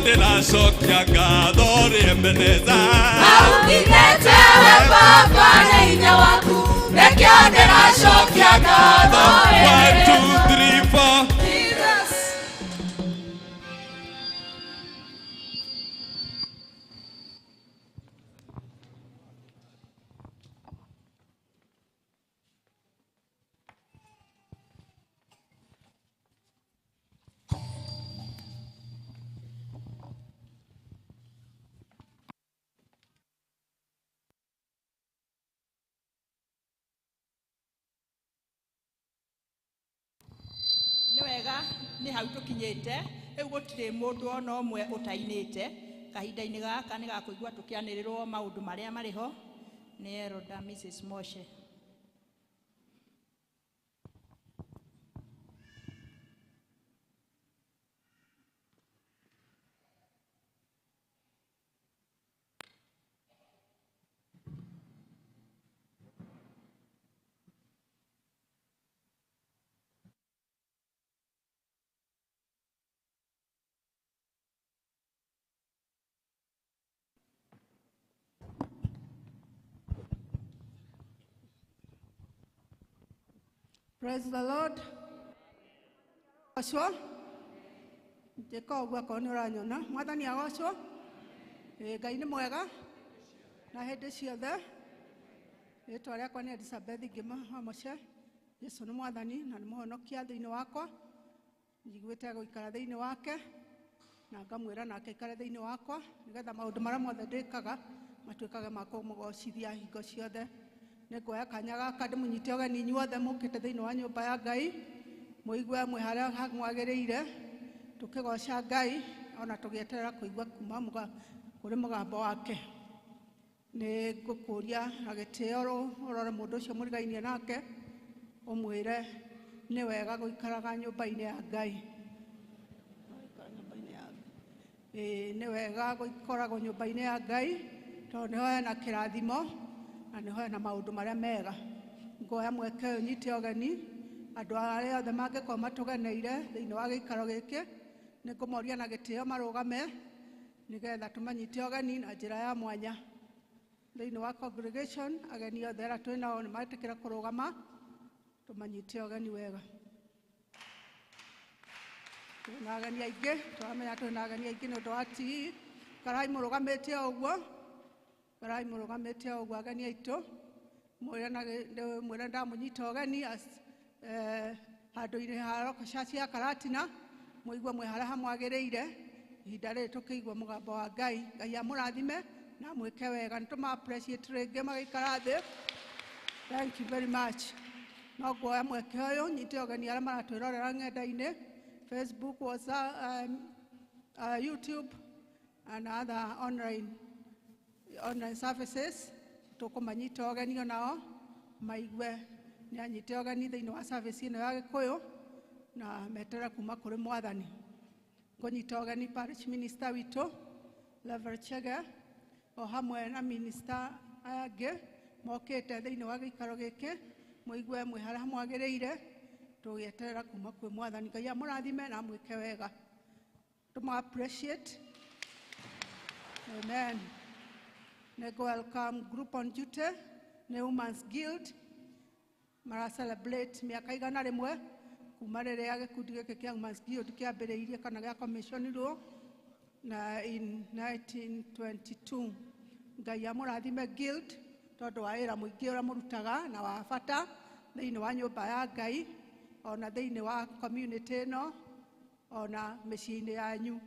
Ndĩracokia ngatho rĩemeneza. Augithĩtie we Baba na hinya waku, nĩkĩo ndĩracokia ngatho. 1, 2, 3, 4. Jesus. Nĩ wega nĩ hau tũkinyĩte rĩu gũtirĩ mũndũ ona ũmwe ũtainĩte kahinda-inĩ gaka nĩ gakũigua tũkĩanĩrĩrwo maũndũ marĩa marĩ ho nĩ Elder Mrs. Moshe. Praise the Lord. Gocwo. Njĩka ũguo akorwo nĩ ũranyona. Mwathani agocwo. Ĩĩ, Ngai nĩ mwega na hĩndĩ ciothe. Rĩtwa rĩakwa nĩ Elizabeth Ngĩma wa Moshe. Jesu nĩ mwathani na nĩ mũhonokia thĩinĩ wakwa. Njiguĩte gũikara thĩinĩ wake na ngamwĩra nake aikare thĩinĩ wakwa nĩgetha maũndũ marĩa mothe ndĩkaga matuĩkage ma kũmũgocithia hingo ciothe. Nĩ nguoya kanya gaka ndĩmũnyite ũgeni inyuothe mũkĩte thĩinĩ wa nyũmba ya Ngai, mũigue mwĩ harĩa mwagĩrĩire, tũkĩgoca Ngai ona tũgĩeterera kũigua kuma kũrĩ mũgambo wake. Nĩ ngũkũria na gĩtĩo ũrore mũndũ ũcio mũrigainie nake, ũmwĩre nĩ wega gũikaraga nyũmba-inĩ ya Ngai. Ĩĩ, nĩ wega gũkoragwo nyũmba-inĩ ya Ngai tondũ nĩho hena kĩrathimo na nĩho hena maũndũ marĩa mega. Ngoya mweke ũyũ nyite ũgeni andũ arĩa othe mangĩkorwo matũgeneire thĩinĩ wa gĩikaro gĩkĩ, nĩ ngũmoria na gĩtĩo marũgame nĩgetha tũmanyite ũgeni na njĩra ya mwanya. Thĩinĩ wa congregation ageni othe arĩa twĩ nao nĩ metĩkĩra kũrũgama tũmanyite ũgeni wega. Twĩna ageni aingĩ, tũramenya twĩna ageni aingĩ nĩ ũndũ wa tii. Karai mũrũgamĩte o ũguo, karai mũrũgamĩte o ũguo ageni aitũ. Mwĩre ndamũnyita ũgeni handũ-inĩ ha Rock Church ya Karatina, mũigue mwĩ harĩa hamwagĩrĩire. Ihinda rĩrĩ tũkĩigua mũgambo wa Ngai. Ngai amũrathime na amwĩke wega. Nĩ tũma appreciate rĩngĩ magĩikara thĩ. Thank you very much. No nguoya mweke ũyũ nyite ũgeni arĩa maratwĩrorera ng'enda-inĩ, Facebook, WhatsApp, YouTube and other online services. Tũkũmanyita ũgeni onao maigue nĩ anyite ũgeni thĩinĩ wa service ĩno ya Gĩkũyũ na meterere kuma kũrĩ Mwathani. Ngũnyita ũgeni parish minister witũ Reverend Chege o hamwe na minister aya angĩ mokĩte thĩinĩ wa gĩikaro gĩkĩ, mũigue mwĩ harĩa mwagĩrĩire, tũgĩeterera kuma kwĩ Mwathani. Ngai amũrathime na amwĩke wega. Tũmũ appreciate. Amen. Nĩ welcome group on duty nĩ Women's Guild mara celebrate mĩaka 100 kuma rĩrĩa gĩkundi gĩkĩ kĩa Women's Guild kĩambĩrĩirie kana gĩa commissionirwo na in 1922. Ngai amũrathime Guild tondũ wa wĩra mũingĩ ũrĩa mũrutaga na wa bata thĩinĩ wa nyũmba ya Ngai ona thĩinĩ wa community ĩno ona mĩciĩ-inĩ yanyu.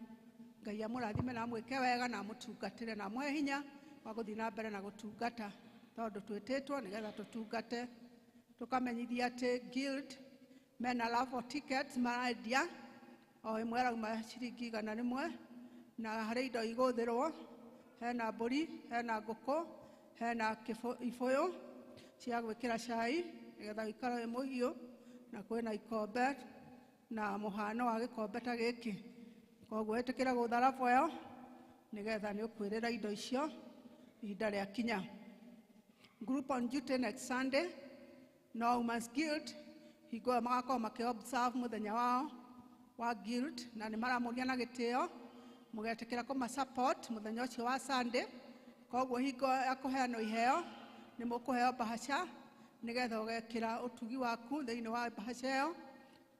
Ngai amũrathime na amwĩke wega na amũtungatĩre na amũhe hinya wa gũthiĩ na mbere na gũtungata tondũ twĩtĩtwo nĩgetha tũtungate. Tũkamenyithia atĩ Guild mena raffle tickets marendia o ĩmwe ĩrauma ciringi 100 na harĩ indo igũthĩrwo, hena mbũri, hena ngũkũ, hena ibũyũ cia gwĩkĩra cai nĩgetha ũikare wĩ mũhiũ, na kwĩna ikombe na mũhano wa gĩkombe ta gĩkĩ. Koguo ĩtĩkĩra gũtha raffle ĩyo nĩgetha nĩ ũkwĩrĩra indo icio ihinda rĩa kinya. Group on duty next Sunday no Women's Guild hingo ĩyo magakorwo makĩ observe mũthenya wao wa guild, na nĩ maramũria na gĩtĩo Mũgetĩkĩra kũma support mũthenya ũcio wa Sunday. Koguo hingo ya kũheanwo iheo nĩ mũkũheo bahaca nĩgetha ũgekĩra ũtugi waku thĩinĩ wa bahaca ĩyo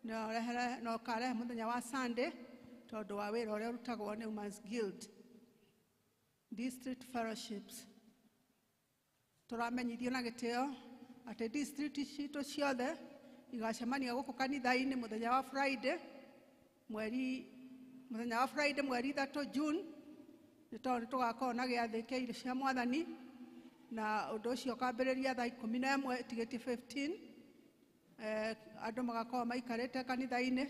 na ũrehere na ũkarehe mũthenya wa Sunday tondũ wa wĩra ũrĩa ũrutagwo nĩ Women's Guild. District fellowships tũramenyithio na gĩtĩo atĩ district citũ ciothe igacemania gũkũ kanitha-inĩ mũthenya wa Friday mweri mũthenya wa Friday mweri 3 June nĩ tondũ nĩ tũgakorwo na gĩathĩ kĩa irio cia mwathani na ũndũ ũcio ũkambĩrĩria thaa 11 tigĩti 15. Andũ magakorwo maikarĩte kanitha-inĩ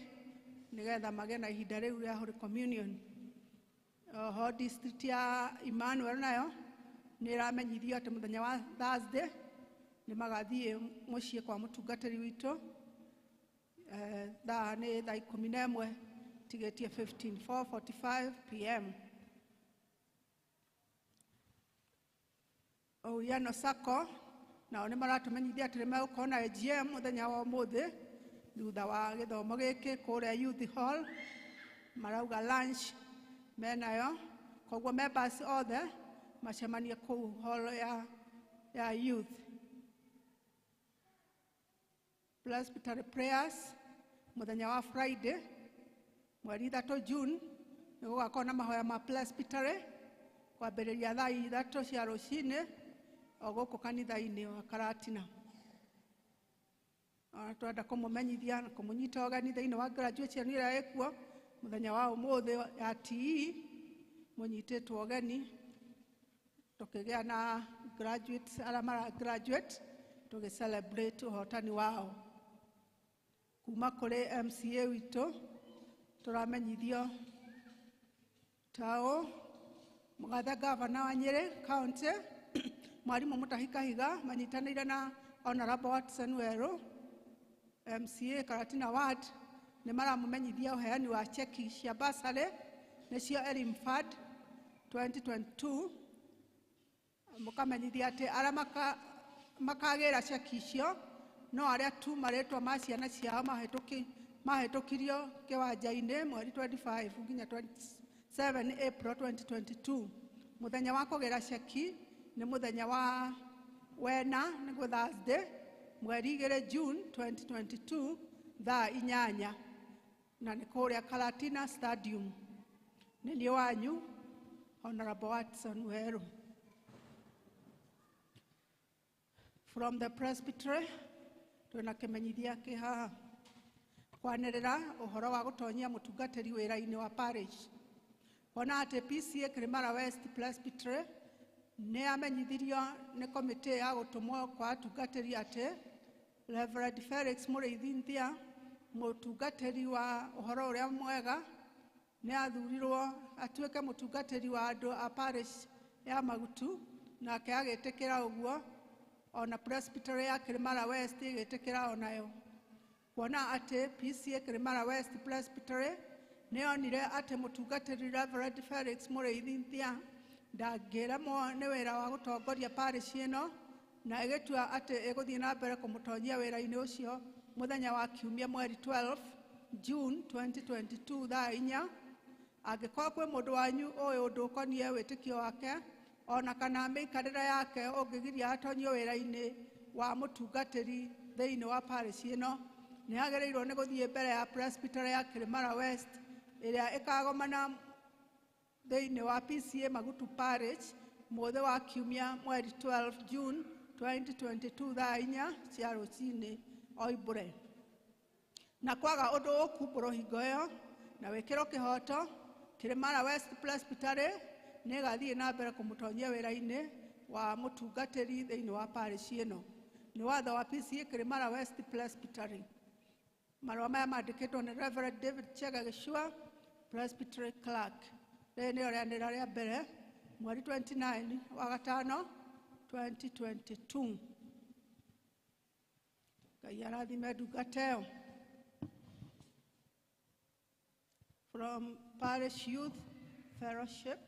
nĩgetha magĩe na ihinda rĩu rĩa Holy Communion. Oho district ya Emmanuel nayo nĩ ĩramenyithio atĩ mũthenya wa Thursday nĩ magathiĩ mũciĩ kwa mũtungatĩri witũ. Thaa nĩ thaa 11 tigĩtie 15, 4:45 pm. Uwiano Sacco nao nĩ maratũmenyithia atĩ nĩ megũkorwo na AGM mũthenya wa ũmũthĩ thutha wa gĩthomo gĩkĩ kũrĩa Youth Hall. Marauga lunch menayo, koguo members othe macemanie kũu hall ya youth. Presbytery prayers mũthenya wa Friday mweri 3 June nĩ gũgakorwo na mahoya ma presbytery kwambĩrĩria thaa 3 cia rũcinĩ o gũkũ kanitha-inĩ wa Karatina. Ona twenda kũmũmenyithia na kũmũnyita ũgeni thĩinĩ wa graduation ĩrĩa ĩkuo mũthenya wa ũmũthĩ ya TE mũnyitĩtwo ũgeni tũkĩgĩa na graduates arĩa mara graduate tũgĩ celebrate ũhotani wao. Kuma kũrĩ MCA witũ tũramenyithio tao mũgathe gavana wa Nyĩrĩ County Mwarimũ Mutahi Kahiga manyitanĩire na Honorable Watson Weru MCA Karatina Ward nĩ maramũmenyithia ũheani wa cheki cia bursary nĩcio Elim Fund 2022. Mũkamenyithia atĩ arĩa makagĩra cheki icio no arĩa tu marĩtwa ma ciana ciao mahĩtũkirio kĩwanja-inĩ mweri 25 nginya 27 April 2022. Mũthenya wa kũgĩra cheki nĩ mũthenya wa wena nĩguo Thursday mweri 2 June 2022 thaa 8 na nĩ kũrĩa Karatina Stadium. Nĩ niĩ wanyu Honorable Watson Weru. From the presbytery twĩna kĩmenyithia kĩ haha kwanĩrĩra ũhoro wa gũtonyia mũtungatĩri wĩra-inĩ wa parish. Kuona atĩ PCA Kĩrĩmara West Presbytery nĩ yamenyithirio nĩ komĩtĩ ya gũtũmwo kwa atungatĩri atĩ Reverend Felix Mũrĩithi Nthia mũtungatĩri wa ũhoro ũrĩa mwega nĩ athurirwo atuĩke mũtungatĩri wa andũ a parish ya Magutu, nake agĩtĩkĩra ũguo ona Presbytery ya Kĩrĩmara West ĩgĩtĩkĩra onayo. Kuona atĩ PCA Kĩrĩmara West Presbytery nĩ yonire atĩ mũtungatĩri Reverend Felix Mũrĩithi Nthia ndangĩremwo nĩ wĩra wa gũtongoria parish ĩno na ĩgĩtua atĩ ĩgũthiĩ na mbere kũmũtonyia wĩra-inĩ ũcio mũthenya wa kiumia mweri 12 June 2022 thaa 4. Angĩkorwo kwĩ mũndũ wanyu ũĩ ũndũ ũkoniĩ wĩtĩkio wake ona kana mĩikarĩre yake ũngĩgiria atonyio wĩra-inĩ wa mũtungatĩri thĩinĩ wa parish ĩno, nĩ agĩrĩirwo nĩ gũthiĩ mbere ya Presbytery ya Kĩrĩmara West ĩrĩa ĩkagomana thĩinĩ wa PCA Magutu Parish mũthĩ wa kiumia mweri 12 June 2022 thaa 4 cia rũcinĩ oimbũre. Na kwaga ũndũ ũkumbũrwo hingo ĩyo na wĩkĩrwo kĩhoto, Kĩrĩmara West Presbytery nĩ ĩgathiĩ na mbere kũmũtonyia wĩra-inĩ wa mũtungatĩri thĩinĩ wa parish ĩno. Nĩ watho wa PCA Kĩrĩmara West Presbytery. Marũa maya mandĩkĩtwo nĩ Reverend David Chege Gĩchua, Presbytery Clerk. Rĩrĩ nĩrĩo rĩanĩrĩra rĩa mbere mweri 29 wa gatano 2022. Ngai arathime ndungata ĩyo. From Parish Youth Fellowship.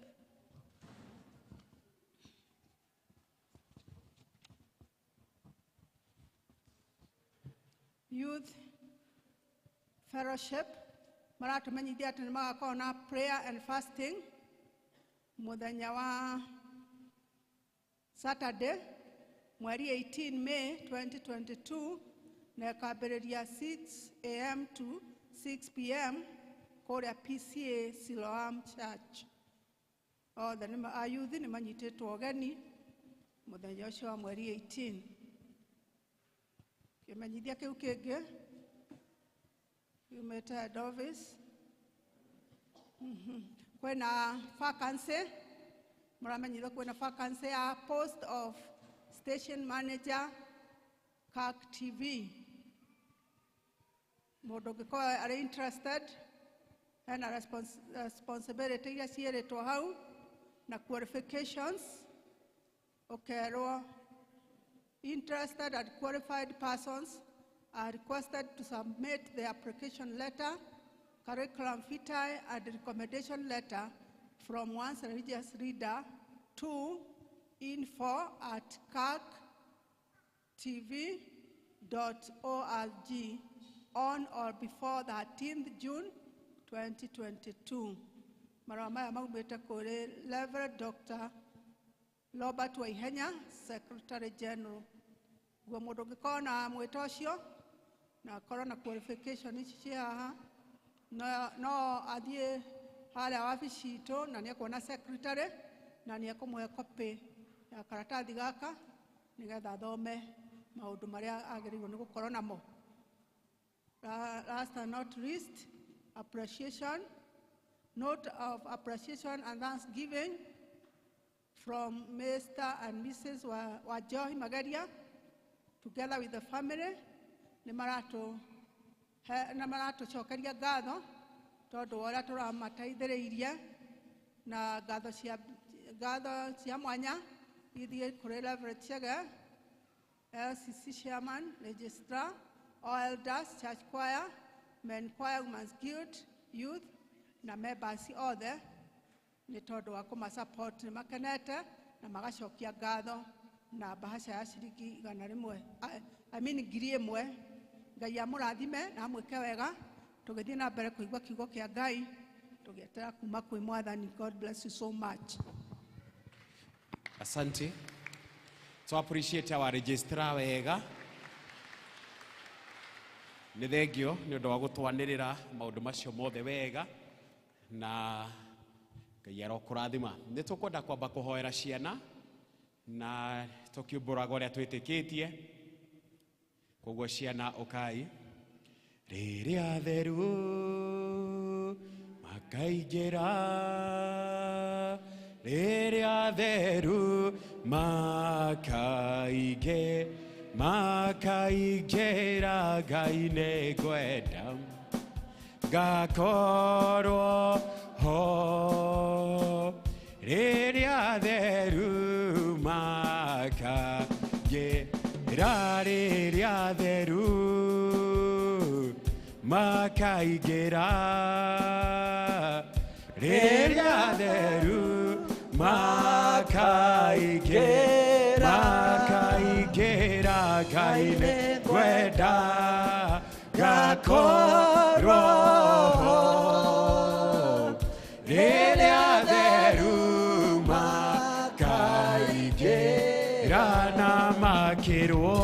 Youth Fellowship Maratumenyithia atĩ nĩ magakorwo na prayer and fasting mũthenya wa Saturday mweri 18 May 2022 na ĩkambĩrĩria 6 a.m. to 6 p.m. kũrĩa PCEA Siloam Church. Othe nĩ ayuthi nĩ manyitĩtwo ũgeni mũthenya ũcio wa mweri 18. Kĩmenyithia kĩu kĩngĩ kiumĩte head office. Kwĩna vacancy, mũramenyithio kwĩna vacancy ya post of station manager, CAC TV. Mũndũ ũngĩkorwo arĩ interested, hena responsibility iria ciĩrĩtwo hau na qualifications. Ũkerwo interested and qualified persons are requested to submit their application letter, curriculum vitae, and recommendation letter from one's religious leader to info@cactv.org on or before 13th June 2022. Marũa maya maumĩte kũrĩ Reverend Dr. Robert Waihenya, Secretary General. Guo mũndũ ũngĩkorwo na mwĩto ũcio na akorwo na qualification ici ciĩ haha, no athiĩ harĩa wabici itũ na nĩ ekuona secretary na nĩ ekũmũhe copy ya karatathi gaka nĩgetha athome maũndũ marĩa agĩrĩirwo nĩ gũkorwo namo. Last and not least, appreciation, note of appreciation and thanksgiving from Mr. and Mrs. Wajohi Mageria, together with the family, nĩ maratũcokeria ngatho tondũ wa ũrĩa tũramateithĩrĩirie, na ngatho cia mwanya ithiĩ kũrĩ Reverend Chege, LCC chairman, registrar, all elders, church choir, men choir, women's guild, youth na members othe nĩ tondũ wa kũma support. Nĩ makenete na magacokia ngatho na bahasha ya ciringi 100, I mean 1,000. Ngai amũrathime na amwĩke wega tũgĩthiĩ na mbere kũigua kiugo kĩa Ngai tũgĩetera kuma kwĩ Mwathani. God bless you so much. Asante. So appreciate our registrar wega. Nĩ thengio nĩ ũndũ wa gũtwanĩrĩra maũndũ macio mothe wega na Ngai arokũrathima. Nĩ tũkwenda kwamba kũhoera ciana na tũkiumbũraga ũrĩa twĩtĩkĩtie. Koguo ciana ũkai. Rĩrĩa theru makaingĩra, rĩrĩa theru makaingĩra, Ngai nĩ ngwenda ngakorwo ho rĩrĩa theru makaingĩra, rĩrĩa theru makaingĩra, rĩrĩa theru makaingĩra, makaingĩra, Ngai nĩ ngwenda ngakorwo ho rĩrĩa theru makaingĩra na makĩrwo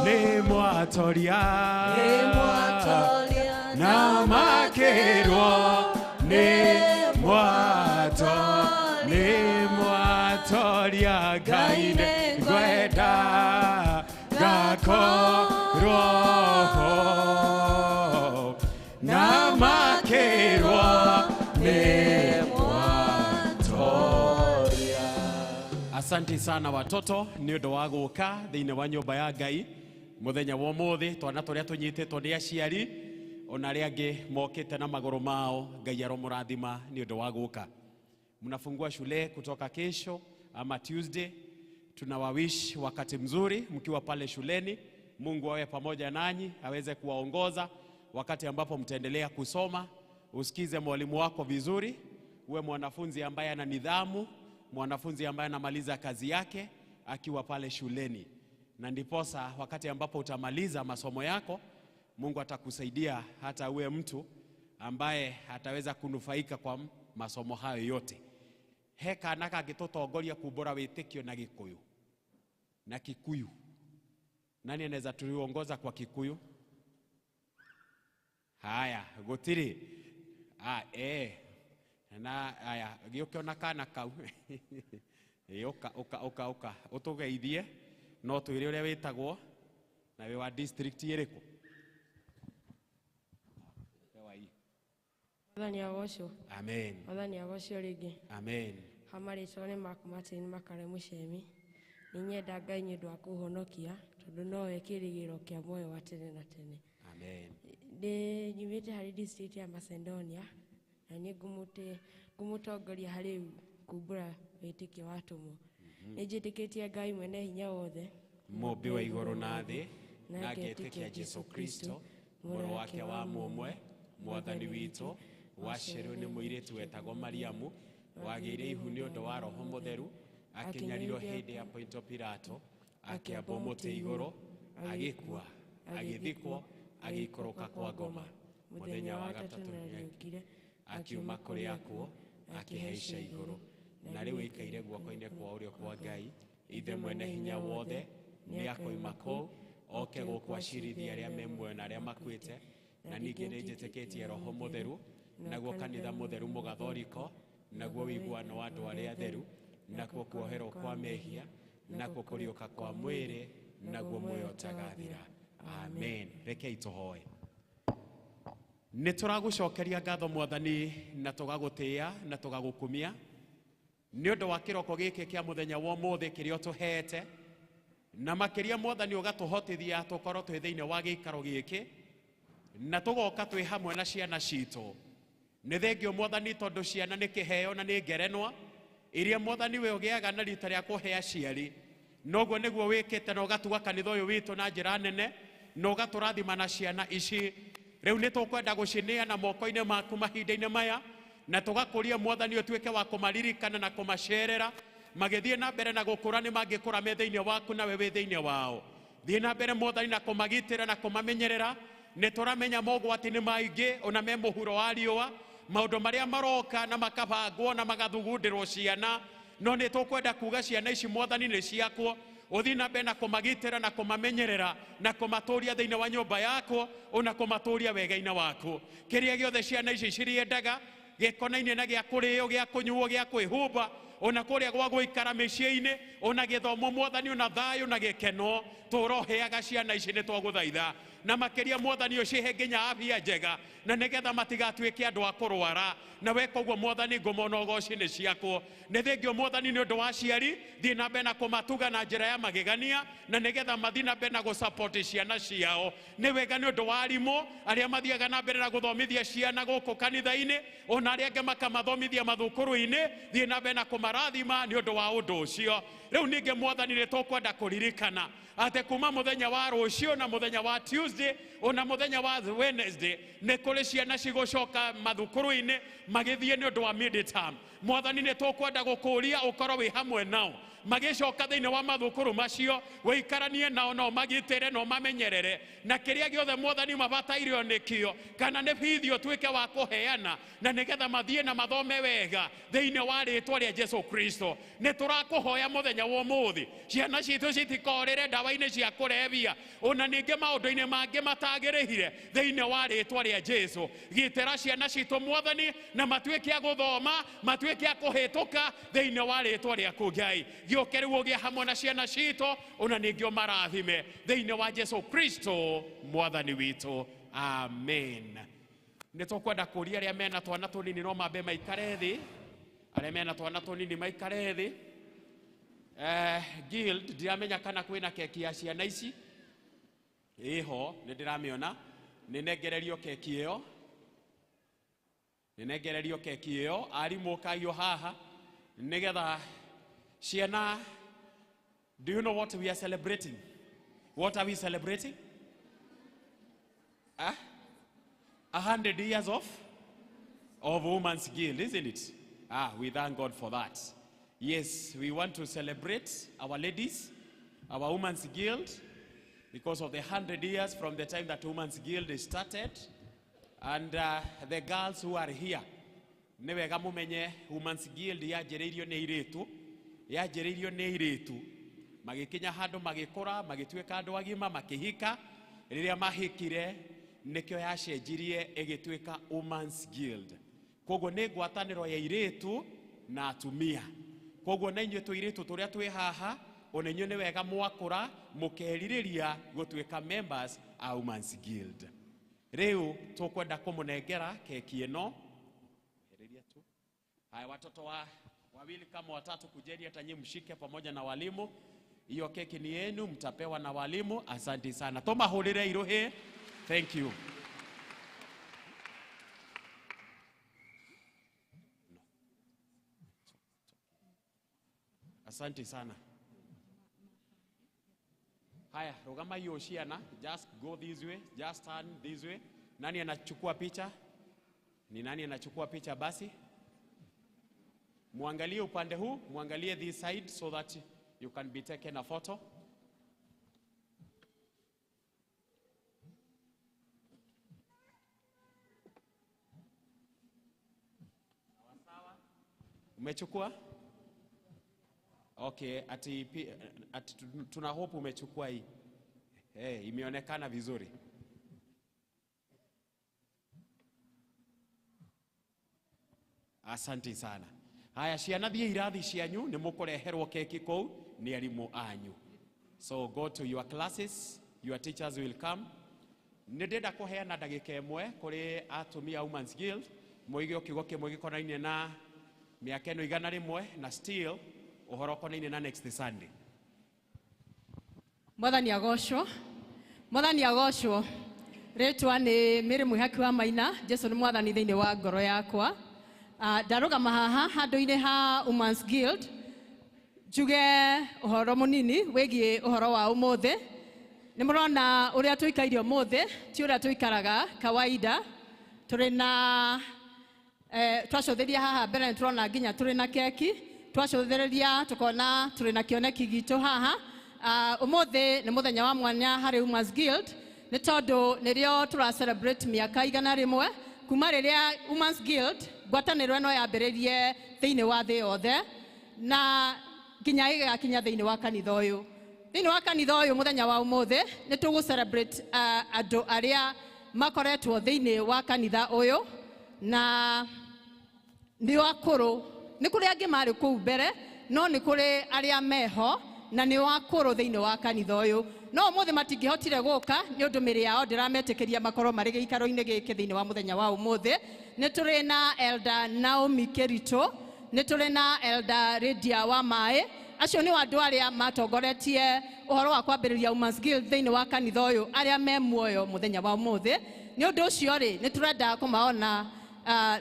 nĩ mwatoria, na makĩrwo nĩ mwato nĩ mwatoria, Ngai nĩ ngwenda ngakorwo ho na makĩrwo nĩ mwatoria. Asante sana watoto nĩ ũndũ wa gũka thĩinĩ wa nyũmba ya Ngai mũthenya wa ũmũthĩ. Twana tũrĩa tũnyitĩtwo nĩ aciari ona arĩa angĩ mokĩte na magũrũ mao, Ngai aromũrathima nĩ ũndũ wa gũka. Mnafungua shule kutoka kesho ama Tuesday. Tunawawish wakati mzuri mkiwa pale shuleni. Mungu awe pamoja nanyi, aweze kuwaongoza wakati ambapo mtaendelea kusoma. Usikize mwalimu wako vizuri, uwe mwanafunzi ambaye ana nidhamu, mwanafunzi ambaye anamaliza kazi yake akiwa pale shuleni. Na ndiposa wakati ambapo utamaliza masomo yako, Mungu atakusaidia hata uwe mtu ambaye ataweza kunufaika kwa masomo hayo yote. He kana kangĩtũtongoria kumbũra wĩtĩkio na Gĩkũyũ na Kikuyu. Nani anaweza tuongoza kwa Kikuyu? Haya, gũtirĩ. Ah, na haya, gĩũke ona kana kau. Ũka ũka ũka ũka ũtũgeithie, no twĩre ũrĩa wĩtagwo na wĩ wa district ĩrĩkũ? Mwathani agocwo. Amen. Mwathani agocwo rĩngĩ. Amen. Ha marĩtwa nĩ Mark Martin Makare Mũcemi. Nĩ nyenda Ngai nĩ ũndũ wa kũhonokia tondũ nowe kĩĩrĩgĩrĩro kĩa muoyo wa tene na tene. Amen. Ndĩ nyumĩte harĩ district ya Macedonia na nĩ ngũmũtongoria harĩ kumbũra wĩtĩkio wa atũmwo. Nĩ njĩtĩkĩtie Ngai mwene hinya wothe, Mũmbi wa igũrũ na thĩ, na ngetĩkia Jesũ Kristo mũrũ wake wa mũmwe, Mwathani witũ, waciarirwo nĩ mũirĩtu wetagwo Mariamu, wagĩire ihu nĩ ũndũ wa Roho Mũtheru, akĩnyarirwo hĩndĩ ya Ponto Pilato, akĩambwo mũtĩ igũrũ, agĩkua, agĩthikwo, agĩikũrũka kwa ngoma. Mũthenya wa gatatũ nĩariũkire, akiuma kũrĩ akuũ, akĩhaica igũrũ, na rĩu aikaire guoko-inĩ kwa ũrĩo kwa Ngai, Ithe mwene hinya wothe, nĩ akoima kũu oke gũkũ acirithie arĩa me muoyo na arĩa makuĩte. Na ningĩ nĩ njĩtĩkĩtie Roho Mũtheru, naguo kanitha mũtheru mũgathoriko, naguo ũiguano wa andũ arĩa atheru, nakuo kuoherwo kwa mehia, nakuo kũriũka kwa mwĩrĩ, naguo muoyo ũtagathira. Amen. Rekei tũhoe. Nĩ tũragũcokeria ngatho Mwathani, na tũgagũtĩĩa na tũgagũkumia nĩ ũndũ wa kĩroko gĩkĩ kĩa mũthenya wa ũmũthĩ kĩrĩa ũtũheete, na makĩria Mwathani ũgatũhotithia tũkorwo twĩ thĩinĩ wa gĩikaro gĩkĩ na tũgoka twĩ hamwe na ciana citũ. Nĩ thengio Mwathani tondũ ciana nĩ kĩheo na nĩ ngerenwa iria Mwathani we ũgĩaga na rita rĩa kũhe aciari. Noguo nĩguo wĩkĩte na ũgatuga kanitha ũyũ witũ na njĩra nene na ũgatũrathima na ciana ici. Rĩu nĩ tũkwenda gũcineana moko-inĩ maku mahinda-inĩ maya, na tũgakũria Mwathani ũtuĩke wa kũmaririkana na kũmacerera magĩthiĩ na mbere na gũkũra. Nĩ mangĩkũra me thĩinĩ waku nawe wĩ thĩinĩ wao. Thiĩ na mbere Mwathani na kũmagitĩra na kũmamenyerera. Nĩ tũramenya mogwati nĩ maingĩ ona me mũhuro wa riũa, maũndũ marĩa maroka na makabangwo na magathugundĩrwo ciana, no nĩ tũkwenda kuga ciana ici Mwathani nĩ ciakwo. Ũthiĩ na mbere na kũmagitĩra na kũmamenyerera na kũmatũria thĩinĩ wa nyũmba yakwo ona kũmatũria wega-inĩ waku. Kĩrĩa gĩothe ciana ici cirĩendaga gĩkonainie na gĩa kũrĩo, gĩa kũnyuo, gĩa kwĩhumba, ona kũrĩa gwa gũikara mĩciĩ-inĩ, ona gĩthomo Mwathani, ona thayũ na gĩkeno, tũroheaga ciana ici nĩ twagũthaitha. Na makĩria Mwathani ũcihe nginya afya njega, na nĩgetha matigatuĩke andũ a kũrwara. Na weka ũguo Mwathani, ngumo na ũgoci nĩ ciakwo. Nĩ thengio Mwathani nĩ ũndũ wa aciari, thiĩ na mbere na kũmatuga na njĩra ya magegania, na nĩgetha mathiĩ na mbere na gũsapoti ciana ciao. Nĩ wega nĩ ũndũ wa arimũ arĩa mathiaga na mbere na gũthomithia ciana gũkũ kanitha-inĩ, ona arĩa angĩ makamathomithia mathukuru-inĩ, thiĩ na mbere na kũmarathima nĩ ũndũ wa ũndũ ũcio. Rĩu ningĩ Mwathani nĩ tũkwenda kũririkana atĩ kuma mũthenya wa rũciũ na mũthenya wa Tuesday ona mũthenya wa Wednesday nĩ kũrĩ ciana cigũcoka mathukuru-inĩ magĩthiĩ nĩ ũndũ wa mid-term. Mwathani nĩ tũkwenda gũkũria ũkorwo wĩ hamwe nao magĩcoka thĩinĩ wa mathukuru macio, wĩikaranie nao na ũmagitĩre na ũmamenyerere, na kĩrĩa gĩothe Mwathani mabatairio nĩkĩo kana nĩ bithi ũtuĩke wa kũheana, na nĩgetha mathiĩ na mathome wega thĩinĩ wa rĩtwa rĩa Jesũ Kristo. Nĩ tũrakũhoya mũthenya wa ũmũthĩ ciana citũ citikorĩre ndawa-inĩ cia kũrebia ona ningĩ maũndũ-inĩ mangĩ matagĩrĩire thĩinĩ wa rĩtwa rĩa Jesũ. Gitĩra ciana citũ Mwathani, na matuĩke a gũthoma, matuĩke a kũhĩtũka thĩinĩ wa rĩtwa rĩaku Ngai. Gĩũke rĩu ũgĩe hamwe na ciana citũ ona ningĩ ũmarathime thĩinĩ wa Jesũ Kristo Mwathani witũ. Amen. Nĩ tũkwenda kũria arĩa mena twana tũnini no mambe maikare thĩ, arĩa mena twana tũnini maikare thĩ. Guild, ndiramenya kana kwĩna keki ya ciana ici ĩho, nĩ ndĩramĩona. Nĩ nengererio keki ĩyo, nĩ nengererio keki ĩyo. Arimũ kaio haha nĩgetha ciana. Do you know what we are celebrating? What are we celebrating? Huh? 100 years of Women's Guild, isn't it? Ah, we thank God for that. Yes, we want to celebrate our ladies, our Women's Guild, because of the 100 years from the time that Women's Guild is started. And the girls who are here, nĩ wega mũmenye Women's Guild yanjĩrĩirio nĩ airĩtu, yanjĩrĩirio nĩ airĩtu magĩkinya handũ magĩkũra, magĩtuĩka andũ agima, makĩhika. Rĩrĩa mahikire nĩkĩo yacenjirie ĩgĩtuĩka Women's Guild. Koguo nĩ ngwatanĩro ya airĩtu na atumia. Koguo na inyuĩ tũirĩtu tũrĩa twĩ haha, ona inyuĩ nĩ wega mwakũra mũkerirĩria gũtuĩka members a Women's Guild. Rĩu tũkwenda kũmũnengera keki ĩno. Hereria tu. Haya, watoto wa wawili kama watatu, kujeni hata nyinyi mshike pamoja na walimu. Hiyo keki ni yenu, mtapewa na walimu. Asante sana. Tũmahũrĩre iruhi. Thank you. Asante sana. Haya, rugama hiyo ciana. Just go this way, just turn this way. Nani anachukua picha? Ni nani anachukua picha basi? Muangalie upande huu, muangalie this side so that you can be taken a photo. Umechukua? Okay, ati tuna hope umechukua hii. Hey, imeonekana vizuri. Asante sana. Haya, ciana thiĩ irathi cianyu, nĩ mũkũreherwo keki kũu nĩ arimũ anyu. So go to your classes, your teachers will come. Nĩ ndĩrenda kũheana ndagĩka ĩmwe kũrĩ atumia a Women's Guild, moige kiugo kĩmwe gĩkonainie na mĩaka ĩno 100 na still ũhoro ũkonainie na next Sunday. Mwathani agocwo. Mwathani agocwo. Rĩtwa nĩ Mary Mwĩhaki wa Maina. Jesu nĩ mwathani thĩinĩ wa ngoro yakwa. Ndarũgama haha handũ-inĩ ha Women's Guild njuge ũhoro mũnini wĩgiĩ ũhoro wa ũmũthĩ. Nĩ mũrona ũrĩa tũikaire ũmũthĩ ti ũrĩa tũikaraga kawaida. Tũrĩ na twacũthĩria haha mbere nĩ tũrona nginya tũrĩ na keki, twacũthĩrĩria tũkona tũrĩ na kĩoneki gitũ haha. Ũmũthĩ nĩ mũthenya wa mwanya harĩ Women's Guild nĩ tondũ nĩrĩo tũra celebrate mĩaka 100 kuma rĩrĩa Women's Guild ngwatanĩro ĩno yambĩrĩrie thĩinĩ wa thĩ yothe na nginya ĩgĩgakinya thĩinĩ wa kanitha ũyũ. Thĩinĩ wa kanitha ũyũ mũthenya wa ũmũthĩ nĩ tũgũ celebrate andũ arĩa makoretwo thĩinĩ wa kanitha ũyũ na nĩ akũrũ. Nĩ kũrĩ angĩ marĩ kũu mbere no nĩ kũrĩ arĩa meho na nĩ akũrũ thĩinĩ wa kanitha ũyũ. No ũmũthĩ matingĩhotire gũka nĩ ũndũ mĩrĩ yao ndĩrametĩkĩria makorwo marĩ gĩikaro-inĩ gĩkĩ thĩinĩ wa mũthenya wa ũmũthĩ. Nĩ tũrĩ na Elder Naomi Kerito, nĩ tũrĩ na Elder Lydia wa Maĩ. Acio nĩ andũ arĩa matongoretie ũhoro wa kwambĩrĩria Women's Guild thĩinĩ wa kanitha ũyũ arĩa me muoyo mũthenya wa ũmũthĩ. Nĩ ũndũ ũcio rĩ, nĩ tũrenda kũmaona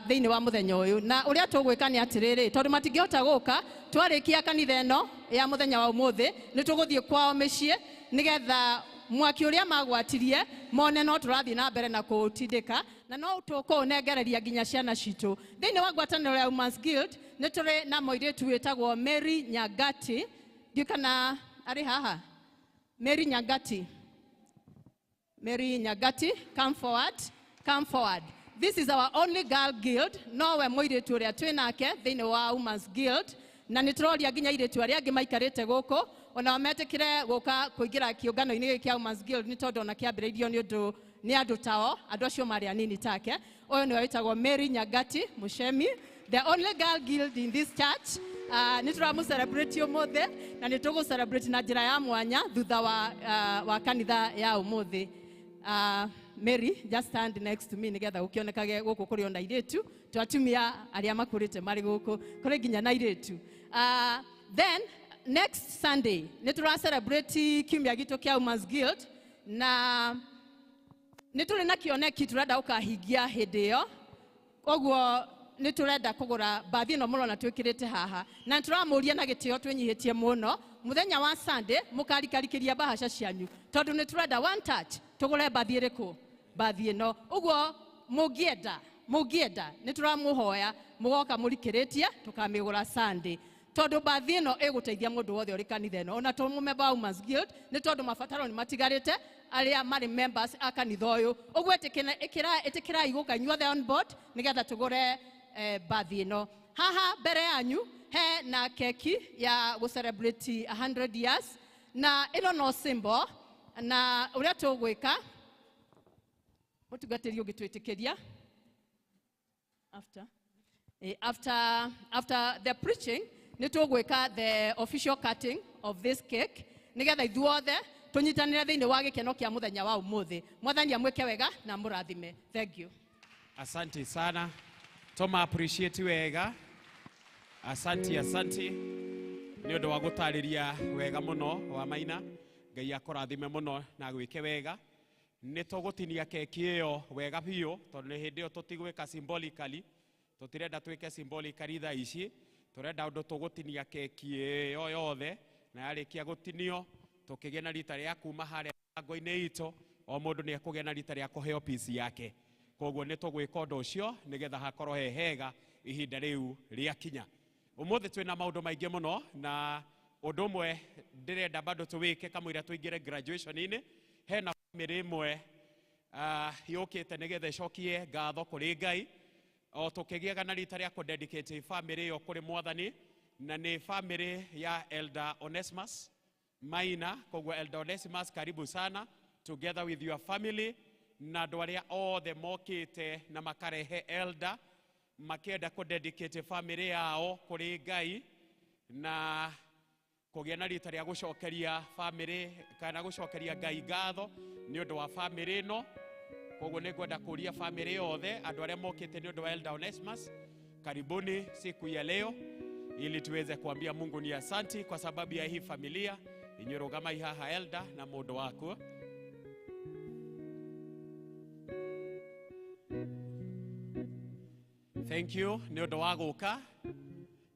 thĩinĩ wa mũthenya ũyũ. Na ũrĩa tũgwĩka nĩ atĩrĩrĩ, tondũ matingĩhota gũka, twarĩkia kanitha ĩno ya mũthenya wa ũmũthĩ nĩ tũgũthiĩ kwao mĩciĩ nĩgetha mwaki ũrĩa magwatirie mone no tũrathiĩ na mbere na kũũtindĩka na no tũkũũnengereria nginya ciana citũ. Thĩinĩ wa ngwatanĩro ya Women's Guild nĩ tũrĩ na mũirĩtu wĩtagwo Mary Nyangati. Ndiũĩ kana arĩ haha. Mary Nyangati. Mary Nyangati, come forward, come forward. This is our only girl guild. Nowe mũirĩtu ũrĩa twĩ nake thĩinĩ wa Women's Guild na nĩ tũroria nginya airĩtu arĩa angĩ maikarĩte gũkũ ona metĩkĩre gũka kũingĩra kĩũngano-inĩ gĩkĩ kĩa Women's Guild nĩ tondũ ona kĩambĩrĩirio nĩ ũndũ nĩ andũ tao, andũ acio marĩ anini take. Ũyũ nĩwe wĩtagwo Mary Nyangati Mushemi, the only girl guild in this church. Nĩ tũramũ celebrate ũmũthĩ na nĩ tũgũ celebrate na njĩra ya mwanya thutha wa kanitha ya ũmũthĩ. Mary, just stand next to me nĩgetha gũkĩonekage gũkũ kũrĩ ona airĩtu to atumia arĩa makũrĩte marĩ gũkũ kũrĩ nginya na airĩtu. Then next Sunday nĩ tũra celebrate kiumia gitũ kĩa Women's Guild na nĩ tũrĩ na kĩoneki tũrenda gũkahingia hĩndĩ ĩyo. Koguo nĩ tũrenda kũgũra mbathi ĩno mũrona twĩkĩrĩte haha na nĩ tũramũria na gĩtĩo twĩnyihĩtie mũno mũthenya wa Sunday mũkarikarikĩria mbahaca cianyu tondũ nĩ tũrenda one touch tũgũre mbathi ĩrĩkũ, mbathi ĩno. Ũguo mũngĩenda nĩ tũramũhoya mũgoka mũrikĩrĩtie tũkamĩgũra Sunday. Tondu bathi ĩno ĩgũteithia mũndũ wothe ũrĩ kanitha ĩno ona to mũmemba wa Women's Guild nĩ tondũ mabataro nĩ matigarĩte arĩa marĩ members a kanitha ũyũ. Ũguo ĩtĩkĩrai gũka inyuothe on board nĩgetha tũgũre bathi ĩno. Haha mbere yanyu he na keki ya gũ celebrate 100 years na ĩno no symbol na ũrĩa tũgwĩka mũtungatĩri ũngĩtwĩtĩkĩria after after the preaching nĩ tũgwĩka the official cutting of this cake nĩgetha ithuothe tũnyitanĩre thĩinĩ wa gĩkeno kĩa mũthenya wa ũmũthĩ. Mwathani amwĩke wega na mũrathime. Thank you. Asante sana. Toma appreciate wega. Asante, asante. Nĩ ũndũ wa gũtarĩria wega mũno wa Maina. Ngai akũrathime mũno na agwĩke wega. Nĩ tũgũtinia keki ĩyo wega biũ tondũ nĩ hĩndĩ ĩyo tũtigwĩka symbolically. Tũtirenda twĩke symbolically thaa ici. Tũrenda ũndũ tũgũtinia keki ĩyo yothe na yarĩkia gũtinio tũkĩgĩa na rita rĩa kuma harĩa mĩrango-inĩ itũ o mũndũ nĩ ekũgĩa na rita rĩa kũheo piece yake. Koguo nĩ tũgwĩka ũndũ ũcio nĩgetha hakorwo he hega ihinda rĩu rĩakinya. Ũmũthĩ twĩna maũndũ maingĩ mũno na ũndũ ũmwe ndĩrenda bado tũwĩke kamũira tũingĩre graduation-inĩ. Hena famĩlĩ ĩmwe yũkĩte nĩgetha ĩcokie ngatho kũrĩ Ngai o tũkĩgĩaga na rita rĩa kũdedicate famĩlĩ ĩyo kũrĩ Mwathani, na nĩ famĩlĩ ya Elder Onesmus Maina. Koguo Elder Onesmus, karibu sana together with your family na andũ arĩa othe mokĩte na makarehe elder makĩenda kũdedicate famĩlĩ yao kũrĩ Ngai na kũgĩa na rita rĩa gũcokeria famĩlĩ kana gũcokeria Ngai ngatho nĩ ũndũ wa famĩlĩ ĩno. Koguo nĩ ngwenda kũria famĩlĩ yothe andũ arĩa mokĩte nĩ ũndũ wa Elder Onesmus, karibuni siku ya leo ili tuweze kuambia Mungu ni asanti kwa sababu ya hii familia. Inyuĩ rũgamai haha elder na mũndũ waku. Thank you nĩ ũndũ wa gũka.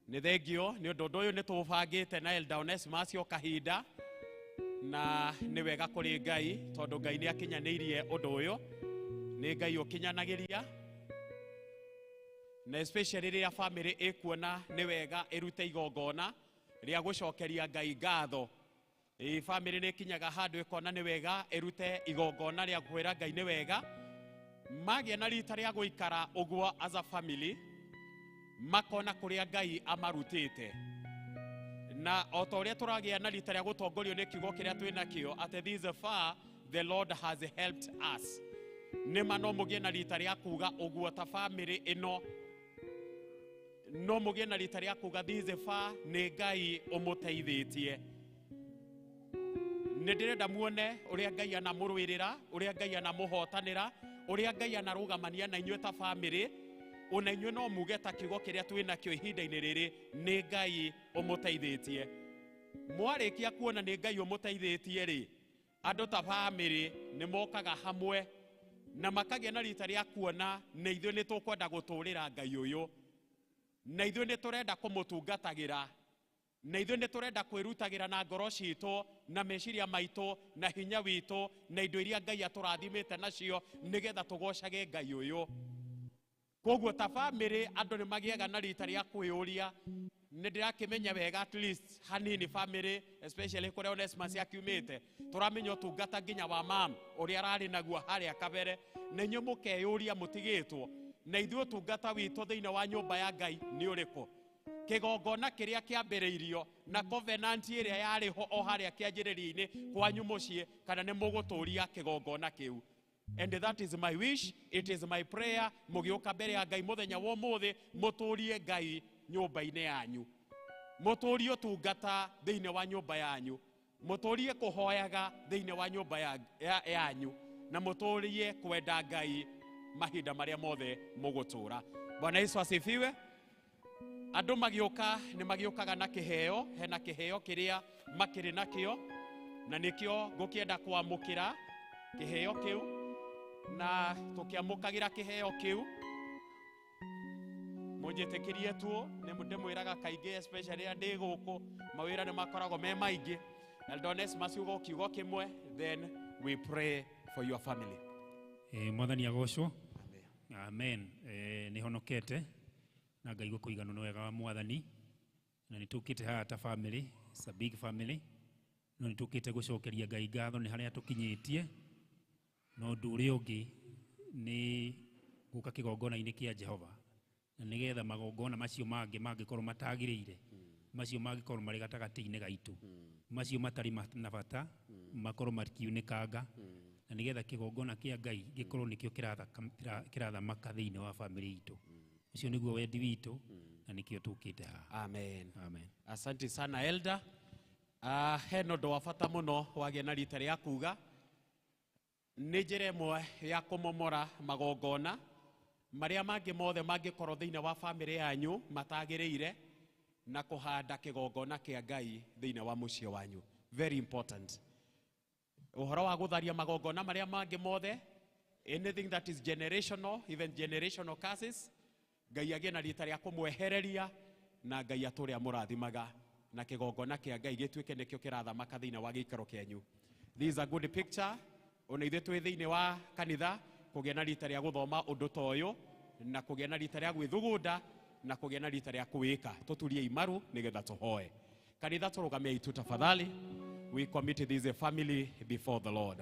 Nĩ thengio nĩ ũndũ ũndũ ũyũ nĩ tũbangĩte na Elder Onesmus o kahinda na nĩ wega kũrĩ Ngai tondũ Ngai nĩ akinyanĩirie ũndũ ũyũ. Nĩ Ngai ũkinyanagĩria na especially rĩrĩa famĩlĩ ĩkuona nĩ wega ĩrute igongona rĩa gũcokeria Ngai ngatho. Famĩlĩ nĩ ĩkinyaga handũ ĩkona nĩ wega ĩrute igongona rĩa kwĩra Ngai nĩ wega. Magĩa na rita rĩa gũikara ũguo as a family makona kũrĩa Ngai amarutĩte. Na o ta ũrĩa tũragĩa na rita rĩa gũtongorio nĩ kiugo kĩrĩa twĩ nakĩo atĩ this far the Lord has helped us. Nĩ ma no mũgĩe na rita rĩa kuga ũguo ta famĩlĩ ĩno, no mũgĩe na rita rĩa kuga this far nĩ Ngai ũmũteithĩtie. Nĩ ndĩrenda muone ũrĩa Ngai anamũrũĩrĩra, ũrĩa Ngai anamũhotanĩra, ũrĩa Ngai anarũgamania na inyuĩ ta famĩlĩ. Ona inyuĩ no muge ta kiugo kĩrĩa twĩ nakĩo ihinda-inĩ rĩrĩ nĩ Ngai ũmũteithĩtie. Mwarĩkia kuona nĩ Ngai ũmũteithĩtie rĩ, andũ ta famĩlĩ nĩ mokaga hamwe na makagĩa na rita rĩa kuona nĩ ithuĩ nĩ tũkwenda gũtũũrĩra Ngai ũyũ, na ithuĩ nĩ tũrenda kũmũtungatagĩra, na ithuĩ nĩ tũrenda kwĩrutagĩra na ngoro citũ na meciria maitũ na hinya witũ na indo iria Ngai atũrathimĩte nacio nĩgetha tũgocage Ngai ũyũ. Koguo ta famĩlĩ andũ nĩ magĩaga na rita rĩa kwĩyũria nĩ ndĩrakĩmenya wega at least hanini famĩlĩ especially kũrĩa Onesmus akiumĩte tũramenya ũtungata nginya wa mam ũrĩa ararĩ naguo harĩa kabere, na inyuĩ mũkeyũria mũtigĩtwo na ithuĩ ũtungata witũ thĩinĩ wa nyũmba ya Ngai nĩ ũrĩkũ. Kĩgongona kĩrĩa kĩambĩrĩirio na covenant ĩrĩa yarĩ ho o harĩa kĩanjĩrĩria-inĩ kwanyu mũciĩ, kana nĩ mũgũtũria kĩgongona kĩu. And that is my wish, it is my prayer, mũgĩũka mbere ya Ngai mũthenya wa ũmũthĩ mũtũrie Ngai nyũmba-inĩ yanyu, mũtũrie ũtungata thĩinĩ wa nyũmba yanyu, mũtũrie kũhoyaga thĩinĩ wa nyũmba yanyu, na mũtũrie kwenda Ngai mahinda marĩa mothe mũgũtũra. Bwana Yesu asifiwe. Andũ magĩũka nĩ magĩũkaga na kĩheo, hena kĩheo kĩrĩa makĩrĩ nakĩo na nĩkĩo ngũkĩenda kwamũkĩra kĩheo kĩu, na tũkĩamũkagĩra kĩheo kĩu mũnjĩtĩkĩrie tu nĩ ndĩmwĩraga kaingĩ especially rĩrĩa ndĩ gũkũ mawĩra nĩ makoragwo me maingĩ. Elder Onesmus ugo kiugo kĩmwe, then we pray for your family. Mwathani agocwo. Amen. Nĩ honokete na ngaigua kũiganwo nĩ wega wa Mwathani. Na nĩ tũkĩte haha ta family, it's a big family. No nĩ tũkĩte gũcokeria Ngai ngatho nĩ harĩa tũkinyĩtie. No ũndũ ũrĩa ũngĩ nĩ gũka kĩgongona-inĩ kĩa Jehova. Na nĩgetha magongona macio mangĩ mangĩkorwo matagĩrĩire, macio mangĩkorwo marĩ gatagatĩ-inĩ gaitũ, macio matarĩ na bata makorwo makiunĩkanga, na nĩgetha kĩgongona kĩa Ngai gĩkorwo nĩkĩo kĩrathamaka thĩinĩ wa family itũ. Ũcio nĩguo wendi witũ na nĩkĩo tũkĩte haha. Amen. Amen. Asante sana elder. Hena ũndũ wa bata mũno wagĩa na rita rĩa kuga nĩ njĩra ĩmwe ya kũmomora magongona marĩa mangĩ mothe mangĩkorwo thĩinĩ wa famĩlĩ yanyu matagĩrĩire na kũhanda kĩgongona kĩa Ngai thĩinĩ wa mũciĩ wanyu. Very important. Ũhoro wa gũtharia magongona marĩa mangĩ mothe, anything that is generational, even generational curses, Ngai agĩe na rita rĩa kũmwehereria na Ngai atũre amũrathimaga na kĩgongona kĩa Ngai gĩtuĩke nĩkĩo kĩrathamaka thĩinĩ wa gĩikaro kĩanyu. This is a good picture. Ona ithuĩ twĩ thĩinĩ wa kanitha kũgĩa na rita rĩa gũthoma ũndũ ta ũyũ na kũgĩa na rita rĩa gwĩthugunda na kũgĩa na rita rĩa kwĩka. Tũturie imaru nĩgetha tũhoe. Kanitha tũrũgamie itu tafadhali. We commit this family before the Lord.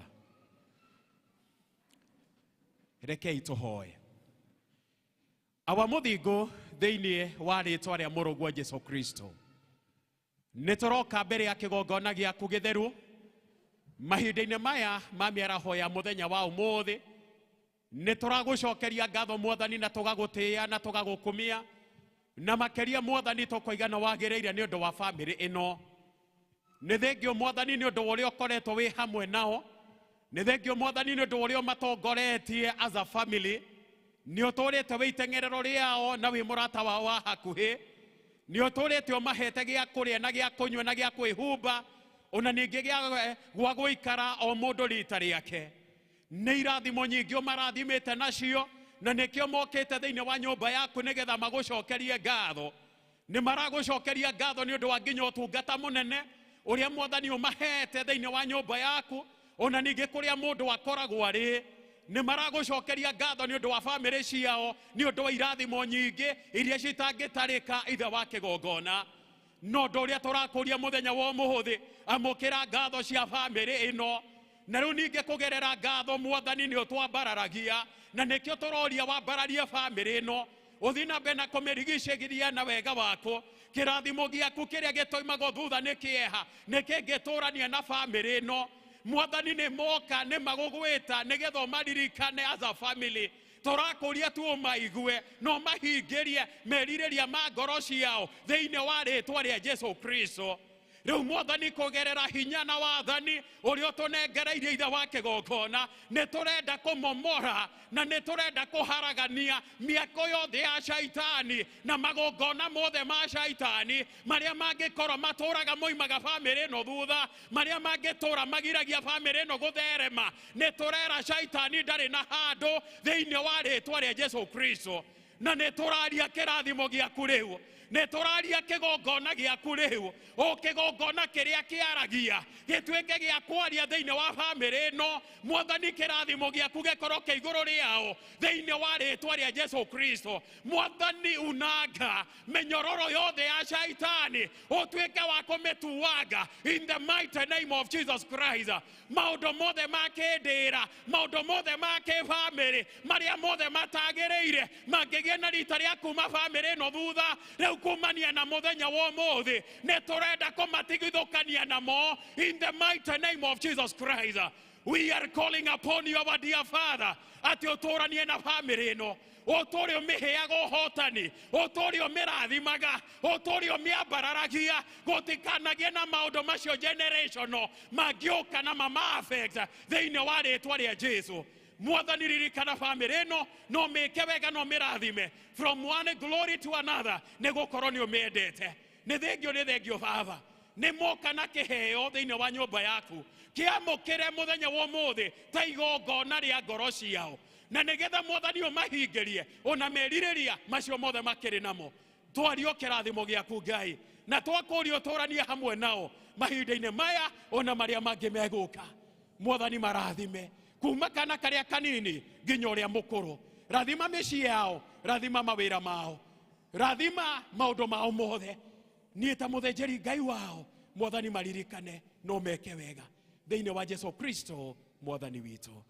Rekei tũhoe. Awa mũthingu thĩinĩ wa rĩtwa rĩa mũrũguo Jesu Kristo, nĩ tũroka mbere ya kĩgongona gĩaku gĩtheru mahinda-inĩ maya ma mĩaraho ya mũthenya wa ũmũthĩ. Nĩ tũragũcokeria ngatho Mwathani na tũgagũtĩĩa na tũgagũkumia, na makĩria Mwathani tũkoiga na wagĩrĩire nĩ ũndũ wa famĩlĩ ĩno. Nĩ thengio Mwathani nĩ ũndũ wa ũrĩa ũkoretwo wĩ hamwe nao, nĩ thengio Mwathani nĩ ũndũ wa ũrĩa ũmatongoretie as a family, nĩ ũtũrĩte wĩ iteng'erero rĩao na wĩ mũrata wao wa hakuhĩ, nĩ ũtũrĩte ũmahete gĩa kũrĩa na gĩa kũnyua na gĩa kwĩhumba, ona ningĩ gĩa gwa gũikara o mũndũ rita rĩake. Nĩ irathimo nyingĩ ũmarathimĩte nacio, na nĩkĩo mokĩte thĩinĩ wa nyũmba yaku nĩgetha magũcokerie ngatho. Nĩ maragũcokeria ngatho nĩ ũndũ wa nginya ũtungata mũnene ũrĩa Mwathani ũmahete thĩinĩ wa nyũmba yaku, ona ningĩ kũrĩa mũndũ akoragwo arĩ. Nĩ maragũcokeria ngatho nĩ ũndũ wa famĩlĩ ciao, nĩ ũndũ wa irathimo nyingĩ iria citangĩtarĩka ithe wa kĩgongona. No ũndũ ũrĩa tũrakũria mũthenya wa ũmũthĩ, amũkĩra ngatho cia famĩlĩ ĩno. Na rĩu ningĩ kũgerera ngatho Mwathani nĩ ũtwambararagia, na nĩkĩo tũroria wambararie famĩlĩ ĩno, ũthiĩ na mbere na kũmĩrigicĩria na wega waku. Kĩrathimo gĩaku kĩrĩa gĩtoimagwo thutha nĩ kĩeha, nĩ kĩngĩtũrania na famĩlĩ ĩno. Mwathani nĩ moka nĩ magũgwĩta nĩgetha ũmaririkane as a family. Tũrakũria tu ũmaigue na ũmahingĩrie merirĩria ma ngoro ciao thĩinĩ wa rĩtwa rĩa Jesu Kristo. Rĩu Mwathani kũgerera hinya na wathani ũrĩa ũtũnengereirie ithe wa kĩgongona, nĩ tũrenda kũmomora na nĩ tũrenda kũharagania mĩako yothe ya shaitani na magongona mothe ma shaitani marĩa mangĩkorwo matũraga moimaga famĩlĩ ĩno thutha, marĩa mangĩtũra magiragia famĩlĩ ĩno gũtherema. Nĩ tũrera shaitani ndarĩ na handũ thĩinĩ wa rĩtwa rĩa Jesu Kristo. Na nĩ tũraria kĩrathimo gĩaku rĩu, nĩ tũraria kĩgongona gĩaku rĩu, o kĩgongona kĩrĩa kĩaragia gĩtuĩke gĩa kwaria thĩinĩ wa famĩlĩ ĩno. Mwathani kĩrathimo gĩaku gĩkorwo kĩ igũrũ rĩao thĩinĩ wa rĩtwa rĩa Jesu Kristo. Mwathani unanga mĩnyororo yothe ya shaitani, ũtuĩke wa kũmĩtuanga in the mighty name of Jesus Christ. Maũndũ mothe ma kĩndĩra, maũndũ mothe ma kĩbamĩrĩ, marĩa mothe matagĩrĩire mangĩgĩa na rita rĩa kuma famĩlĩ ĩno thutha, rĩu kumania na mũthenya wa ũmũthĩ nĩ tũrenda kũmatigithũkania namo in the mighty name of Jesus Christ. We are calling upon you, our dear Father, atĩ ũtũranie na famĩlĩ ĩno, ũtũre ũmĩheaga ũhotani, ũtũre ũmĩrathimaga, ũtũre ũmĩambararagia, gũtikanagĩe na maũndũ macio generational mangĩũka na mama affect thĩinĩ wa rĩtwa rĩa Jesu. Mwathani ririkana famĩlĩ ĩno, no mĩke wega, no mĩrathime from one glory to another, nĩ gũkorwo nĩ ũmĩendete. Nĩ thengio, nĩ thengio Baba, nĩ moka na kĩheo thĩinĩ wa nyũmba yaku, kĩamũkĩre mũthenya wa ũmũthĩ ta igongona rĩa ngoro ciao, na nĩgetha Mwathani ũmahingĩrie ona merirĩria macio mothe makĩrĩ namo. Twario kĩrathimo gĩaku Ngai, na twakũria ũtũranie hamwe nao mahinda-inĩ maya ona marĩa mangĩ megũka. Mwathani marathime kuma kana karĩa kanini nginya ũrĩa mũkũrũ. Rathima mĩciĩ yao, rathima mawĩra mao, rathima maũndũ mao mothe. Niĩ ta mũthĩnjĩri Ngai wao, Mwathani maririkane no meke wega thĩinĩ wa Jesu Kristo Mwathani witũ.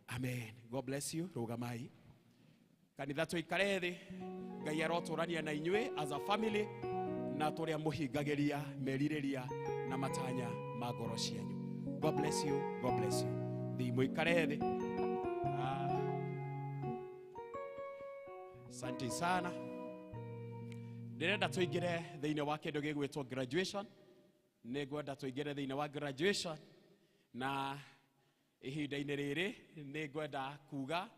Amen. God bless you. Rũgamai kanitha, tũikare thĩ. Ngai arotũrania na inyuĩ as a family, na tũrĩa mũhingagĩria merirĩria na matanya ma ngoro cianyu. God bless you. God bless you. Thii mũikare thĩ. Asante sana. Ndĩrenda tũingĩre thĩinĩ wa kĩndũ gĩgwĩtwo graduation. Nĩ ngwenda tũingĩre thĩinĩ wa graduation, na ihinda-inĩ rĩrĩ nĩ ngwenda kuga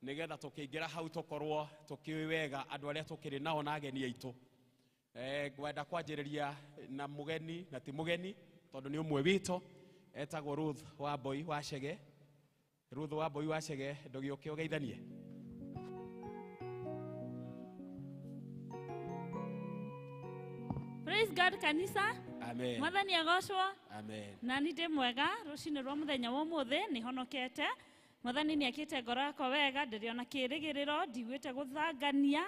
nĩgetha tũkĩingĩra hau tũkorwo tũkĩũĩ wega andũ arĩa tũkĩrĩ nao na ageni aitũ. Ngwenda kwanjĩrĩria na mũgeni, na ti mũgeni tondũ nĩ ũmwe witũ, etagwo Ruth Wambui wa Chege. Ruth Wambui wa Chege, ndũgĩũke ũgeithanie. Praise God kanisa. Amen. Mwathani agocwo. Amen. Na nĩ ndĩ mwega rũcinĩ rwa mũthenya wa ũmũthĩ, nĩ honokete. Mwathani nĩ akĩte ngoro yakwa wega, ndĩrĩ ona kĩrĩgĩrĩro, ndiguĩte gũthangania,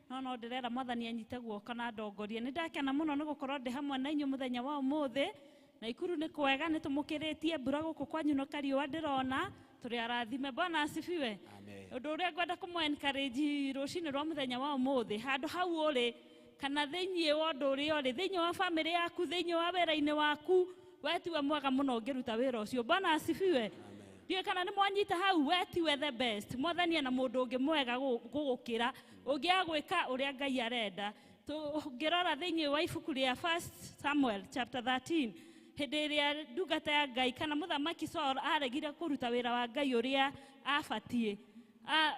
no ndĩrera Mwathani anyite guoko na ndongorie. Nĩ ndakena mũno nĩ gũkorwo ndĩ hamwe na inyuĩ mũthenya wa ũmũthĩ. Na ikuru nĩ kwega, nĩ tũmũkĩrĩtie mbura gũkũ kwanyu no kariũa ndĩrona, tũrĩ arathime. Bwana asifiwe. Amen. Ũndũ ũrĩa ngwenda kũmũ encourage rũcinĩ rwa mũthenya wa ũmũthĩ, handũ hau ũrĩ kana thĩinĩ wa ũndũ ũrĩa ũrĩ, thĩinĩ wa famĩlĩ yaku, thĩinĩ wa wĩra-inĩ waku, we tiwe mwega mũno ũngĩruta wĩra ũcio. Bwana asifiwe. Ndiũĩ kana nĩ mwanyita hau, we tiwe the best. Mwathani ena mũndũ ũngĩ mwega gũgũkĩra, ũngĩaga gwĩka ũrĩa Ngai arenda. Tũngĩrora thĩinĩ wa ibuku rĩa 1 Samuel chapter 13, hĩndĩ ĩrĩa ndungata ya Ngai kana mũthamaki Saul aregire kũruta wĩra wa Ngai ũrĩa abatiĩ,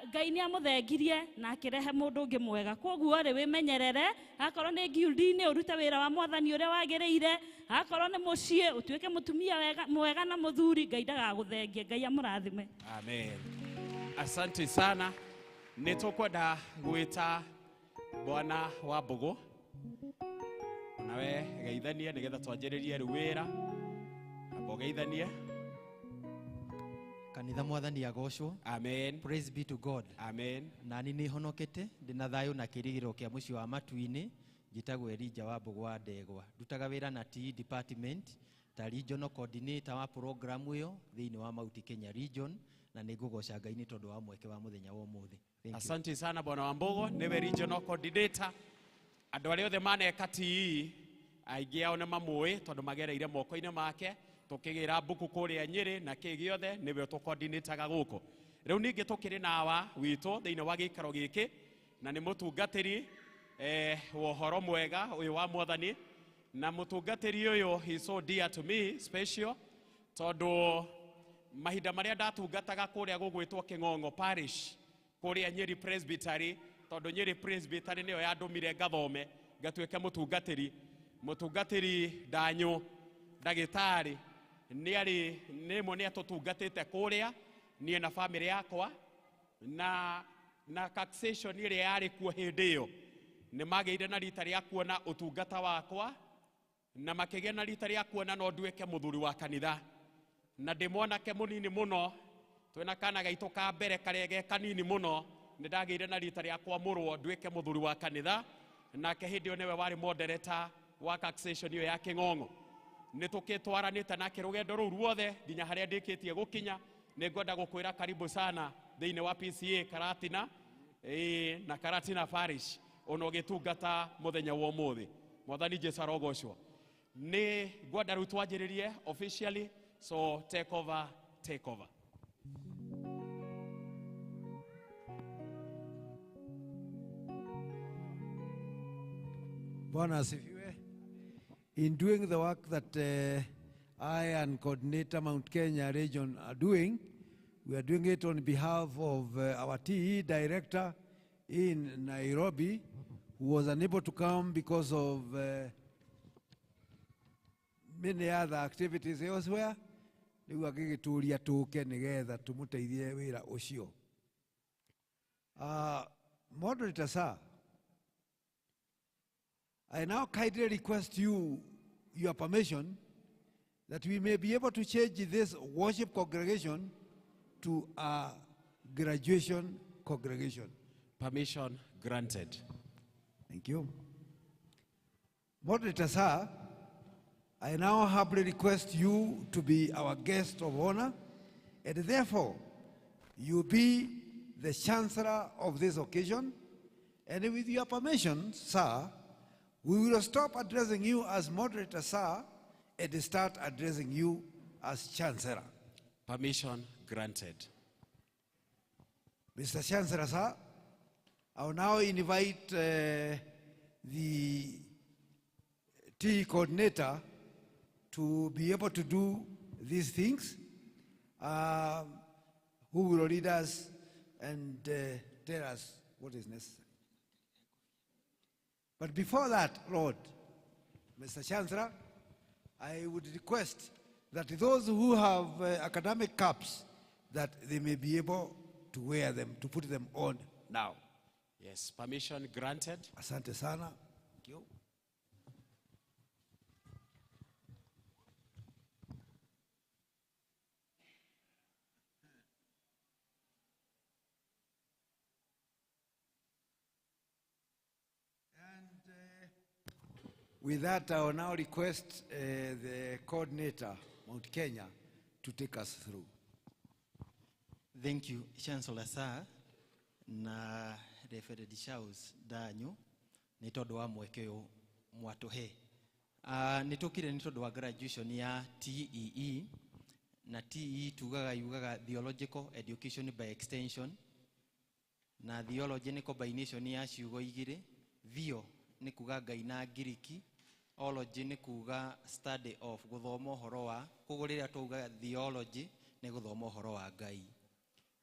Ngai nĩ amũthengirie na akĩrehe mũndũ ũngĩ mwega. Kwoguo rĩ, wĩmenyerere, akorwo nĩ guild-inĩ ũrute wĩra wa Mwathani ũrĩa wagĩrĩire, akorwo nĩ mũciĩ ũtuĩke mũtumia mwega na mũthuri, Ngai ndagagũthengie. Ngai amũrathime. Amen. Asante sana. Nĩ tũkwenda gwĩta Bwana wa Mbũgũ, nawe geithanie nĩgetha twanjĩrĩrie rĩu wĩra. Amba ũgeithanie. Kanitha Mwathani agocwo. Amen. Praise be to God. Amen. Nani nĩ honokete, ndĩna thayũ na kĩrĩgĩrĩro kĩa mũciĩ wa matu-inĩ. Njĩtagwo Elijah wa Mbũgũ wa Ndegwa. Ndutaga wĩra na TE department ta regional coordinator wa program ĩyo thĩinĩ wa Mount Kenya region, na nĩ ngũgoca Ngai nĩ tondũ wa mweke wa mũthenya wa ũmũthĩ. Thank you. Asante sana Bwana wa Mbũgũ, nĩwe regional coordinator. Andũ arĩa othe maneka TE aingĩ ao nĩ mamũĩ tondũ magereire moko-inĩ make, tũkĩgĩra mbuku kũrĩa Nyĩrĩ na kĩ gĩothe nĩwe tũkoordinataga gũkũ. Rĩu ningĩ tũkĩrĩ na awa witũ thĩinĩ wa gĩikaro gĩkĩ, na nĩ mũtungatĩri wa ũhoro mwega ũyũ wa Mwathani. Na mũtungatĩri ũyũ he is so dear to me special, tondũ mahinda marĩa ndatungataga kũrĩa gũgwĩtwo Kĩng'ong'o Parish kũrĩa Nyĩrĩ Presbytery, tondũ Nyĩrĩ Presbytery nĩyo yandũmire ngathome ngatuĩke mũtungatĩri. Mũtungatĩri Ndanyũ ndagĩtarĩ nĩ nĩmwe nĩ atũtungatĩte kũrĩa niĩ na famĩlĩ yakwa, na taxation ĩrĩa yarĩ kuo hĩndĩ ĩyo nĩ magĩire na rita rĩa kuona ũtungata wakwa, na makĩgĩa na rita rĩa kuona no nduĩke mũthuri wa kanitha. Na ndĩ mwanake mũnini mũno, twĩna kana gaitũ ka mbere karĩa ge kanini mũno, nĩ ndagĩire na rita rĩa kwamũrwo nduĩke mũthuri wa kanitha, nake hĩndĩ ĩyo nĩwe warĩ moderator wa taxation ĩyo ya Kĩng'ong'o. Nĩ tũkĩtwaranĩte nake rũgendo rũu ruothe nginya harĩa ndĩkĩtie gũkinya. Nĩ ngwenda gũkwĩra karibu sana thĩinĩ wa PCA Karatina, na Karatina Parish ona ũgĩtungata mũthenya wa ũmũthĩ. Mwathani Jesu arogocwo. Nĩ ngwenda rĩu twanjĩrĩrie officially, so take over, take over. Bwana asifiwe. In doing the work that I and Coordinator Mount Kenya region are doing, we are doing it on behalf of our TE director in Nairobi, who was unable to come because of many other activities elsewhere. Rĩu agĩgĩtũria tũke nĩgetha tũmũteithie wĩra ũcio. Moderator sir, I now kindly request you your permission that we may be able to change this worship congregation to a graduation congregation. Permission granted. Thank you. Moderator, sir, I now humbly request you to be our guest of honor, and therefore you be the chancellor of this occasion. And with your permission, sir, we will stop addressing you as moderator, sir, and start addressing you as chancellor. Permission granted. Mr. Chancellor, sir, I will now invite the TE coordinator to be able to do these things, who will lead us and tell us what is necessary. But before that, Lord, Mr. Chancellor, I would request that those who have academic caps, that they may be able to wear them, to put them on now. Yes, permission granted. Asante sana. Thank you. With that, I will now request the coordinator, Mount Kenya, to take us through. Thank you, Chancellor Sir, na Reverend Charles Danyo, nĩ tondũ wa mweke ũyũ mwatũhe. Nĩ tũkire nĩ tondũ wa graduation ya TEE, na TEE tugaga yugaga Theological Education by Extension, na theology nĩ combination ya ciugo igĩrĩ, theo nĩ kuga Ngai na Ngiriki, ology nĩ kuga study of, gũthoma ũhoro wa, koguo rĩrĩa twauga theology nĩ gũthoma ũhoro wa Ngai.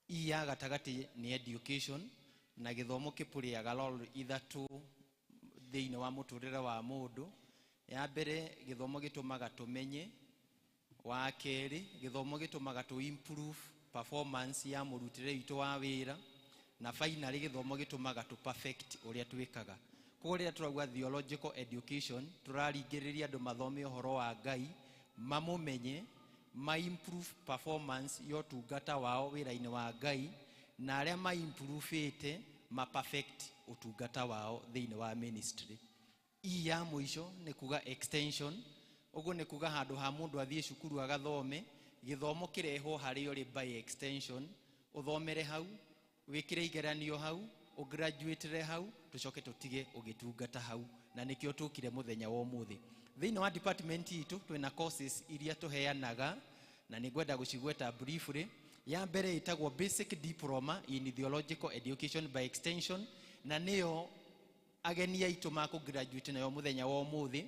E ya gatagatĩ nĩ education, na gĩthomo kĩpũrĩaga role ithatũ thĩinĩ wa mũtũrĩre wa mũndũ. Ya mbere, gĩthomo gĩtũmaga tũmenye. Wa kerĩ, gĩthomo gĩtũmaga tũ improve performance ya mũrutĩre witũ wa wĩra. Na finally, gĩthomo gĩtũmaga tũ perfect ũrĩa twĩkaga. Koguo rĩrĩa tũrauga theological education, tũraringĩrĩria andũ mathome ũhoro wa Ngai, mamũmenye, ma improve performance ya ũtungata wao wĩra-inĩ wa Ngai, na arĩa ma improve-ĩte, ma perfect ũtungata wao thĩinĩ wa ministry. E ya mũico nĩ kuga extension, ũguo nĩ kuga handũ ha mũndũ athiĩ cukuru agathome, gĩthomo kĩrehwo harĩa ũrĩ by extension, ũthomere hau, wĩkĩre igeranio hau, ũgraduatĩre hau, tũcoke tũtige ũgĩtungata hau, na nĩkĩo tũkire mũthenya wa ũmũthĩ. Thĩinĩ wa department itũ twĩna courses iria tũheanaga, na nĩngwenda gũcigweta briefly. Ya mbere ĩtagwo Basic Diploma in Theological Education by Extension, na nĩyo ageni aitũ makũgraduate nayo mũthenya wa ũmũthĩ.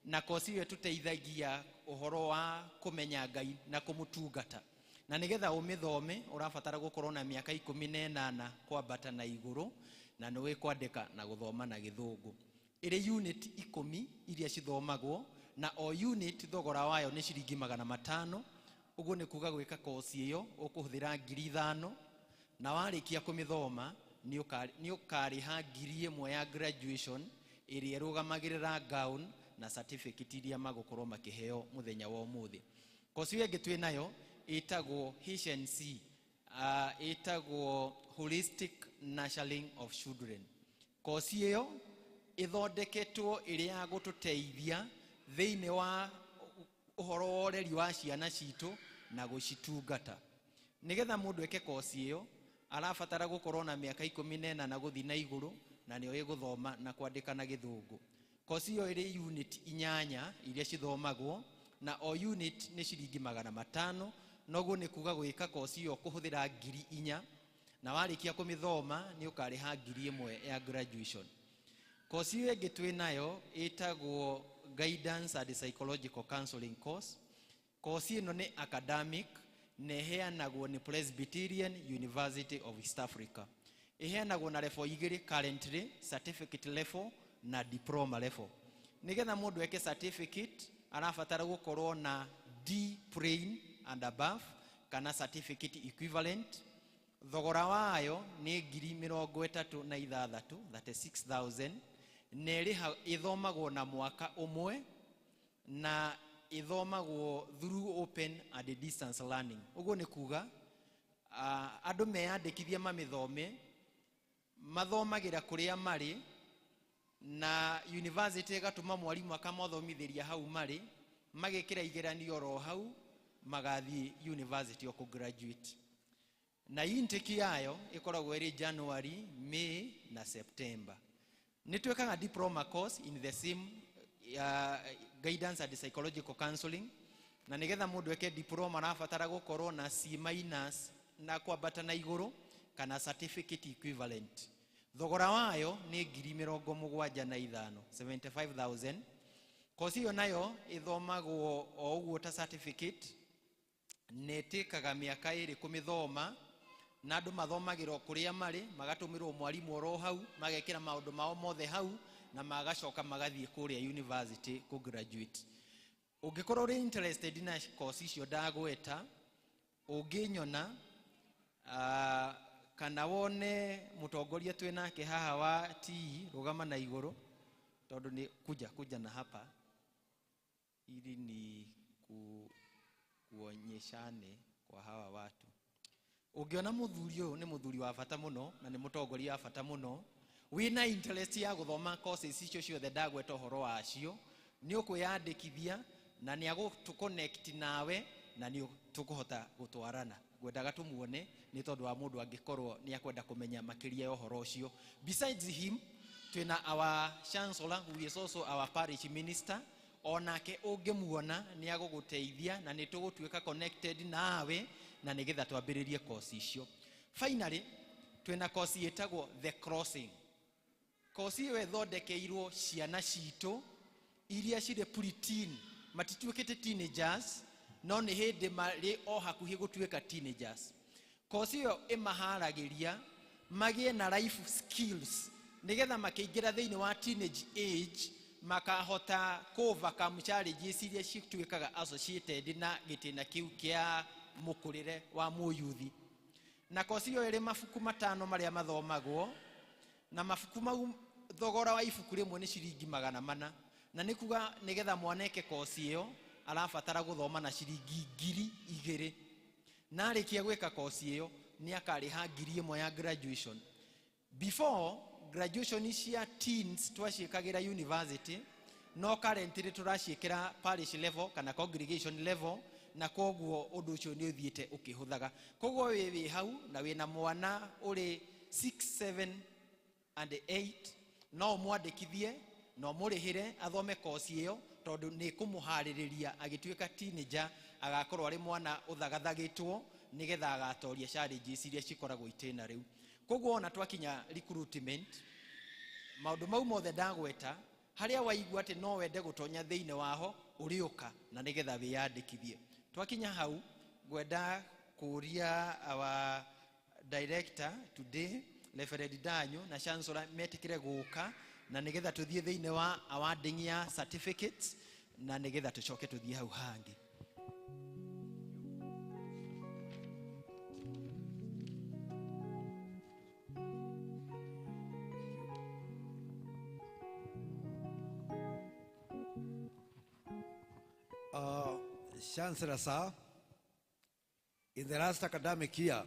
Na course ĩyo ĩtũteithagia ũhoro wa kũmenya Ngai na kũmũtungata. Na nĩgetha ũmĩthome ũrabatara gũkorwo na mĩaka 18 kwambata na igũrũ, na nĩũĩ kwandĩka na gũthoma na gĩthũngũ. Ĩrĩ unit 10 iria cithomagwo, na o unit thogora wayo nĩ ciringi 500. Ũguo nĩ kuga gwĩka course ĩyo ũkũhũthĩra 5,000, na warĩkia kũmĩthoma nĩ ũkarĩha 1,000 ya graduation ĩrĩa ĩrũgamagĩrĩra gown na certificate iria magũkorwo makĩheo mũthenya wa ũmũthĩ. Course ĩyo ĩngĩ twĩ nayo ĩtagwo HNC, ĩtagwo Holistic Nurturing of Children. Course ĩyo ĩthondeketwo ĩrĩ ya gũtũteithia thĩinĩ wa ũhoro wa ũreri wa ciana citũ na gũcitungata. Nĩgetha mũndũ eke course ĩyo arabatara gũkorwo na mĩaka 18 gũthiĩ na igũrũ, na nĩoĩ gũthoma na kwandĩka na gĩthũngũ. Course ĩyo ĩrĩ unit 8 iria cithomagwo, na o unit nĩ ciringi 500. Noguo nĩ kuga gwĩka course ĩyo kũhũthĩra 4,000, na warĩkia kũmĩthoma nĩ ũkarĩha 1,000 ya graduation. Course ĩyo ĩngĩ twĩ nayo ĩtagwo Guidance and Psychological Counseling Course. Course ĩno nĩ academic na ĩheanagwo nĩ Presbyterian University of East Africa. Ĩheanagwo na level 2 currently, certificate level na diploma level. Nĩgetha mũndũ eke certificate arabatara gũkorwo na D plain and above kana certificate equivalent. Thogora wayo nĩ 36,000, 36,000, na ĩthomagwo na mwaka ũmwe, na ĩthomagwo through open and distance learning. Ũguo nĩ kuga andũ meyandĩkithia mamĩthome, mathomagĩra kũrĩa marĩ, Na university ĩgatũma mwarimũ akamathomithĩria hau marĩ, magekĩra igeranio oro hau, magathiĩ university o kũ-graduate. Na intake yayo ĩkoragwo ĩrĩ January, May na September. Nĩ twĩkaga diploma course in the same guidance and psychological counseling, na nĩgetha mũndũ eke diploma arabatara gũkorwo na C minus na kwambata na igũrũ kana certificate equivalent. Thogora wayo nĩ 75,000, 75,000. Kosi ĩyo nayo ĩthomagwo o ũguo ta certificate, na ĩtĩkaga mĩaka ĩrĩ kũmĩthoma, na andũ mathomagĩra o kũrĩa marĩ, magatũmĩrwo mwarimũ oro hau, magekĩra maũndũ mao mothe hau, na magacoka magathiĩ kũrĩa university kũ graduate. Ũngĩkorwo ũrĩ interested na course icio ndagweta, ũngĩnyona kana wone mũtongoria twĩ nake haha wa TE, rũgama na igũrũ tondũ nĩ kuja kuja na hapa ili ni kuonyeshane kwa hawa watu. Ũngĩona mũthuri ũyũ nĩ mũthuri wa bata mũno na nĩ mũtongoria wa bata mũno, wĩna interest ya gũthoma courses icio ciothe ndagweta ũhoro wacio, nĩ ũkwĩyandĩkithia na nĩ agũtũ connect nawe na nĩ tũkũhota gũtwarana. Ngwendaga tũmuone nĩ tondũ wa mũndũ angĩkorwo nĩ akwenda kũmenya makĩria ya ũhoro ũcio. Besides him, twĩna our chancellor who is also our parish minister, onake ũngĩmuona nĩ agũgũteithia na nĩ tũgũtuĩka connected nawe na nĩgetha twambĩrĩrie course icio. Finally, twĩna course ĩtagwo The Crossing. Course ĩyo ĩthondekeirwo ciana citũ iria cirĩ pre-teen, matituĩkĩte teenagers, no nĩ hĩndĩ marĩ o hakuhĩ gũtuĩka teenagers. Course ĩyo ĩmaharagĩria magĩe na life skills nĩgetha makĩingĩra thĩinĩ wa teenage age makahota overcome challenges iria cituĩkaga associated na gĩtĩna kĩu kĩa mũkũrĩre wa mũyuthi. Na course ĩyo ĩrĩ mabuku 5 marĩa mathomagwo, na mabuku mau thogora wa ibuku rĩmwe nĩ ciringi 400, na nĩ kuga nĩgetha mwana eke course ĩyo arabatara gũthoma na ciringi 2,000. Na arĩkia gwĩka course ĩyo nĩ akarĩha 1,000 ya graduation. Before graduation cia teens twaciĩkagĩra university, no currently tũraciĩkĩra parish level kana congregation level, na koguo ũndũ ũcio nĩ ũthiĩte ũkĩhũthaga. Koguo wĩ hau na wĩna mwana ũrĩ 6, 7 and 8, no ũmwandĩkithie na ũmũrĩhĩre athome course ĩyo, tondũ nĩ kũmũharĩrĩria agĩtuĩka teenager agakorwo arĩ mwana ũthagathagĩtwo nĩgetha agatoria challenges iria cikoragwo itĩna rĩu. Koguo ona twakinya recruitment, maũndũ mau mothe ndagweta, harĩa waigua atĩ no wende gũtonya thĩinĩ waho ũrĩũka na nĩgetha wĩyandĩkithie. Twakinya hau ngwenda kũria our director today Reverend Danyo na Chancellor metĩkĩre gũka na nĩgetha tũthiĩ thĩinĩ wa awarding ya certificates na nĩgetha tũcoke tũthiĩ hau hangĩ. Chancellor sir, in the last academic year,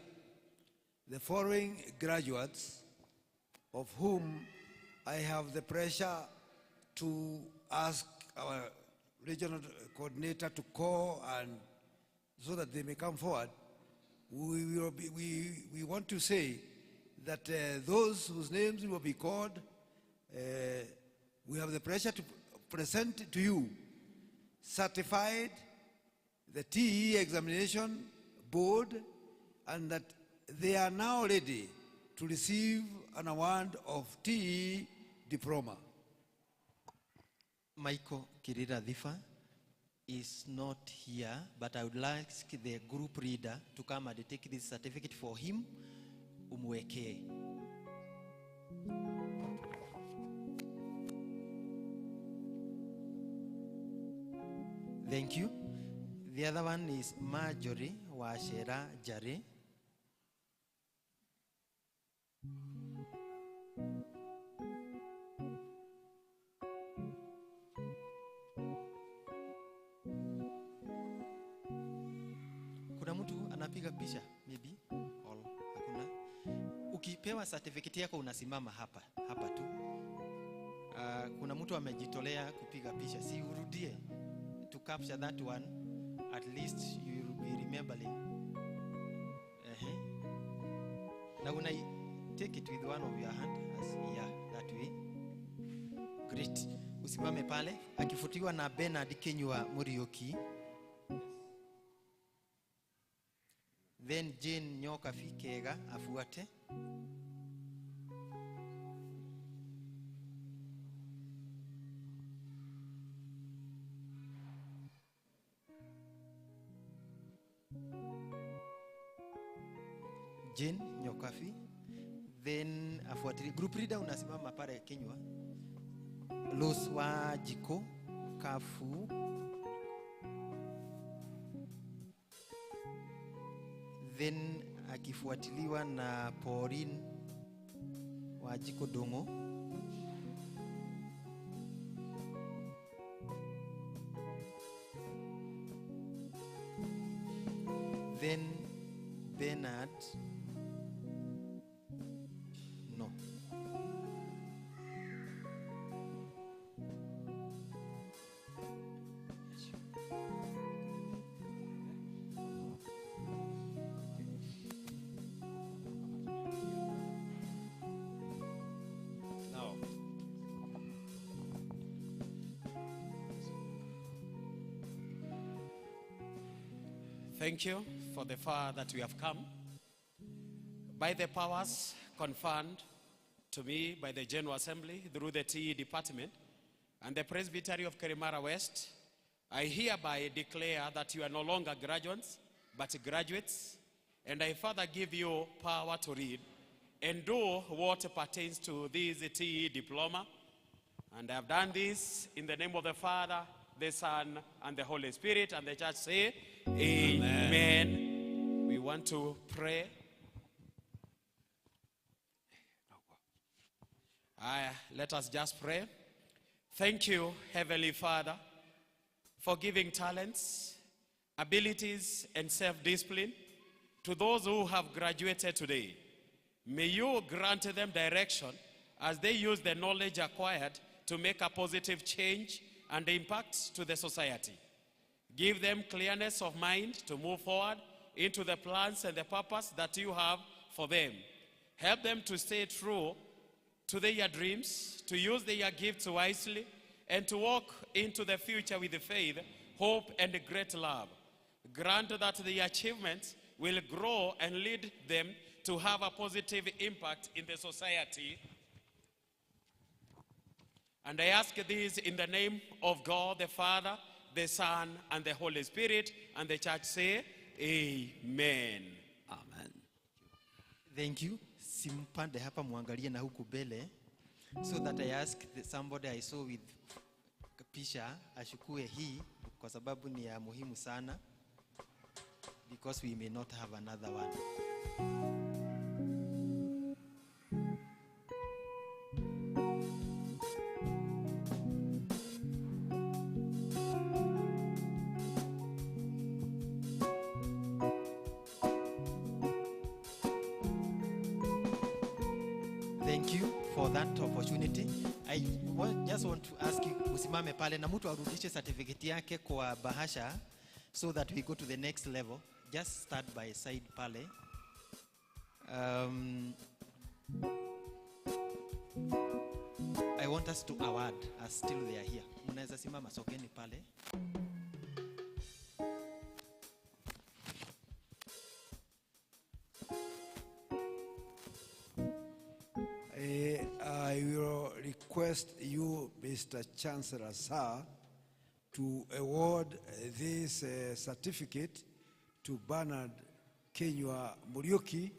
the following graduates, of whom I have the pleasure to ask our regional coordinator to call and so that they may come forward, we want to say that those whose names will be called, we have the pleasure to present to you certified the TE examination board, and that they are now ready to receive an award of TE diploma. Michael Kirira Dhifa is not here, but I would like the group leader to come and take this certificate for him. Umweke. Thank you. The other one is Marjorie Wachera Jare. Kuna mtu anapiga picha maybe all hakuna. Ukipewa certificate yako unasimama hapa hapa tu. Kuna mtu amejitolea kupiga picha, si urudie to capture that one, at least you will be remembering. Na una take it with one of your hand as, yeah, that way. Great. Usimame pale akifutiwa na Bernard Kinyua Muriuki. Then Jane Nyoka Fikega afuate. Jane Nyokafi, then afuatilie group leader, unasimama pale Kinyua. Los wa Jiko Kafu, then akifuatiliwa na Pauline wa Jiko Dongo. Then Bernard, no. Now, thank you for the far that we have come. By the powers conferred to me by the General Assembly through the TE Department and the Presbytery of Kirimara West, I hereby declare that you are no longer graduates, but graduates, and I further give you power to read and do what pertains to this TE diploma. And I have done this in the name of the Father, the Son, and the Holy Spirit, and the church say, Amen. Amen. We want to pray. Let us just pray. Thank you, Heavenly Father, for giving talents, abilities, and self-discipline to those who have graduated today. May you grant them direction as they use the knowledge acquired to make a positive change and impact to the society. Give them clearness of mind to move forward into the plans and the purpose that you have for them. Help them to stay true to their dreams, to use their gifts wisely, and to walk into the future with faith, hope, and great love. Grant that the achievements will grow and lead them to have a positive impact in the society. And I ask this in the name of God, the Father, the Son, and the Holy Spirit, and the church say, Amen. Amen. Thank you. Simpande hapa muangalie na huku mbele, so that I ask somebody I saw with pisha ashukue hii kwa sababu ni ya muhimu sana, because we may not have another one. Thank you for that opportunity. I just want to ask you usimame pale na mtu arudishe certificate yake kwa bahasha so that we go to the next level. Just start by side pale. I want us to award as still they are here. Mnaweza simama, sokeni pale. I will request you, Mr. Chancellor, sir, to award this certificate to Bernard Kinyua Muriuki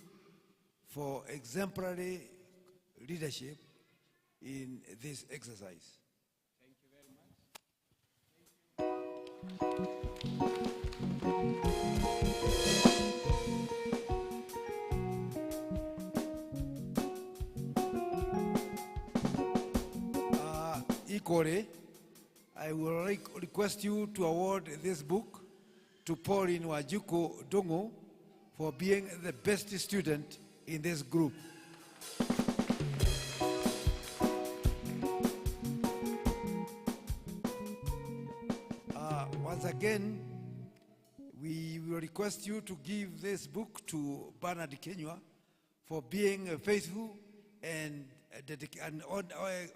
for exemplary leadership in this exercise. Thank you very much. Equally, I will request you to award this book to Pauline Wanjiku Dongo for being the best student in this group. Once again, we will request you to give this book to Bernard Kinyua for being faithful and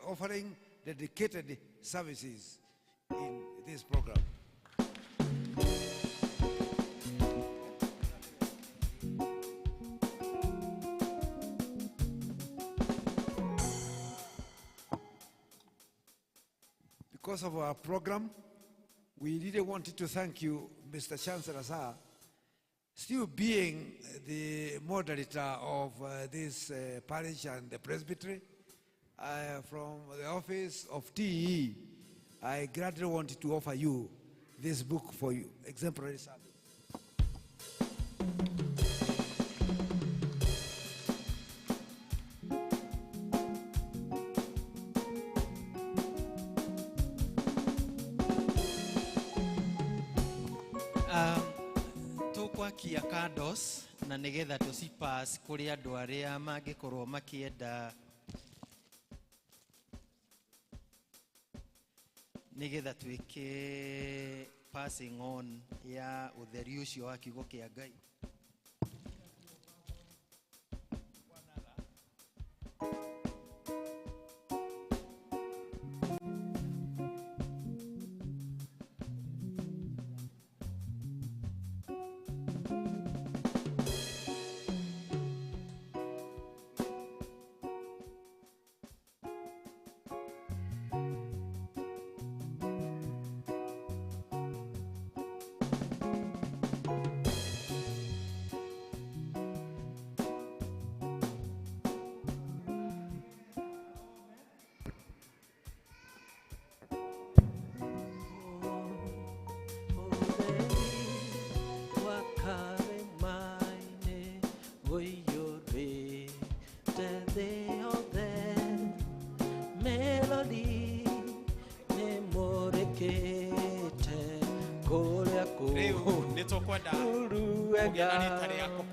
offering dedicated services in this program. Because of our program, we really wanted to thank you, Mr. Chancellor Sir, still being the moderator of this parish and the presbytery. From the office of TE, I gladly wanted to offer you this book for you, exemplary service. Tũkwakia candles na nĩgetha tũcipass kũrĩ andũ arĩa mangĩkorwo makĩenda nĩgetha twĩke passing on ya ũtheri ũcio wa kiugo kĩa Ngai.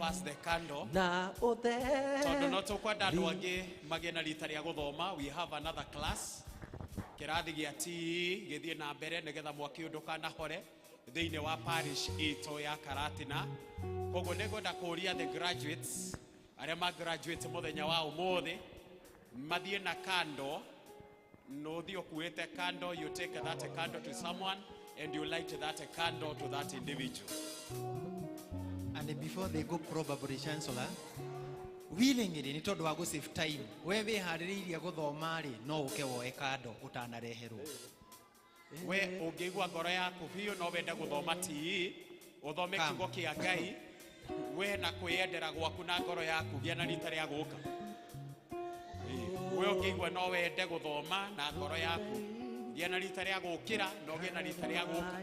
Pass the candle. Na tondu no tukwenda andu angi magie na rita ria guthoma. We have another class kirathi gia TE githie na mbere nigetha mwaki undu kanahore thiini wa parish itu ya Karatina. Koguo ningwenda kuria the graduates aria ma graduate muthenya wa umuthi mathie na candle. No thie ukuite candle, you take that candle to someone and you light that candle to that individual. And before they go, probably Chancellor, willingly nĩ tondũ wa gũ save time, we wĩharĩrĩirie gũthoma rĩ, no ũke woe kando ũtanareherwo. We ũngĩigua ngoro yaku biũ no wende gũthoma TE, ũthome kiugo kĩa Ngai, we na kwĩyendera gwaku na ngoro yaku gĩa na rita rĩa gũka. We ũngĩigua no wende gũthoma na ngoro yaku, gĩa na rita rĩa gũkĩra na ũgĩe na rita rĩa gũka.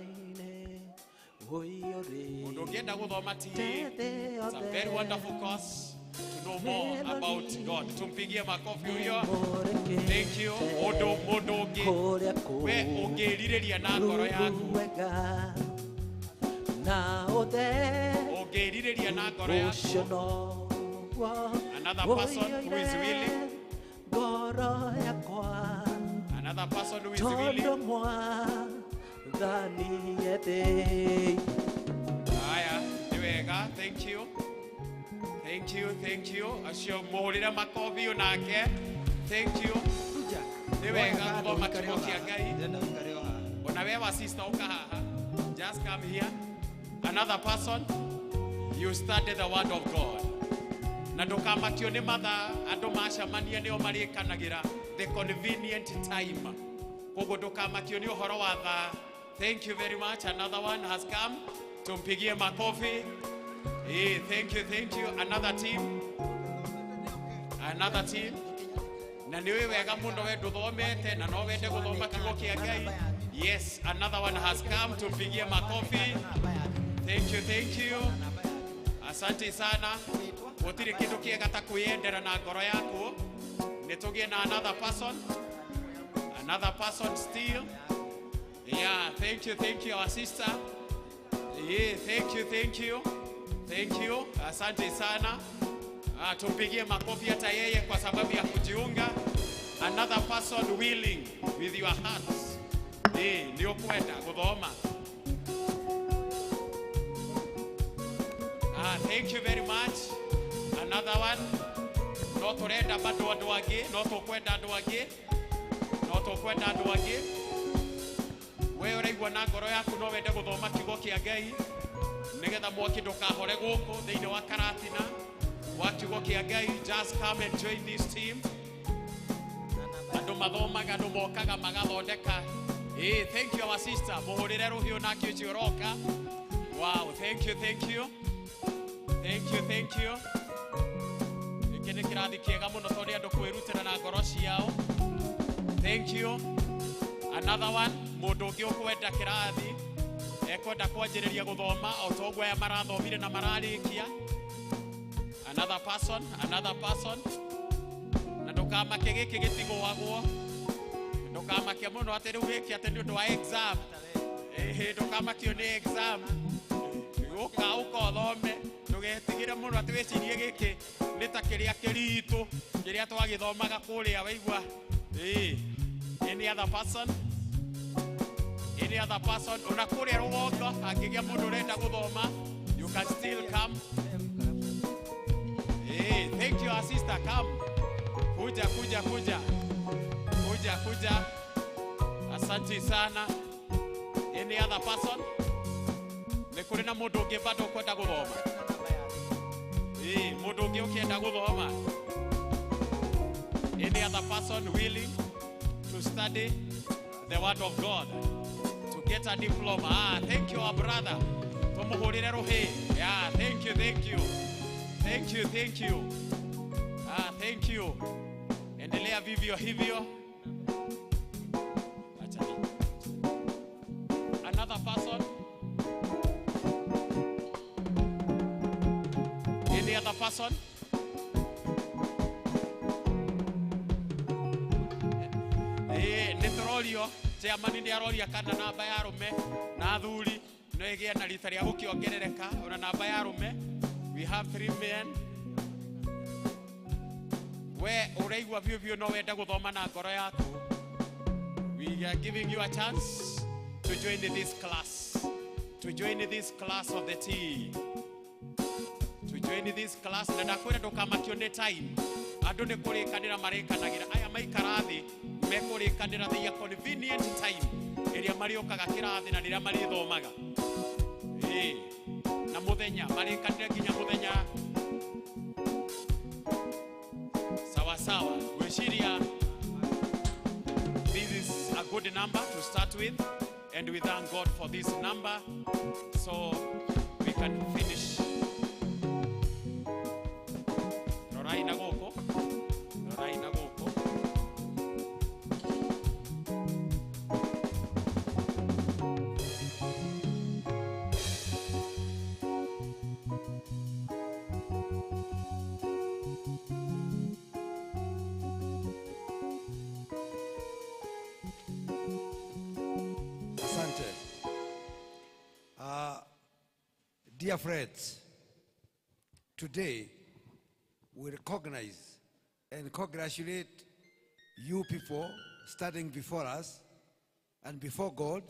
Mundu ũngĩenda gũthoma TE, it's a very wonderful course to know more about God. Tumpigie makofi huyo. Thank you. Mundu mundu ũngĩ we ũngĩrirĩria na ngoro yaku, ũngĩrirĩria na ngoro yaku. Another person who is willing. Another person who is willing. Aya, nĩ wega. Thank you. Thank you, thank you. Acio mũhũrĩre makobi onake. Thank you. Nĩ wega gũthoma kiugo kĩa Ngai. Ona we wa sister ũka haha. Just come here. Another person, you study the word of God. Na ndũkamakio nĩ mathaa andũ macemania nĩo marĩkanagĩra the convenient time. Koguo ndũkamakio nĩ ũhoro wa thaa. Thank you very much. Another one has come. Tumpigie makofi. Hey, thank you, thank you. Another team. Another team. Na nĩ ũĩ wega mũno we ndũthomete na no wende gũthoma kiugo kĩa Ngai. Yes, another one has come. Tumpigie makofi. Thank you, thank you. Asante sana. Gũtirĩ kĩndũ kĩega ta kwĩyendera na ngoro yaku. Nĩ tũgĩe na another person. Another person still. Yeah, thank you, our sister. Yeah, thank you, thank you. Thank you. Asante sana. Tumpigie makofi hata yeye kwa sababu ya kujiunga. Another person willing with your hearts. Ndio kwenda kuthoma. Thank you very much. Another one. No tũrenda bado andũ angĩ, no tũkwenda andũ angĩ, no tũkwenda andũ angĩ. We ũraigua na ngoro yaku no wende gũthoma kiugo kĩa Ngai nĩgetha mwaki ndũkahore gũkũ thĩinĩ wa Karatina wa kiugo kĩa Ngai. Just come and join this team. Andũ mathomaga, andũ mokaga magathondeka. Hey, thank you our sister. Mũhũrĩre rũhiũ nake ũcio ũroka. Wow, thank you, thank you. Thank you, thank you. Gĩkĩ nĩ kĩrathi kĩega mũno tondũ nĩ andũ kwĩrutĩra na ngoro ciao. Thank you. Another one, mũndũ ũngĩ ũkwenda kĩrathi, ekwenda kwanjĩrĩria gũthoma o ta ũguo aya marathomire na mararĩkia. Another person, another person. Na ndũkamake gĩkĩ gĩtigũagwo. Ndũkamake mũno atĩ rĩu gĩkĩ atĩ nĩ ũndũ wa exam. Ĩhĩ, ndũkamakio nĩ exam. Ũka ũka ũthome, ndũgetigĩre mũno atĩ wĩcirie gĩkĩ nĩ ta kĩrĩa kĩritũ, kĩrĩa twagĩthomaga kũrĩa waigua. Ĩĩ. Any other person? Any other person? Ona kũrĩa rũgongo angĩgĩa mũndũ ũrenda gũthoma, you can still come. Hey, thank you our sister, come. Kuja, kuja, kuja. Kuja, kuja. Asante sana. Any other person? Nĩ kũrĩ na mũndũ ũngĩ bado ũkwenda gũthoma? Ĩĩ, mũndũ ũngĩ ũkĩenda gũthoma? Any other person willing to study the word of God, to get a diploma? Ah, thank you our brother. Tũmũhũrĩre rũhĩ. Yeah, thank you, thank you. Thank you, thank you. Ah, thank you. Endelea vivyo hivyo. Acha ni. Another person. Any other person? Eh, nĩ tũrorio chairman nĩ aroria kana namba ya arũme na athuri no ĩgĩe na rita rĩa gũkĩongerereka ona namba ya arũme. We have 3 men. We ũraigua biũ biũ no wende gũthoma na ngoro yaku. We are giving you a chance to join this class. To join this class of the tea. To join this class. Na ndakwĩra ndũkamakio nĩ time. Andũ nĩ kũrĩkanĩra marĩkanagĩra. Aya maikara thĩ mekũrĩkanĩra their convenient time ĩrĩa marĩũkaga kĩrathi na rĩrĩa marĩthomaga. Ĩĩ. Na mũthenya marĩkanĩre nginya mũthenya. Sawa sawa. Gwĩciria this is a good number to start with, and we thank God for this number so we can finish. Rorai na gũkũ. Rorai na gũkũ. Asante. Dear friends, today we recognize and congratulate you people standing before us and before God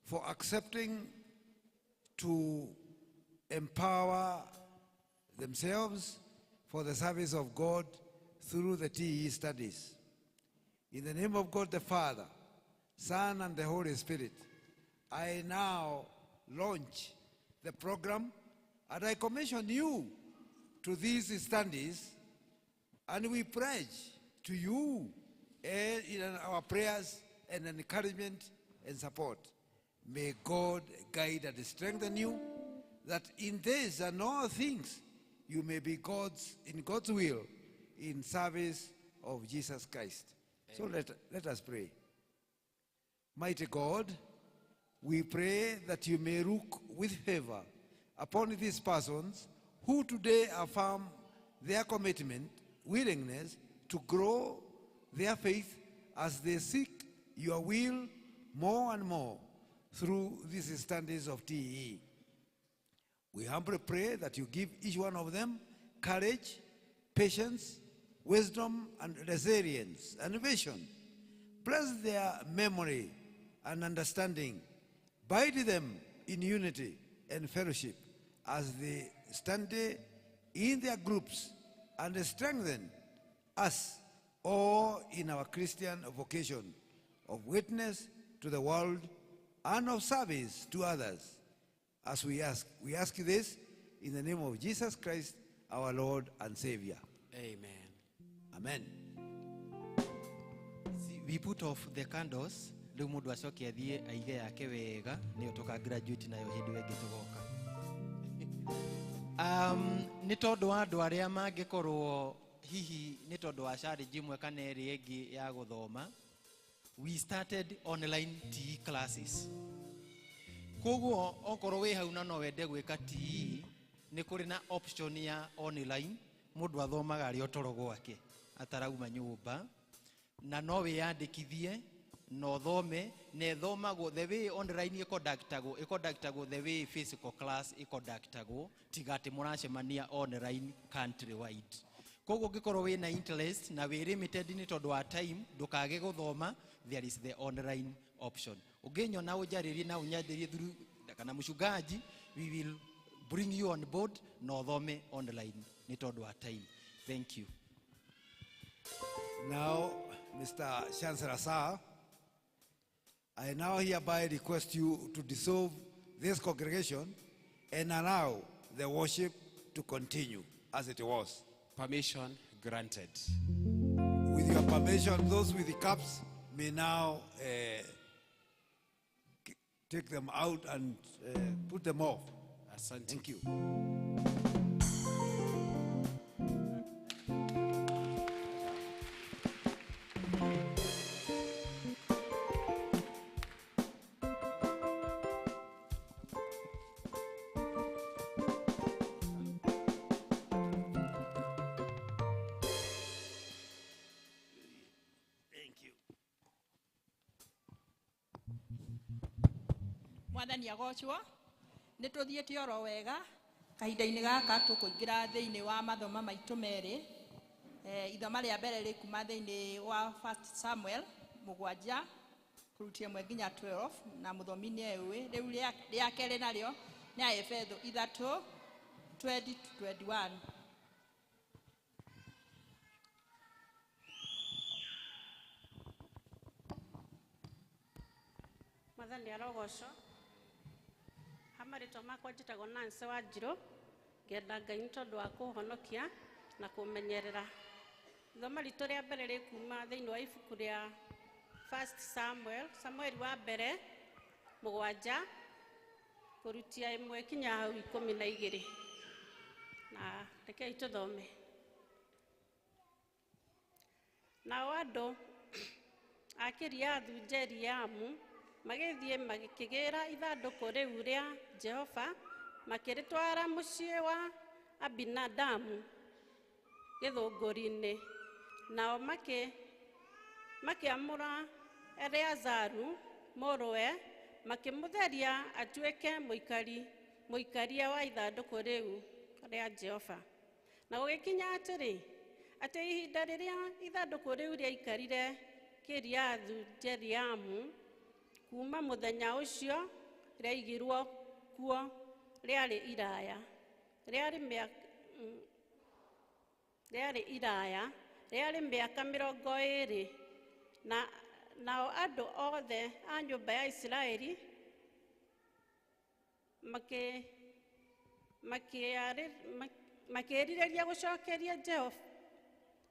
for accepting to empower themselves for the service of God through the TE studies. In the name of God the Father, Son, and the Holy Spirit, I now launch the program, and I commission you to these studies, and we pledge to you in our prayers and encouragement and support. May God guide and strengthen you, that in this and all things you may be in God's will in service of Jesus Christ. Amen. So let us pray. Mighty God, we pray that you may look with favor upon these persons who today affirm their commitment, willingness to grow their faith as they seek your will more and more through these studies of TE. We humbly pray that you give each one of them courage, patience, wisdom, and resilience, and vision. Bless their memory and understanding. Bind them in unity and fellowship as they study in their groups and strengthen us all in our Christian vocation of witness to the world and of service to others. As we ask this in the name of Jesus Christ, our Lord and Savior. Amen. Amen. See, we put off the candles. Rĩu mũndũ acoke athiĩ aige yake wega nĩyo tũka graduate nayo hĩndĩ ĩyo ĩngĩ tũgoka. Nĩ tondũ wa andũ arĩa mangĩkorwo hihi nĩ tondũ wa challenge ĩmwe kana ĩrĩa ĩngĩ ya gũthoma, we started online TE classes. Koguo okorwo wĩ hau na no wende gwĩka TE, nĩ kũrĩ na option ya online, mũndũ athomaga arĩ o toro gwake atarauma nyũmba, na no wĩyandĩkithie na ũthome, na ĩthomagwo the way online ĩconductagwo the way physical class ĩconductagwo, tiga atĩ mũracemania online country wide. Koguo ũngĩkorwo wĩna interest na wĩ limited nĩ tondũ wa time, ndũkage gũthoma, there is the online option. Ũngĩnyona ũnjarĩrie na ũnyanjĩrie through kana mũcungaji, we will bring you on board na ũthome online nĩ tondũ wa time. Thank you. Now, Mr. Chancellor Sir, I now hereby request you to dissolve this congregation and allow the worship to continue as it was. Permission granted. With your permission, those with the cups may now take them out and put them off. Asante. Thank you. Mwathani agocwo nĩ tũthiĩte oro wega kahinda-inĩ gaka tũkũingĩra thĩinĩ wa mathoma maitũ merĩ. Ithoma rĩa mbere rĩ kuma thĩinĩ wa 1 Samuel 7 kũrutia 1 nginya 12 na mũthomi nĩ eũĩ. Rĩu rĩa kerĩ narĩo nĩ Aefeso 3 20 to 21. Mwathani arogocwo. Marĩtwa makwa njĩtagwo Nancy Wanjirũ, ngenda Ngai nĩ tondũ wa kũhonokia na kũmenyerera. Ithoma ritũ rĩa mbere rĩkuma thĩinĩ wa ibuku rĩa 1 Samuel, Samueli wa mbere 7 kũrutia 1 kinya hau 12. Na rekei tũthome. Nao andũ a Kiriathu Jeriamu magĩthiĩ magĩkĩgĩra ithandũkũ rĩu rĩa Jehova, makĩrĩtwara mũciĩ wa Abinadamu gĩthũngũri-inĩ. Nao makĩamũra Eleazaru mũrũwe, makĩmũtheria atuĩke mũikaria wa ithandũkũ rĩu rĩa Jehova. Na gũgĩkinya atĩrĩ, atĩ ihinda rĩrĩa ithandũkũ rĩu rĩaikarire Kiriathu Jeriamu, kuma mũthenya ũcio rĩaigirwo kuo rĩarĩ iraya, rĩarĩ mĩaka 20. Na nao andũ othe a nyũmba ya Isiraeli makĩĩrirĩria gũcokeria Jehova,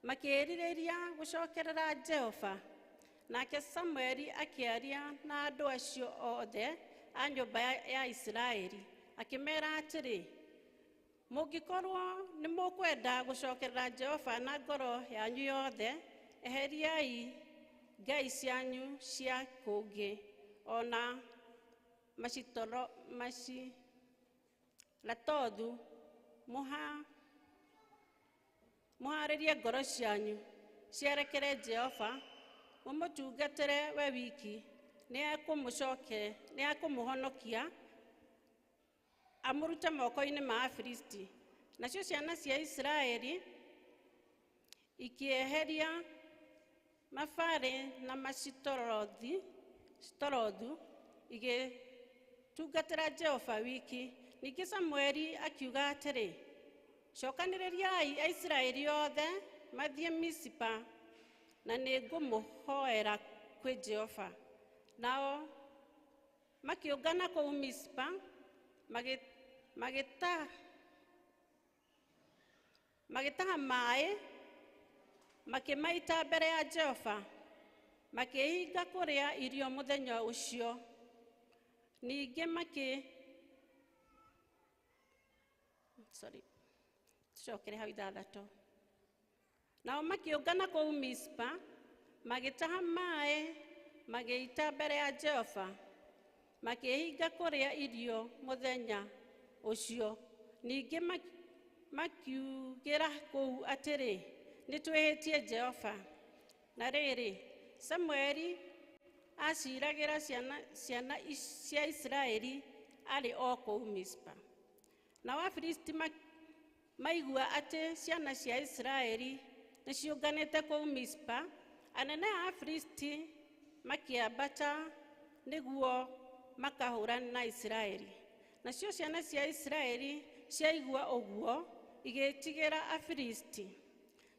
makĩĩrirĩria gũcokerera Jehova. Nake Samueli akĩaria na andũ acio othe a nyũmba ya Isiraeli, akĩmeera atĩrĩ, mũngĩkorwo nĩ mũkwenda gũcokerera Jehova na ngoro yanyu yothe, eheriai ngai cianyu cia kũngĩ o na Maciratothu, mũhaarĩrie ngoro cianyu cierekere Jehova, mũmũtungatĩre we wiki, nĩ ekũmũhonokia amũrute moko-inĩ ma Afilisti. Nacio ciana cia Isiraeli ikĩeheria mabarĩ na Macitorothu, igĩtungatĩra Jehova wiki. Ningĩ Samueli akiuga atĩrĩ, cokanĩrĩriai Aisiraeli othe mathiĩ Misipa, na nĩngũmũhoera kwĩ Jehova. Nao makĩũngana kũu Misipa, magĩtaha maaĩ, makĩmaita mbere ya Jehova, makĩhinga kũrĩa irio mũthenya ũcio. Ningĩ tũcokere hau ithathatũ. Nao makĩũngana kũu Misipa, magĩtaha maaĩ, magĩita mbere ya Jehova, makĩhinga kũrĩa irio mũthenya ũcio. Ningĩ makiugĩra kũu atĩrĩ, nĩtwĩhĩtie Jehova. Na rĩrĩ, Samueli aciragĩra ciana cia Isiraeli arĩ o kũu Misipa. Nao Afilisti maigua atĩ ciana cia Isiraeli nĩciũnganĩte kũu Misipa, anene a Afilisti makĩambata nĩguo makahũrane na Isiraeli. Nacio ciana cia Isiraeli ciaigua ũguo, igĩĩtigĩra Afilisti.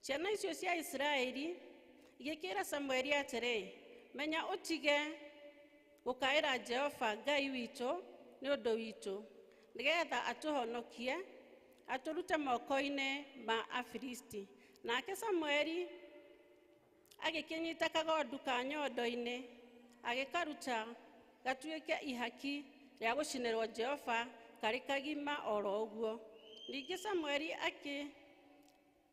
Ciana icio cia Isiraeli igĩkĩra Samueli atĩrĩ, menya ũtige gũkaĩra Jehova Ngai witũ nĩ ũndũ witũ, nĩgeetha atũhonokie atũrute moko-inĩ ma Afilisti. Nake Samueli agĩkĩnyita kagondu ka nyondo-inĩ, agĩkaruta gatuĩke ihaki rĩa gũcinĩrwo Jehova karĩ kagima oro ũguo. Ningĩ Samueli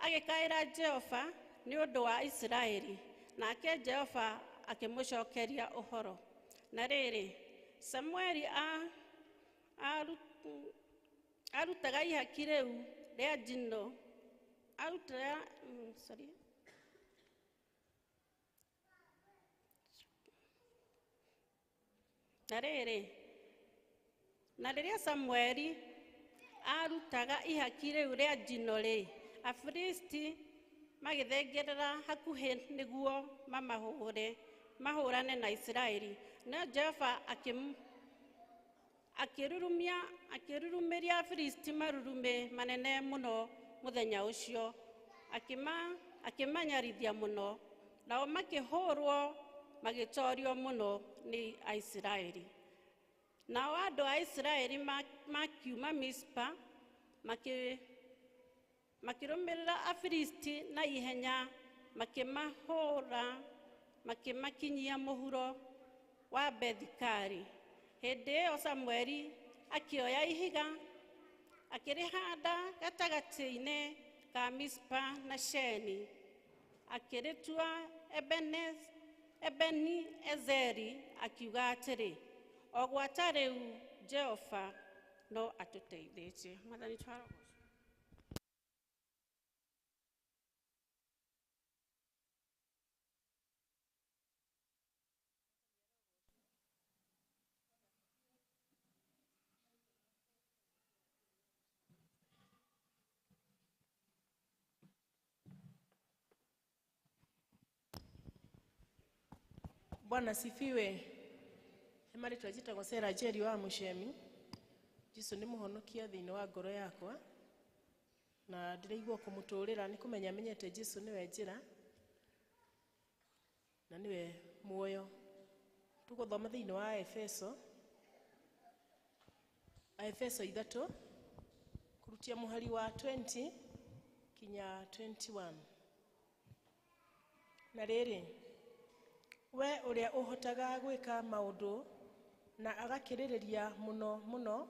agĩkaĩra Jehova nĩ ũndũ wa Isiraeli, nake Jehova akĩmũcokeria ũhoro. Na rĩrĩ, Samueli arutaga ihaki rĩu rĩa njino, Na rĩrĩ, na rĩrĩa Samueli arutaga ihaki rĩu rĩa njino-rĩ, Afilisti magĩthengerera hakuhĩ nĩguo mahũrane na Isiraeli. No Jehova akĩrurumĩria Afilisti marurumĩ manene mũno mũthenya ũcio, akĩmanyarithia mũno, nao makĩhũrwo magĩtoorio mũno nĩ Aisiraeli. Nao andũ a Isiraeli makiuma Misipa, makĩrũmĩrĩra Afilisti na ihenya, makĩmahũũra, makĩmakinyia mũhuro wa Bethikari. Hĩndĩ ĩyo Samueli akĩoya ihiga, akĩrĩhaanda gatagatĩ-inĩ ka Misipa na Sheni, akĩrĩtua Ebeni-Ezeri, akiuga atĩrĩ, o gwata rĩu Jehova no atũteithĩtie. Mwathani twarogocwo. Bwana sifiwe. Marĩtwa njĩtagwo Sarah Njeri wa Mũcemi. Jesũ nĩ mũhonokia thĩinĩ wa ngoro yakwa, na ndĩraigua kũmũtũrĩra nĩ kũmenya menyete Jesũ nĩwe njĩra na nĩwe muoyo. Tũgũthoma thĩinĩ wa Efeso, Efeso 3 kũrutia mũhari wa 20 kinya 21. Na rĩrĩ, we ũrĩa ũhotaga gwĩka maũndũ na agakĩrĩrĩria mũno mũno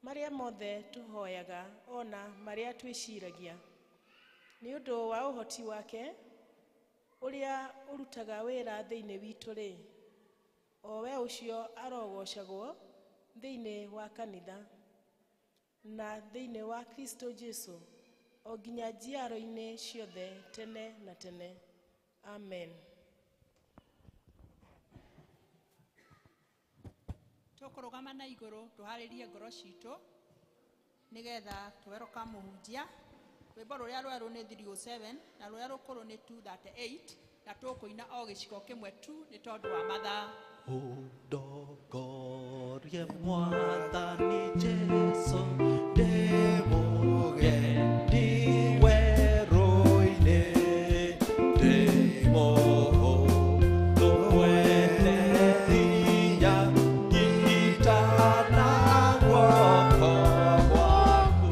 marĩa mothe tũhoyaga ona marĩa twĩciragia, nĩ ũndũ wa ũhoti wake ũrĩa ũrutaga wĩra thĩinĩ witũ-rĩ, o we ũcio arogocagwo thĩinĩ wa kanitha na thĩinĩ wa Kristo Jesu o nginya njiaro-inĩ ciothe tene na tene. Amen. Tũkũrũgama na igũrũ tũharĩrie ngoro citũ nĩgetha twerũka mũhunjia. Rwĩmbo rũrĩa rwerũ nĩ 307 na rũrĩa rũkũrũ nĩ 238, na tũkũina o gĩcigo kĩmwe tu nĩ tondũ wa mathaa. Ndorie Mwathani Jesu ndĩmũgendi werũ-inĩ ndĩmũhũthũ mwene hinya nyitana guoko gwaku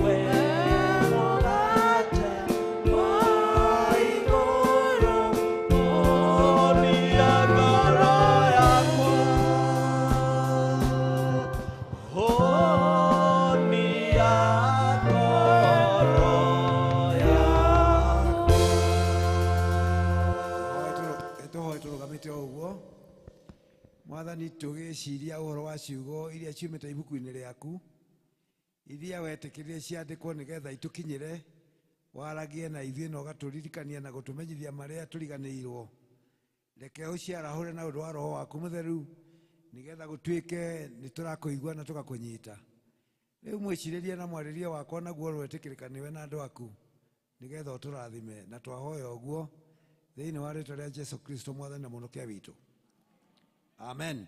we mũgate wa igũrũ honia ngoro yakwa honia ngoro yakwa. Tũhoe tũrũgamĩte o ũguo. Mwathani, tũgĩciria ũhoro wa ciugo iria ciumĩte ibuku-inĩ rĩaku iria wetĩkĩrire ciandĩkwo nĩgetha itũkinyĩre, waragie na ithuĩ na ũgatũririkania na gũtũmenyithia marĩa tũriganĩirwo. Reke ũciarahũre na ũndũ wa Roho waku Mũtheru nĩgetha gũtuĩke nĩ tũrakũigua na tũgakũnyita. Rĩu mwĩcirĩrie na mwarĩrie wakwa naguo rwetĩkĩrĩka nĩwe na andũ aku nĩgetha ũtũrathime, na twahoya ũguo thĩinĩ wa rĩtwa rĩa Jesu Kristo Mwathani na Mũhonokia witũ. Amen.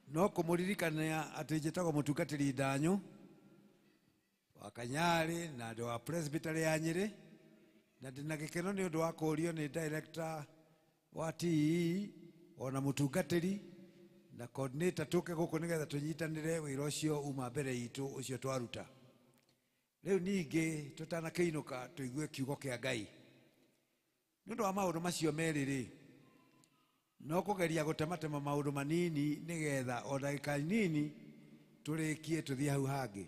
No kũmũririkania atĩ njĩtagwo mũtungatĩri Ndanyũ wa Kanyarĩ na ndĩ wa Presbytery ya Nyĩrĩ, na ndĩna gĩkeno nĩ ũndũ wa kũũrio nĩ director wa TEE ona mũtungatĩri na coordinator tũke gũkũ nĩgetha tũnyitanĩre wĩra ũcio uma mbere itũ ũcio twaruta. Rĩu ningĩ tũtanakĩinũka tũigue kiugo kĩa Ngai. Nĩ ũndũ wa maũndũ macio merĩ rĩ, no kũgeria gũtematema maũndũ manini nĩgetha o ndagĩka nini tũrĩkie tũthiĩ hau hangĩ.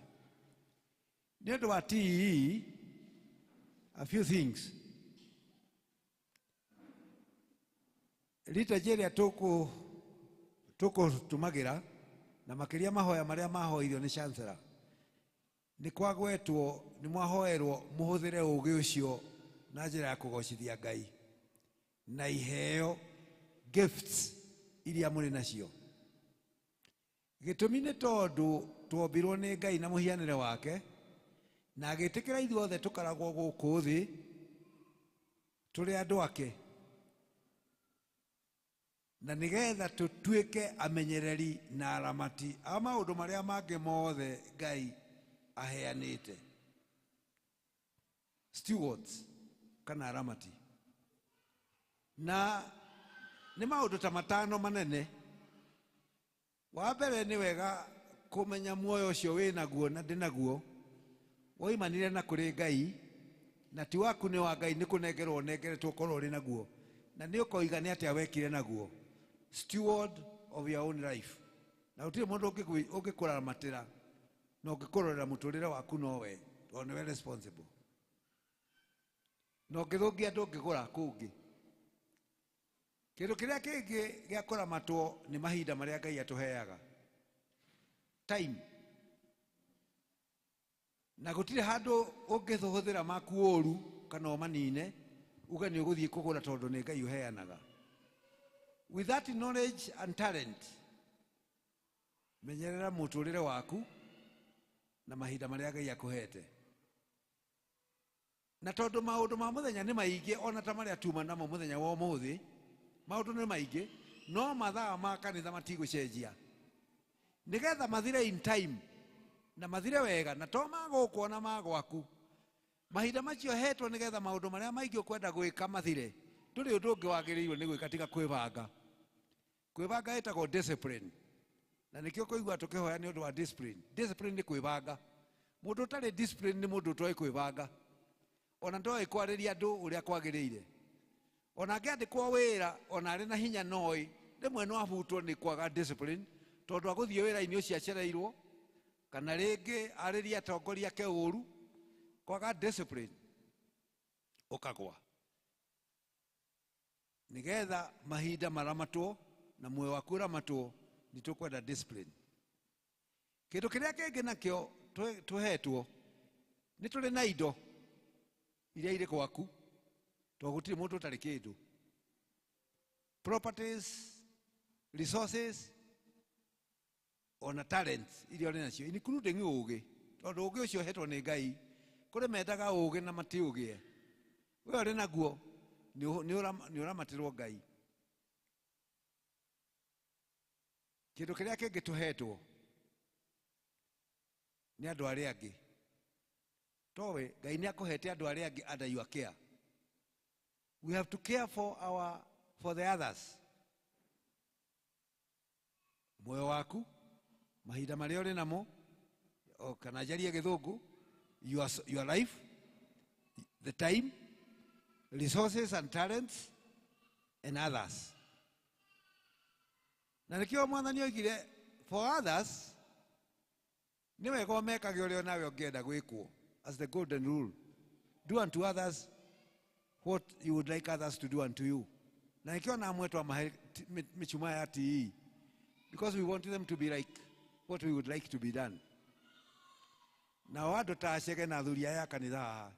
Nĩ ũndũ wa TEE, a few things. Liturgy ĩrĩa tũkũtũmagĩra na makĩria mahoya marĩa mahoirio nĩ Chancellor, nĩ kwagwetwo nĩ mwahoerwo mũhũthĩre ũũgĩ ũcio na njĩra ya kũgocithia Ngai na iheo gifts iria mũrĩ nacio. Gĩtũmi nĩ tondũ twombirwo nĩ Ngai na mũhianĩre wake, na agĩtĩkĩra ithuothe tũkaragwo gũkũ thĩ tũrĩ andũ ake, na nĩgetha tũtuĩke amenyereri na aramati a maũndũ marĩa mangĩ mothe Ngai aheanĩte. Stewards kana aramati. Na nĩ maũndũ ta matano manene. Wa mbere nĩ wega kũmenya muoyo ũcio wĩ naguo na ndĩ naguo woimanire na kũrĩ Ngai, na ti waku nĩ wa Ngai, nĩ kũnengerwo ũnengeretwo ũkorwo ũrĩ naguo, na nĩ ũkoiga nĩ atĩa wekire naguo. Steward of your own life. Na gũtirĩ mũndũ ũngĩkũramatĩra na ũngĩkũrorera mũtũrĩre waku nowe, tondũ nĩwe responsible. Na ũngĩthũkia ndũngĩgũra kũngĩ. Kĩndũ kĩrĩa kĩngĩ gĩa kũramatwo nĩ mahinda marĩa Ngai atũheaga. Time. Na gũtirĩ handũ ũngĩhũthĩra maku ũru kana ũmanine uge nĩ ũgũthiĩ kũgũra tondũ nĩ Ngai ũheanaga. With that knowledge and talent, menyerera mũtũrĩre waku na mahinda marĩa Ngai akũhete. Na tondũ maũndũ ma mũthenya nĩ maingĩ ona ta marĩa tuma namo mũthenya wa ũmũthĩ, maũndũ nĩ maingĩ, no mathaa ma kanitha matigũcenjia. Nĩgetha mathire in time na mathire wega, na to ma gũkũ ona ma gwaku. Mahinda macio hetwo nĩgetha maũndũ marĩa maingĩ ũkwenda gwĩka mathire. Ndũrĩ ũndũ ũngĩ wagĩrĩirwo nĩ gwĩka tiga kwĩbanga. Kwĩbanga ĩtagwo discipline. Na nĩkĩo kũigua tũkĩhoya nĩ ũndũ wa discipline. Discipline nĩ kwĩbanga. Mũndũ ũtarĩ discipline nĩ mũndũ ũtoĩ kwĩbanga. Ona ndoĩ kwarĩria andũ ũrĩa kwagĩrĩire. Ona angĩandĩkwo wĩra ona arĩ na hinya noĩ, rĩmwe no abutwo nĩ kwaga discipline, tondũ agũthiĩ wĩra-inĩ ũcio acereirwo, kana rĩngĩ arĩrie atongoria ake ũru. Kwaga discipline ũkagwa. Nĩgetha mahinda maramatwo na muoyo waku ũramatwo, nĩ tũkwenda discipline. Kĩndũ kĩrĩa kĩngĩ nakĩo tũhetwo nĩ tũrĩ na indo iria irĩ gwaku, tondũ gũtirĩ mũndũ ũtarĩ kĩndũ. Properties, resources, ona talents iria ũrĩ nacio, including ũũgĩ, tondũ ũũgĩ ũcio ũhetwo nĩ Ngai. Kũrĩ mendaga ũũgĩ na matiũgĩe. We ũrĩ naguo nĩ ũramatirwo Ngai. Kĩndũ kĩrĩa kĩngĩ tũhetwo nĩ andũ arĩa angĩ. Towe Ngai nĩ akũhete andũ arĩa angĩ under your care. We have to care for the others. Muoyo waku, mahinda marĩa ũrĩ namo, o kana njarie gĩthũngũ, your life, the time, resources and talents, and others. Na nĩkĩo mwathani oigire, for others, nĩ wega ũmekage ũrĩa nawe ũngĩenda gwĩkwo, as the golden rule. Do unto others what you would like others to do unto you. Na nĩkĩo na amwe twamahe mĩchumaa ya TE, because we want them to be like what we would like to be done. Nao andũ ta acege na athuri aya a kanitha haha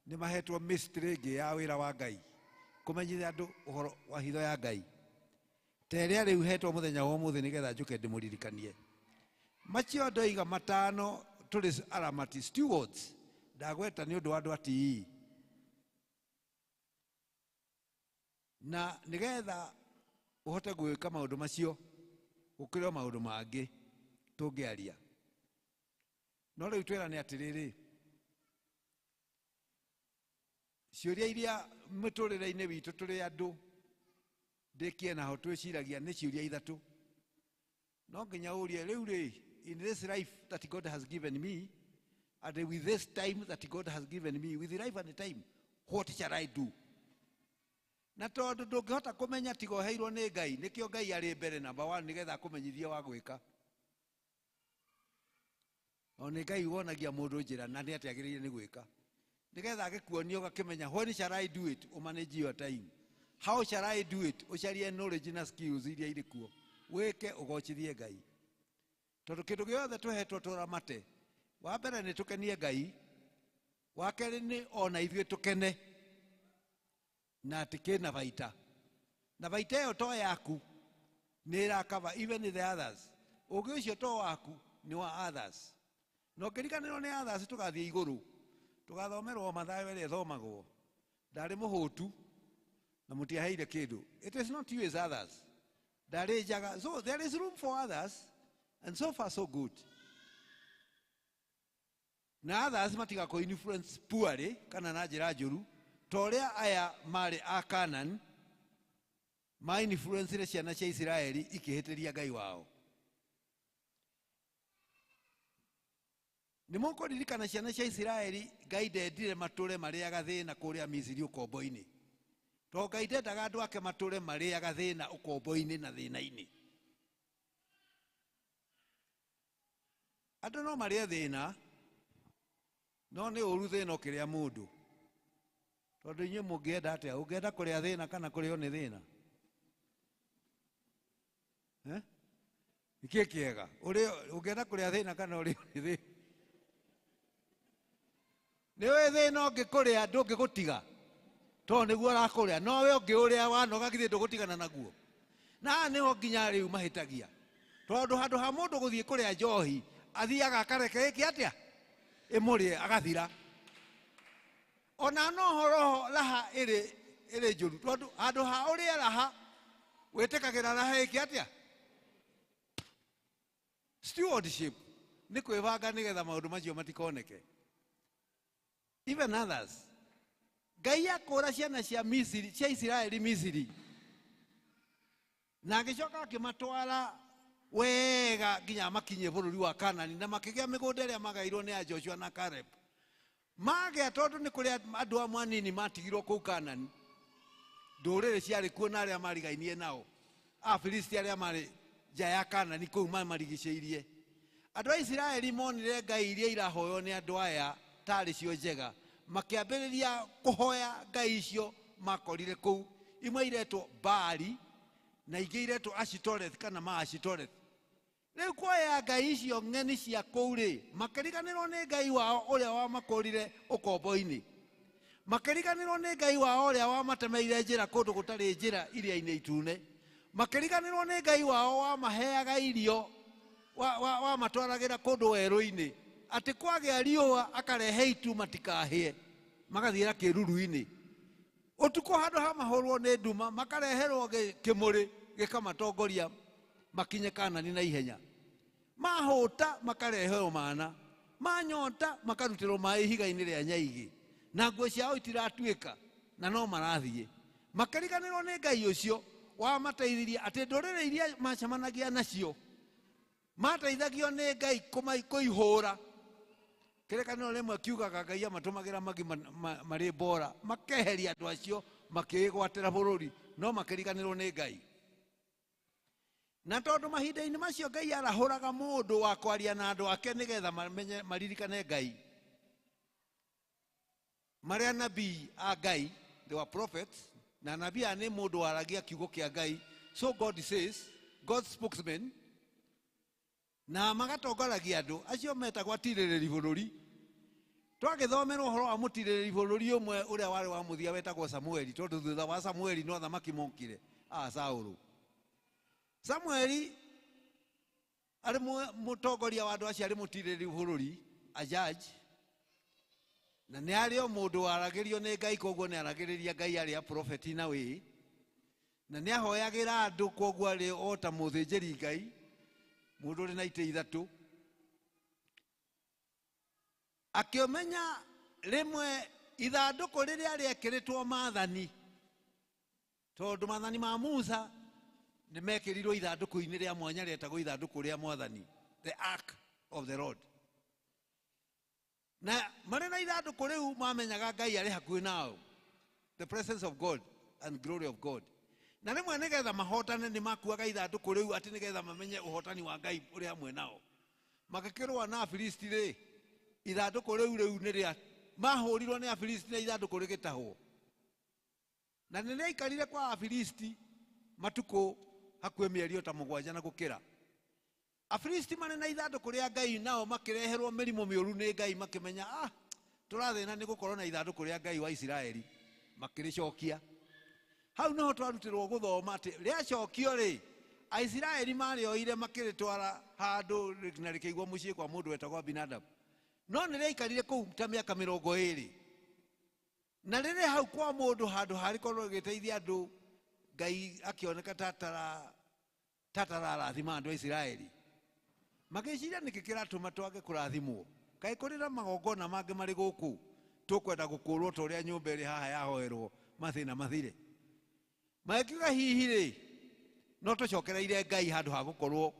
nĩ mahetwo mystery ĩngĩ ya wĩra wa Ngai, kũmenyithia andũ ũhoro wa hitho ya Ngai ta ĩrĩa rĩu hetwo mũthenya wa ũmũthĩ nĩgetha njũke ndĩmũririkanie. Macio ndoiga matano tũrĩ aramati stewards, ndagweta nĩ ũndũ wa andũ a TE. Na nĩgetha ũhote gwĩka maũndũ macio gũkĩra maũndũ mangĩ tũngĩaria. No rĩu twĩrane atĩrĩrĩ, ciũria iria mĩtũrĩre-inĩ witũ tũrĩ andũ ndĩkie naho twĩciragia nĩ ciũria ithatũ. No nginya ũrie rĩu rĩ, in this life that God has given me, and with this time that God has given me, with life and time, what shall I do? Na tondũ ndũngĩhota kũmenya tiga ũheirwo nĩ Ngai, nĩkĩo Ngai arĩ mbere number 1 nĩgetha akũmenyithie wa gwĩka. O nĩ Ngai wonagia mũndũ njĩra na nĩ atĩa agĩrĩire nĩ gwĩka, nĩgetha agĩkuonia ũgakĩmenya when shall I do it, ũmanage your time. How shall I do it, ũcarie knowledge na skills iria irĩ kuo, wĩke ũgocithie Ngai. Tondũ kĩndũ gĩothe tũhetwo tũramate, wa mbere nĩ tũkenie Ngai, wa kerĩ nĩ ona ithuĩ tũkene na atĩ kĩna baita, na baita ĩyo to yaku, nĩ ĩrakava even the others. Ũgĩ ũcio to waku, nĩ wa others. Na ũngĩriganĩrwo nĩ others tũgathiĩ igũrũ, tũgathomerwo Mathayo ĩrĩa ĩthomagwo, ndarĩ mũhũtu na mũtiaheire kĩndũ. It is not you as others. Ndarĩ njaga. So there is room for others, and so far so good. Na others matigakũ influence poorly kana na njĩra njũru, ta ũrĩa aya marĩ a Canaan ma influence ciana cia Isiraeli ikĩhĩtĩria Ngai wao. Nĩ mũkũririkana ciana cia Isiraeli Ngai ndendire matũre marĩaga thĩna kũrĩa Misiri ũkombo-inĩ. Tondũ Ngai ndendaga andũ ake matũre marĩaga thĩna ũkombo-inĩ na thĩna-inĩ. Andũ no marĩe thĩna, no nĩ ũru thĩna ũkĩrĩa mũndũ. Tondũ inyuĩ mũngĩenda atĩa? Ũngĩenda kũrĩa thĩna kana kũrĩo nĩ thĩna? Nĩkĩĩ kĩega? Ũngĩenda kũrĩa thĩna kana ũrĩo nĩ thĩna? Nĩ ũĩ thĩna ũngĩkũrĩa ndũngĩgũtiga, tondũ nĩguo ũrakũrĩa, no we ũngĩũrĩa wanoga githĩ ndũgũtigana naguo. Na haha nĩho nginya rĩu mahĩtagia, tondũ handũ ha mũndũ gũthiĩ kũrĩa njohi athiaga akareke ĩke atĩa? Ĩmũrĩe agathira. Ona no horo raha ĩrĩ njũru, tondũ handũ ha ũrĩe raha wĩtĩkagĩra raha ĩke atĩa? Stewardship nĩ kwĩbanga nĩgetha maũndũ macio matikoneke. Even others. Ngai akũra ciana cia Misiri, cia Isiraeli Misiri, na agĩcoka akĩmatwara wega nginya makinye bũrũri wa Kanani, na makĩgĩa mĩgũnda ĩrĩa magairwo nĩ a Joshua na Caleb. Magĩa tondũ nĩ kũrĩ andũ amwe anini matigirwo kũu Kanani, ndũrĩrĩ ciarĩ kuo na arĩa marigainie nao, Afilisti arĩa marĩ nja ya Kanani kũu mamarigicĩirie. Andũ a Isiraeli monire ngai iria irahoywo nĩ andũ aya tarĩ cio njega, makĩambĩrĩria kũhoya ngai icio makorire kũu. Imwe iretwo Baali na ingĩ iretwo Ashitoreth kana ma Ashitoreth. Rĩu kuoya ngai icio ng'eni cia kũu rĩ, makĩriganĩrwo nĩ Ngai wao ũrĩa wamakũrire ũkombo-inĩ, makĩriganĩrwo nĩ Ngai wao ũrĩa wamatemeire njĩra kũndũ gũtarĩ njĩra iria-inĩ itune, makĩriganĩrwo nĩ Ngai wao wamaheaga irio, wamatwaragĩra kũndũ werũ-inĩ, atĩ kwagĩa riũa akarehe itu matikahĩe, magathiĩra kĩruru-inĩ. Ũtukũ handũ ha mahũrwo nĩ nduma, makareherwo kĩmũrĩ gĩkamatongoria makinye Kanani na ihenya. Mahũta makarehwo mana, manyota makarutĩrwo maĩ ihiga-inĩ rĩa nyaigĩ, na nguo ciao itiratuĩka na no marathiĩ. Makĩriganĩrwo nĩ Ngai ũcio wamateithirie atĩ ndũrĩrĩ iria macemanagia nacio mateithagio nĩ Ngai kũihũra. Kĩrĩkanĩro rĩmwe kiugaga Ngai amatũmagĩra magi marĩ mbora, makeheria andũ acio makĩĩgwatĩra bũrũri, no makĩriganĩrwo nĩ Ngai. Na tondũ mahinda-inĩ macio Ngai arahũraga mũndũ wa kwaria na andũ ake nĩgetha mamenye maririkane Ngai. Marĩa nabii a Ngai, they were prophets, na nabii aya nĩ mũndũ waragia kiugo kĩa Ngai. So God says, God's spokesman, na magatongoragia andũ acio metagwo atirĩrĩri bũrũri. Twagĩthomerwo ũhoro wa mũtirĩrĩri bũrũri ũmwe ũrĩa warĩ wa mũthia wetagwo Samueli, tondũ thutha wa Samueli no athamaki mokire a Saũlũ. Samueli arĩ mũtongoria wa andũ acio, arĩ mũtirĩrĩri bũrũri, a judge, na nĩ arĩ o mũndũ waragĩrio nĩ Ngai, koguo nĩ aragĩrĩria Ngai arĩ a prophet na wĩ, na nĩ ahoyagĩra andũ, koguo arĩ o ta mũthĩnjĩri Ngai, mũndũ ũrĩ na itĩ ithatũ. Akĩmenya rĩmwe ithandũkũ rĩrĩa rĩekĩrĩtwo maathani, tondũ maathani ma Musa nĩ mekĩrirwo ithandũkũ-inĩ rĩa mwanya rĩetagwo ithandũkũ rĩa mwathani, the ark of the Lord. Na marĩ na ithandũkũ rĩu mamenyaga Ngai arĩ hakuhĩ nao, the presence of God and glory of God. Na rĩmwe nĩgetha mahotane nĩ makuaga ithandũkũ rĩu atĩ nĩgetha mamenye ũhotani wa Ngai ũrĩ hamwe nao. Magĩkĩrũa na Afilisti rĩ, ithandũkũ rĩu nĩ rĩa mahũrirwo nĩ Afilisti na ithandũkũ rĩgĩtahwo. Na nĩ rĩaikarire kwa Afilisti matukũ hakuhĩ mĩeri o ta mũgwanja na gũkĩra. Afilisti marĩ na ithandũkũ rĩa Ngai, nao makĩreherwo mĩrimũ mĩũru nĩ Ngai, makĩmenya tũrathĩna nĩ gũkorwo na ithandũkũ rĩa Ngai wa Isiraeli, makĩrĩcokia. Hau niho twarutirwo gũthoma atĩ rĩacokio rĩ, Aisiraeli marĩoire makĩrĩtwara handũ na rĩkĩigwo mũciĩ kwa mũndũ wetagwo Abinadabu. No nĩ rĩaikarire kũu ta mĩaka 20. Na rĩrĩ hau kwa mũndũ handũ harĩkorwo rĩgĩteithia andũ, Ngai akĩoneka tatararathima andũ a Isiraeli. Magĩciria nĩkĩ kĩratũma twage kũrathimwo? Kaĩ kũrĩ na magongona mangĩ marĩ gũkũ tũkwenda gũkũrwo ta ũrĩa nyũmba ĩrĩ haha yahoerwo mathĩna mathire? Magĩkiuga hihi rĩ, no tũcokereire Ngai handũ ha gũkorwo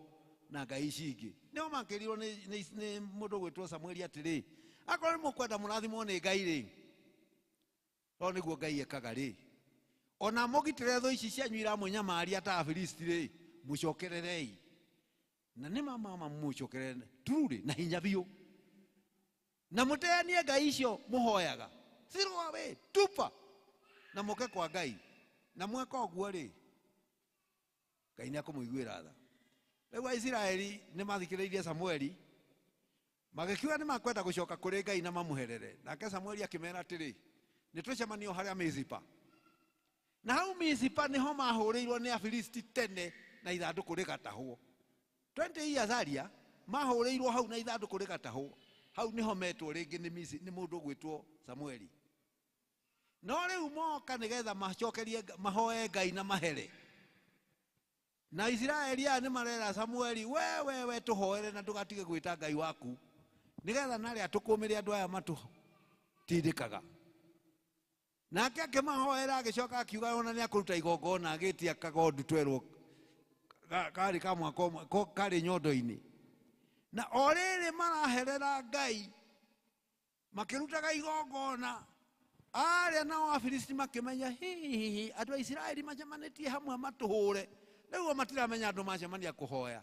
na ngai ici ingĩ. Nĩo makĩrirwo nĩ mũndũ ũgwĩtwo Samueli atĩrĩ, akorwo nĩ mũkwenda mũrathimwo nĩ Ngai rĩ, to nĩguo Ngai ekaga rĩ, ona mũgitĩre thũ ici cianyu iramũnyamaria ta Afilisti rĩ, mũcokererei. Na nĩ mama mũcokerere truly na hinya biũ, na mũteanie ngai icio mũhoyaga, throw away, tupa, na mũke kwa Ngai. Na mweka ũguo rĩ, Ngai nĩ akũmũiguĩra tha. Rĩu Aisiraeli nĩ mathikĩrĩirie Samueli, magĩkiuga nĩ makwenda gũcoka kũrĩ Ngai na mamũherere. Nake Samueli akĩmera atĩrĩ, nĩ tũcemanio harĩa Mizipa. Na hau Mizipa nĩho mahũrĩirwo nĩ Afilisti tene na ithandũkũ rĩgatahwo. 20 years earlier mahũrĩirwo hau na ithandũkũ rĩgatahwo. Hau nĩho metwo rĩngĩ nĩ mũndũ ũgwĩtwo Samueli. No rĩu moka nĩgetha macokerie mahoe Ngai na mahere. Na Isiraeli aya nĩ marera Samueli, we tũhoere na ndũgatige gwĩta Ngai waku, nĩgetha narĩa tũkũmĩre andũ aya matũtindĩkaga. Nake akĩmahoera agĩcoka akiuga ona nĩ akũruta igongona, agĩtia kagondu twerwo karĩ ka mwaka ũmwe, karĩ nyondo-inĩ. Na o rĩrĩ maraherera Ngai makĩrutaga igongona, arĩa nao Afilisti makĩmenya hihi andũ a Isiraeli macemanĩtie hamwe matũhũre. Rĩu o matiramenya andũ macemania kũhoya,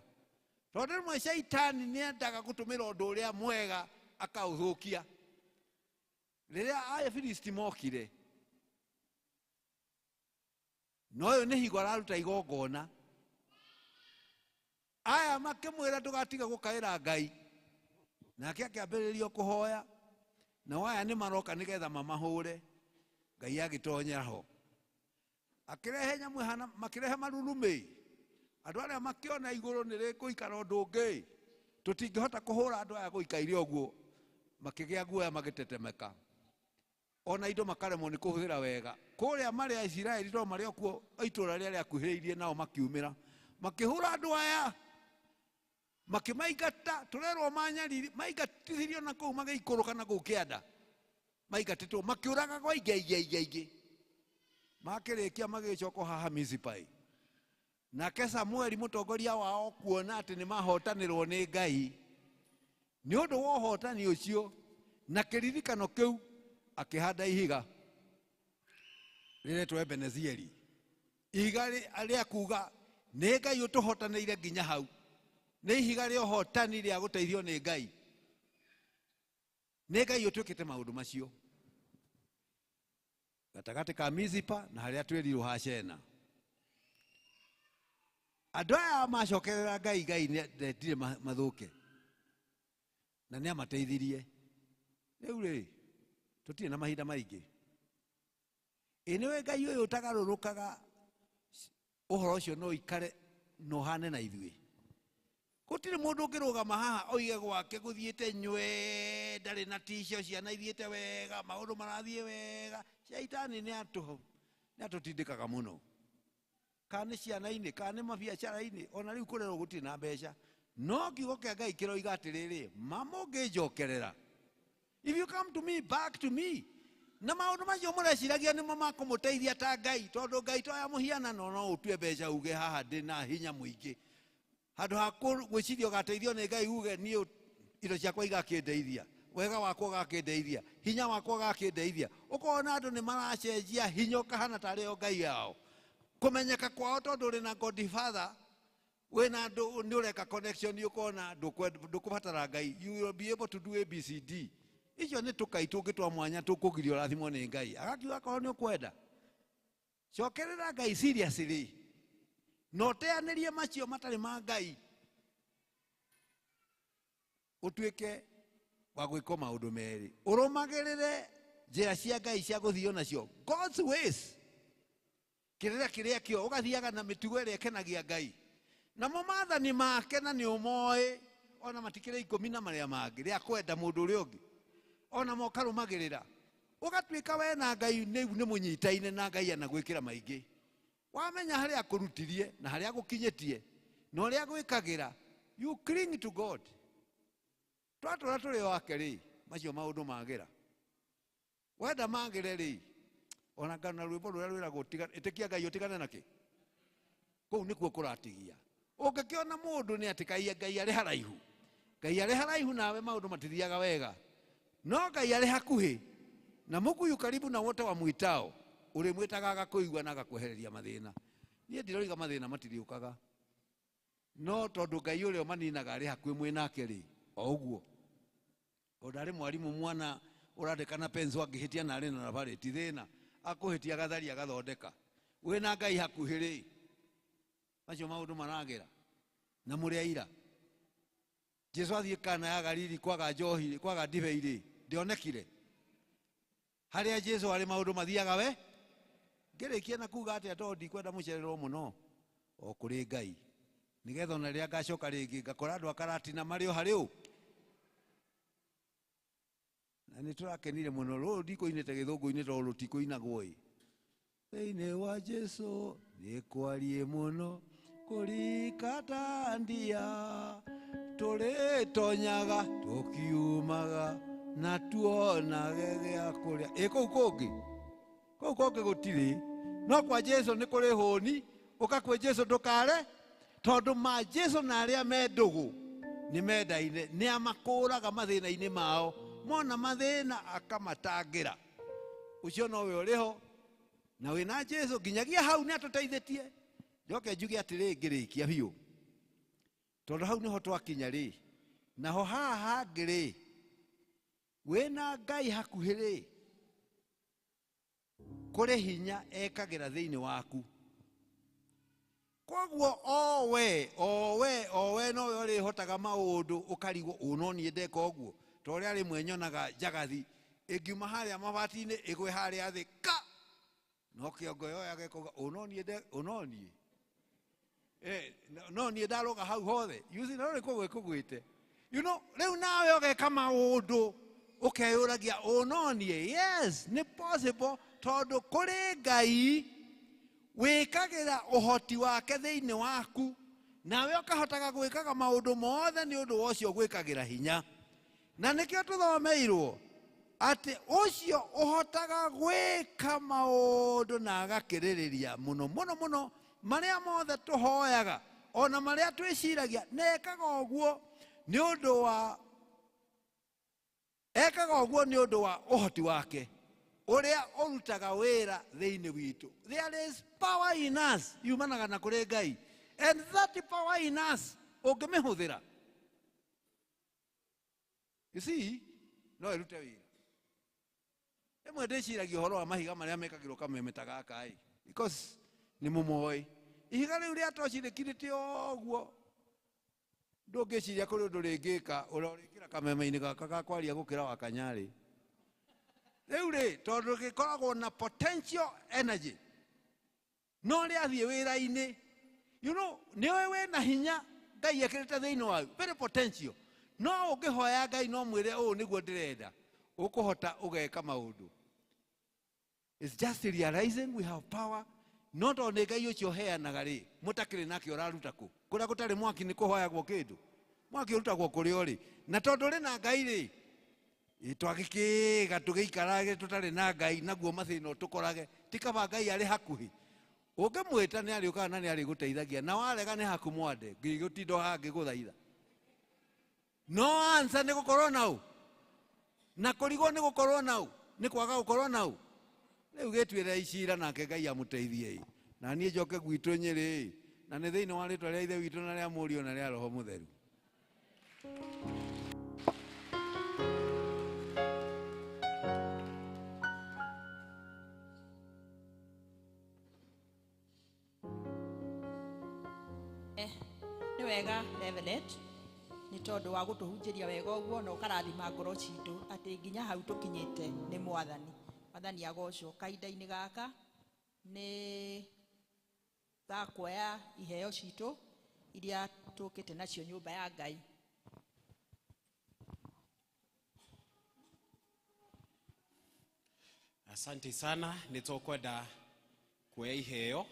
tondũ rĩmwe Shaitani nĩendaga gũtũmĩra ũndũ ũrĩa mwega akaũthũkia. Rĩrĩa Afilisti mokire, no ũyũ nĩ hingo araruta igongona, aya makĩmwĩra ndũgatiga gũkaĩra Ngai. Nake akĩambĩrĩria kũhoya, nao aya nĩ maroka nĩgetha mamahũre. Ngai agĩtonyera ho, akĩrehe nyamũ ĩhana, makĩrehe marurumĩ. Andũ arĩa makĩona igũrũ nĩ rĩkũikara ũndũ ũngĩ, tũtingĩhota kũhũra andũ aya gũikaire ũguo. Makĩgĩa guoya magĩtetemeka, ona indo makaremwo nĩ kũhũthĩra wega. Kũrĩa marĩ a Isiraeli to marĩ o kuo itũũra rĩrĩa rĩakuhĩrĩirie, nao makiumĩra Makĩhũra andũ aya makĩmaingata tũrerwo manyariri maingatithirio na kũu magĩikũrũka na kũu kĩanda maingatĩtwo makĩũragagwo aingĩ aingĩ aingĩ aingĩ makĩrĩkia magĩcoka haha Mizipai. Nake Samueli mũtongoria wao kuona atĩ nĩ mahotanĩrwo nĩ Ngai nĩ ũndũ wa ũhotani ũcio na kĩririkano kĩu akĩhanda ihiga rĩretwo Ebenezieri, ihiga rĩa kuga nĩ Ngai ũtũhotanĩire nginya hau, nĩ ihiga rĩa ũhotani rĩa gũteithio nĩ Ngai, nĩ Ngai ũtwĩkĩte maũndũ macio gatagatĩ ka Mizipa na harĩa twĩrirwo ha Shena. Andũ aya macokerera Ngai, Ngai ndendire mathũke na nĩ amateithirie. Rĩu rĩ tũtirĩ na mahinda maingĩ. Ĩ nĩwe Ngai ũyũ ũtagarũrũkaga, ũhoro ũcio no ũikare na ũhane na ithuĩ. Gũtirĩ mũndũ ũngĩrũgama haha oige gwake gũthiĩte nywe, ndarĩ na ticio, ciana ithiĩte wega, maũndũ marathiĩ wega. Shaitani nĩ atũtindĩkaga mũno, kana nĩ ciana-inĩ, kana nĩ mabiacara-inĩ, ona rĩu kũrerwo gũtirĩ na mbeca. No kiugo kĩa Ngai kĩroiga atĩrĩrĩ, ma mũngĩnjokerera, if you come to me, back to me, na maũndũ macio mũreciragia nĩmo makũmũteithia ta Ngai, tondũ Ngai to ya mũhianano no ũtue mbeca uge haha ndĩ na hinya mũingĩ. Handũ ha gwĩciria ũgateithio nĩ Ngai uge niĩ indo ciakwa igakĩndeithia, wega wakwa ũgakĩndeithia, hinya wakwa ũgakĩndeithia. Ũkona andũ nĩ maracenjia hinya ũkahana tarĩ o Ngai yao. Kũmenyeka kwao tondũ ũrĩ na Godfather, wĩna andũ nĩ ũreka connection, ũkona ndũkũbatara Ngai, you will be able to do A, B, C, D. Icio nĩ tũkai tũngĩ twa mwanya tũkũgiria ũrathimwo nĩ Ngai. Agakiuga akorwo nĩ ũkwenda, cokerera Ngai seriously, na ũteanĩrie macio matarĩ ma Ngai, ũtuĩke wa gwĩka maũndũ merĩ, ũrũmagĩrĩre njĩra cia Ngai cia gũthio nacio, God's ways, kĩrĩra kĩrĩa kĩo, ũgathiaga na mĩtugo ĩrĩa ĩkenagia Ngai, namo maathani make na nĩ ũmoĩ, ona matikĩrĩ 10 na marĩa mangĩ rĩa kwenda mũndũ ũrĩa ũngĩ, ona mo ũkarũmagĩrĩra, ũgatuĩka we na Ngai nĩ mũnyitaine na Ngai anagwĩkĩra maingĩ. Wamenya harĩa akũrutirie na harĩa agũkinyĩtie na ũrĩa agwĩkagĩra, you cling to God. Twatũra tũrĩ wake rĩ, macio maũndũ magĩra. Wenda magĩre rĩ, ona kana rwĩmbo rũrĩa rwĩragwo ĩtĩkia Ngai ũtigane nakĩ, kũu nĩkuo kũratigia. Ũngĩkĩona mũndũ nĩ atĩkaia Ngai arĩ haraihu, Ngai arĩ haraihu nawe maũndũ matithiaga wega, no Ngai arĩ hakuhĩ na mũkuyu karibu na wote wa mwitao, ũrĩmwĩtaga agakũigua na agakwehereria mathĩna. Niĩ ndiroiga mathĩna matirĩũkaga, no tondũ Ngai ũrĩa ũmaninaga arĩ hakuhĩ mwĩ nake rĩ, o ũguo. Ona arĩ mwarimũ mwana ũrandĩka na pencil angĩhĩtia na arĩ na thabarĩ ti thĩna, akũhĩtia agatharia agathondeka. Wĩna Ngai hakuhĩ rĩ, macio maũndũ maragĩra na mũrĩ aira. Jesu athiĩ Kana ya Galili kwaga njohi, kwaga ndibei rĩ, ndĩonekire. Harĩa Jesu arĩ maũndũ mathiaga we. Ngĩrĩkia na kuga atĩa tondũ ndikwenda mũcererwo mũno, o kũrĩ Ngai, nĩgetha ona rĩrĩa ngacoka rĩngĩ ngakora andũ a Karatina marĩ o harĩ ũ. Na nĩ tũrakenire mũno, rũrũ ndikũinĩte gĩthũngũ-inĩ tondũ rũtikũinagwo ĩ. Thĩinĩ wa Jesu nĩ kwarie mũno kũrika ndia, tũrĩtonyaga tũkiumaga na tuonage gĩa kũrĩa. Ĩ kũu kũngĩ, kũu kũngĩ gũtirĩ, no kwa Jesu nĩ kũrĩ hũni. Ũka kwĩ Jesu ndũkare, tondũ ma Jesu na arĩa me ndũgũ nĩ mendaine, nĩ amakũraga mathĩna-inĩ mao, mona mathĩna akamatangĩra. Ũcio nowe ũrĩ ho na wĩna Jesu nginyagia hau nĩ atũteithĩtie. Njoke njuge atĩrĩ ngĩrĩkia biũ, tondũ hau nĩho twakinya rĩ, naho haha hangĩ rĩ, wĩna Ngai hakuhĩ rĩ, kũrĩ hinya ekagĩra thĩinĩ waku. Koguo o we, o we, o we nowe ũrĩhotaga maũndũ ũkarigwo ũ no niĩ ndeka ũguo, ta ũrĩa rĩmwe nyonaga njagathi ĩngiuma harĩa mabati-inĩ ĩgwe harĩa thĩ ka, no kĩongo yoyaga ĩkauga ũ no niĩ ũ no niĩ. No niĩ ndarũga hau hothe. You see, no nĩ kũgwe kũgwĩte. You know, rĩu nawe ũgeka maũndũ ũkeyũragia ũ no niĩ. Yes, nĩ possible tondũ kũrĩ Ngai wĩkagĩra ũhoti wake thĩinĩ waku Nawe ũkahotaga gwĩkaga maũndũ mothe nĩ ũndũ wa ũcio gwĩkagĩra hinya. Na nĩkĩo tũthomeirwo atĩ ũcio ũhotaga gwĩka maũndũ na agakĩrĩrĩria mũno mũno mũno marĩa mothe tũhoyaga ona marĩa twĩciragia, na ekaga ũguo nĩ ũndũ wa ekaga ũguo nĩ ũndũ wa ũhoti wake ũrĩa ũrutaga wĩra thĩinĩ witũ. There is power in us yumanaga na kũrĩ Ngai, and that power in us ũngĩmĩhũthĩra, you see, no ĩrute wĩra. Rĩmwe ndĩciragia ũhoro wa mahiga marĩa mekagĩrwo kameme ta gaka ĩ, because nĩ mũmoĩ ihiga rĩu rĩa toci rĩkirĩte ũguo, ndũngĩciria kũrĩ ũndũ rĩngĩka ũrĩa ũrĩkĩra kameme-inĩ gaka ga kwaria gũkĩra wa kanyarĩ. Rĩu rĩ, tondũ gĩkoragwo na potential energy, no rĩathiĩ wĩra-inĩ, you know, nĩũĩ wĩna hinya Ngai ekĩrĩte thĩinĩ waku, very potential. No ũngĩhoya Ngai no mwĩre ũũ nĩguo ndĩrenda, ũkũhota ũgeka maũndũ. It's just realizing we have power. No tondũ nĩ Ngai ũcio ũheanaga rĩ, mũtakĩrĩ nake ũraruta kũ? Kũrĩa gũtarĩ mwaki nĩ kũhoyagwo kĩndũ. Mwaki ũrutagwo kũrĩa ũrĩ. Na tondũ ũrĩ na Ngai rĩ, twagĩkĩga tũgĩikarage tũtarĩ na Ngai, naguo mathĩna ũtũkorage. Ti kaba Ngai arĩ hakuhĩ. Ũngĩmwĩta nĩ arĩũkaga na nĩ arĩgũteithagia, na warega nĩ haku mwande, ngĩgũtinda haha ngĩgũthaitha. No answer nĩ gũkorwo na ũ? Na kũrigwo nĩ gũkorwo na ũ? Nĩ kwaga gũkorwo na ũ? Rĩu gĩtuĩre icira nake Ngai amũteithie ĩ. Na niĩ njoke gwitũ Nyĩrĩ ĩ. Na nĩ thĩinĩ wa rĩtwa rĩa Ithe witũ na rĩa Mũriũ na rĩa Roho Mũtheru. Nĩ wega Reverend nĩ tondũ wa gũtũhunjĩria wega ũguo na ũkarathima ngoro citũ atĩ nginya hau tũkinyĩte nĩ Mwathani. Mwathani agocwo. Kahinda-inĩ gaka nĩ gakuoya iheo citũ iria tũkĩte nacio nyũmba ya Ngai. Asante sana, nĩ tũkwenda kuoya iheo.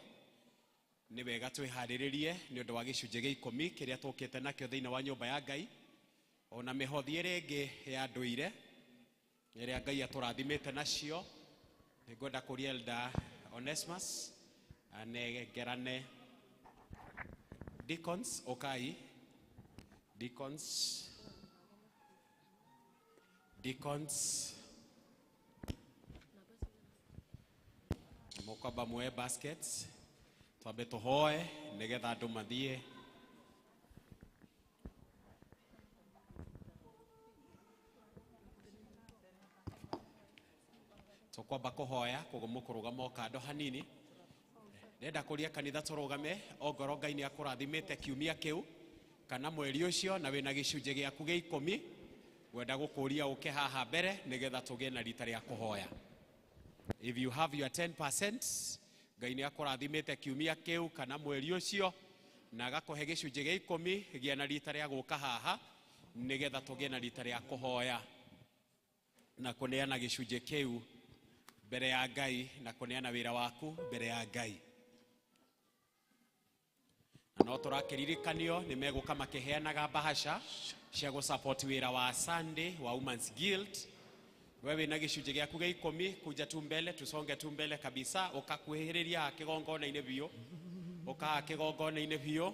Nĩ wega twĩharĩrĩrie nĩ ũndũ wa gĩcunjĩ gĩa ikũmi kĩrĩa tũkĩte nakĩo thĩinĩ wa nyũmba ya Ngai, ona mĩhothi ĩrĩa ĩngĩ ya ndũire ĩrĩa Ngai atũrathimĩte nacio. Nĩngwenda kũria Elder Onesmus anengerane deacons, ũkai deacons, deacons mũkwamba muoe baskets twambe tũhoe nĩgetha andũ mathiĩ. Tũkwamba kũhoya koguo mũkũrũgama o kando hanini. Ndĩrenda kũria kanitha tũrũgame ongorwo Ngai nĩ akũrathimĩte kiumia kĩu kana mweri ũcio na wĩna gĩcunjĩ gĩaku gĩa ikũmi, ngwenda gũkũria ũke haha mbere nĩgetha tũgĩe na rita rĩa kũhoya. If you have your 10%, Ngai nĩ akũrathimĩte kiumia kĩu kana mweri ũcio na agakũhe gĩcunjĩ gĩa ikũmi, gĩa na rita rĩa gũka haha nĩgetha tũgĩe na rita rĩa kũhoya na kũneana gĩcunjĩ kĩu mbere ya Ngai na kũneana wĩra waku mbere ya Ngai. Na no tũrakĩririkanio nĩ megũka makĩheanaga bahasha cia gũ-support wĩra wa Sunday wa Women's Guild. Wewe wĩna gĩcunjĩ gĩaku gĩa ikũmi, kuja tu mbele, tusonge tu mbele kabisa, ũkakuhĩrĩria kĩgongona-inĩ biũ, ũkaha kĩgongona-inĩ biũ.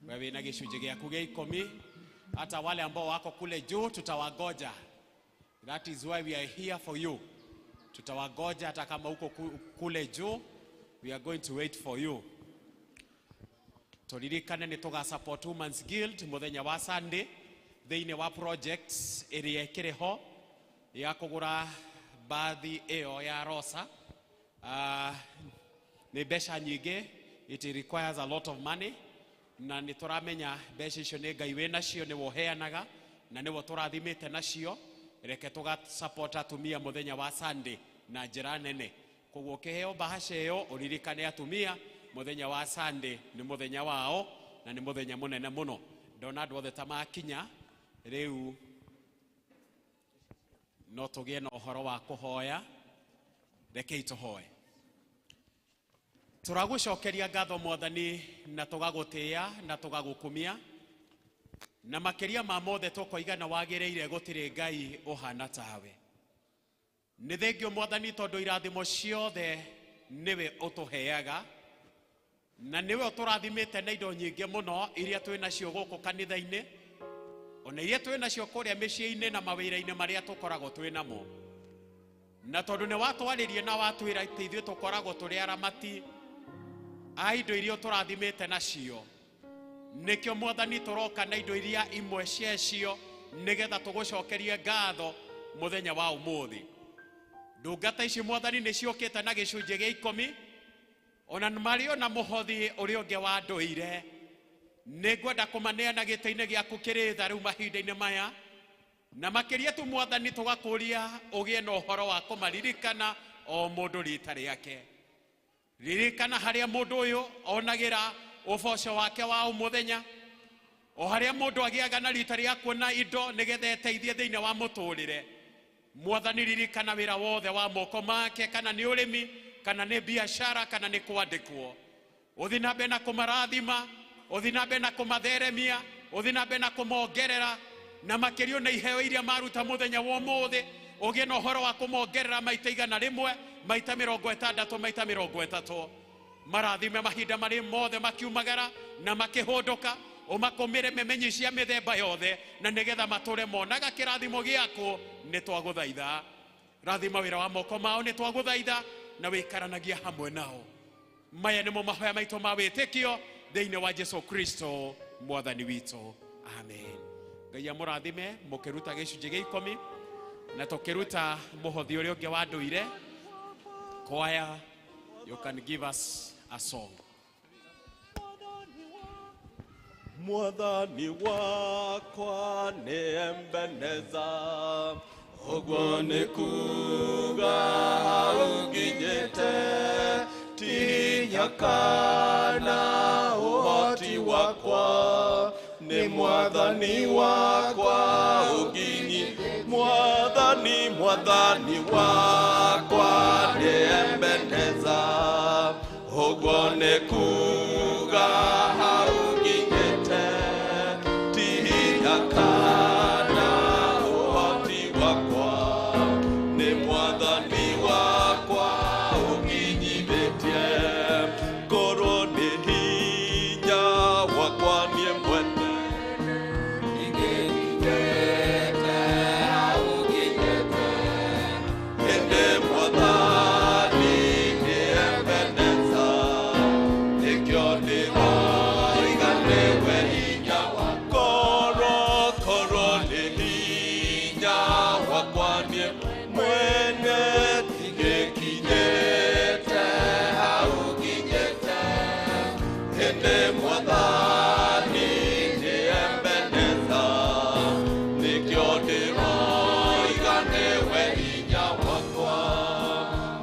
Wewe wĩna gĩcunjĩ gĩaku gĩa ikũmi, hata wale ambao wako kule juu tutawagoja. That is why we are here for you. Tutawagoja hata kama uko kule juu, we are going to wait for you. Turirikane nĩ tũga support Women's Guild mũthenya wa Sunday thĩinĩ wa projects ĩrĩa ĩkĩrĩ ho ya kũgũra bathi ĩyo ya Rosa. Nĩ mbeca nyingĩ, it requires a lot of money, na nĩ tũramenya mbeca icio nĩ Ngai wĩ nacio, nĩwe ũheanaga na nĩwe tũrathimĩte nacio. Reke tũga support atumia mũthenya wa Sunday na njĩra nene. Koguo ũkĩheo bahasha ĩyo ũririkane atumia mũthenya wa Sunday nĩ mũthenya wao na nĩ mũthenya mũnene mũno. Ndona andũ othe ta makinya rĩu no tũgĩe na ũhoro wa kũhoya. Rekei tũhoe. Tũragũcokeria ngatho Mwathani na tũgagũtĩĩa na tũgagũkumia, na makĩria ma mothe tũkoiga na wagĩrĩire gũtirĩ Ngai ũhana tawe. Nĩ thengio Mwathani tondũ irathimo ciothe nĩwe ũtũheaga, na nĩwe ũtũrathimĩte na indo nyingĩ mũno iria twĩ nacio gũkũ kanitha-inĩ, ona iria twĩ nacio kũrĩa mĩciĩ-inĩ na mawĩra-inĩ marĩa tũkoragwo twĩ namo. Na tondũ nĩ watwarĩrie na watwĩra atĩ ithuĩ tũkoragwo tũrĩ aramati a indo iria ũtũrathimĩte nacio, nĩkĩo Mwathani tũroka na indo iria imwe ciacio nĩgetha tũgũcokerie ngatho mũthenya wa ũmũthĩ. Ndungata ici Mwathani nĩ ciũkĩte na gĩcunjĩ gĩa 10, ona marĩ ona mũhothi ũrĩa ũngĩ wa ndũire. Nĩngwenda kũmaneana gĩtĩ-inĩ gĩaku kĩrĩ tha rĩu mahinda-inĩ maya, na makĩria tu Mwathani tũgakũria ũgĩe na ũhoro wa kũmaririkana o mũndũ rita rĩake. Ririkana harĩa mũndũ ũyũ onagĩra ũboco wake wa o mũthenya, o harĩa mũndũ agĩaga na rita rĩa kuona indo nĩgetha eteithie thĩinĩ wa mũtũrĩre. Mwathani ririkana wĩra wothe wa moko make, kana nĩ ũrĩmi, kana nĩ biashara, kana nĩ kwandĩkwo. Ũthiĩ na mbere na kũmarathima, ũthiĩ na mbere na kũmatheremia, ũthiĩ na mbere na kũmongerera, na makĩria na iheo iria maruta mũthenya wa ũmũthĩ, ũgĩe na ũhoro wa kũmongerera maita 100, maita 60, maita 30. Marathime mahinda marĩ mothe makiumagara na makĩhũndũka, ũmakũmĩre memenyi cia mĩthemba yothe, na nĩgetha matũre monaga kĩrathimo gĩaku. Nĩ twagũthaitha, rathima wĩra wa moko mao, nĩ twagũthaitha, na wĩikaranagia hamwe nao. Maya nĩmo mahoya maitũ ma wĩtĩkio thĩinĩ wa Jesu Kristo Mwathani witũ, amen. Ngai amũrathime mũkĩruta gĩcunjĩ gĩa 10 na tũkĩruta mũhothi ũrĩa ũngĩ wa ndũire. Choir, you can give us a song. Mwathani wakwa nĩ Ebeneza, ũguo nĩ kuga ũnginyĩte, ti hinya kana ũhoti wakwa, nĩ Mwathani wakwa ũnginyĩte. Mwathani, Mwathani wakwa nĩ Ebeneza, ũguo nĩ kuga ũnginyĩte, ti hinya kana ũhoti wakwa, nĩ Mwathani wakwa ũnginyithĩtie. Korwo nĩ hinya wakwa niĩ mwene, ingĩkinyĩte hau nginyĩte, ĩndĩ Mwathani nĩ Ebeneza, nĩkĩo ndĩroiga nĩwe hinya wakwa. Korwo nĩ hinya wakwa niĩ mwene, ingĩkinyĩte hau nginyĩte, ĩndĩ Mwathani nĩ Ebeneza, nĩkĩo ndĩroiga nĩwe hinya wakwa.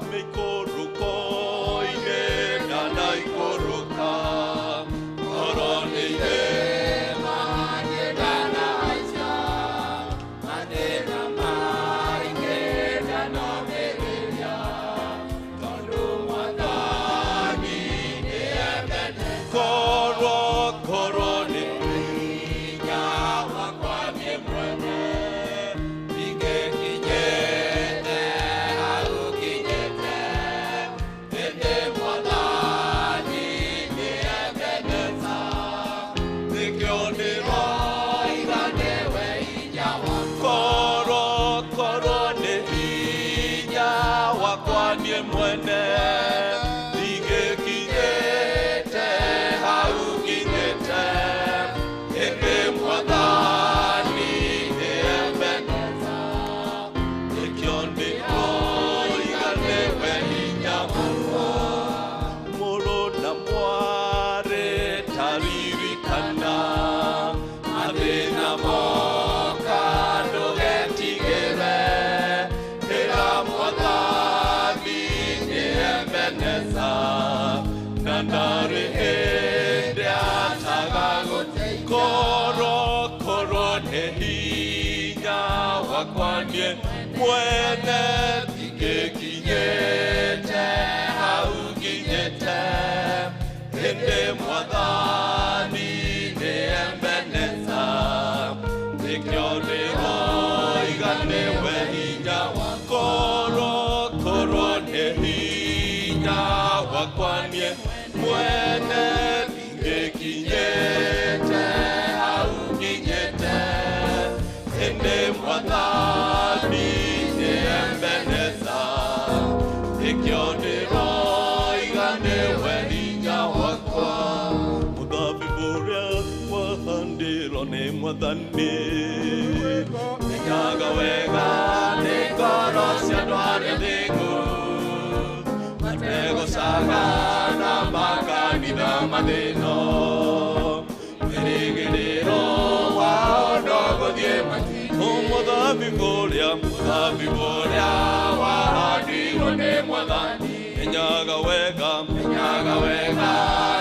Mĩikũrũko-inĩ ndanaikũrũka, korwo nĩ irĩma niĩ ndanahaica, mathĩna maingĩ ndanomĩrĩria, tondũ Mwathani nĩ Ebeneza. Korwo nĩ hinya wakwa niĩ mwene, ingĩkinyĩte hau nginyĩte, ĩndĩ Mwathani nĩ Ebeneza, nĩkĩo ndĩroiga nĩwe hinya wakwa. Korwo nĩ hinya wakwa niĩ mwene, ingĩkinyĩte hau nginyĩte, ĩndĩ Mwathani nĩ Ebeneza, nĩkĩo ndĩroiga nĩwe hinya wakwa. Mũrũ na mwarĩ taririkana, mathĩna moka ndũgetigĩre, ĩra Mwathani nĩ Ebeneza, na ndarĩ hĩndĩ atagagũteithia. Korwo nĩ hinya wakwa niĩ mwene, ingĩkinyĩte hau nginyĩte, Ĩndĩ Mwathani nĩ Ebeneza, nĩkĩo ndĩroiga nĩwe hinya korwo korwo nĩ hinya wakwa niĩ mwene ndingĩkinyĩte hau nginyĩte. Ĩndĩ Mwathani nĩ Ebeneza, nĩkĩo ndĩroiga nĩwe hinya wakwa. Mũthabibũ ũrĩa wahandirwo nĩ Mwathani, menyaga wega nĩ ngoro cia andũ arĩa athingu, mategũcaga na makanitha mathĩno. Wĩrĩgĩrĩro wao no gũthiĩ matu-inĩ. Mũthabibũ ũrĩa wahandirwo nĩ Mwathani, menyaga wega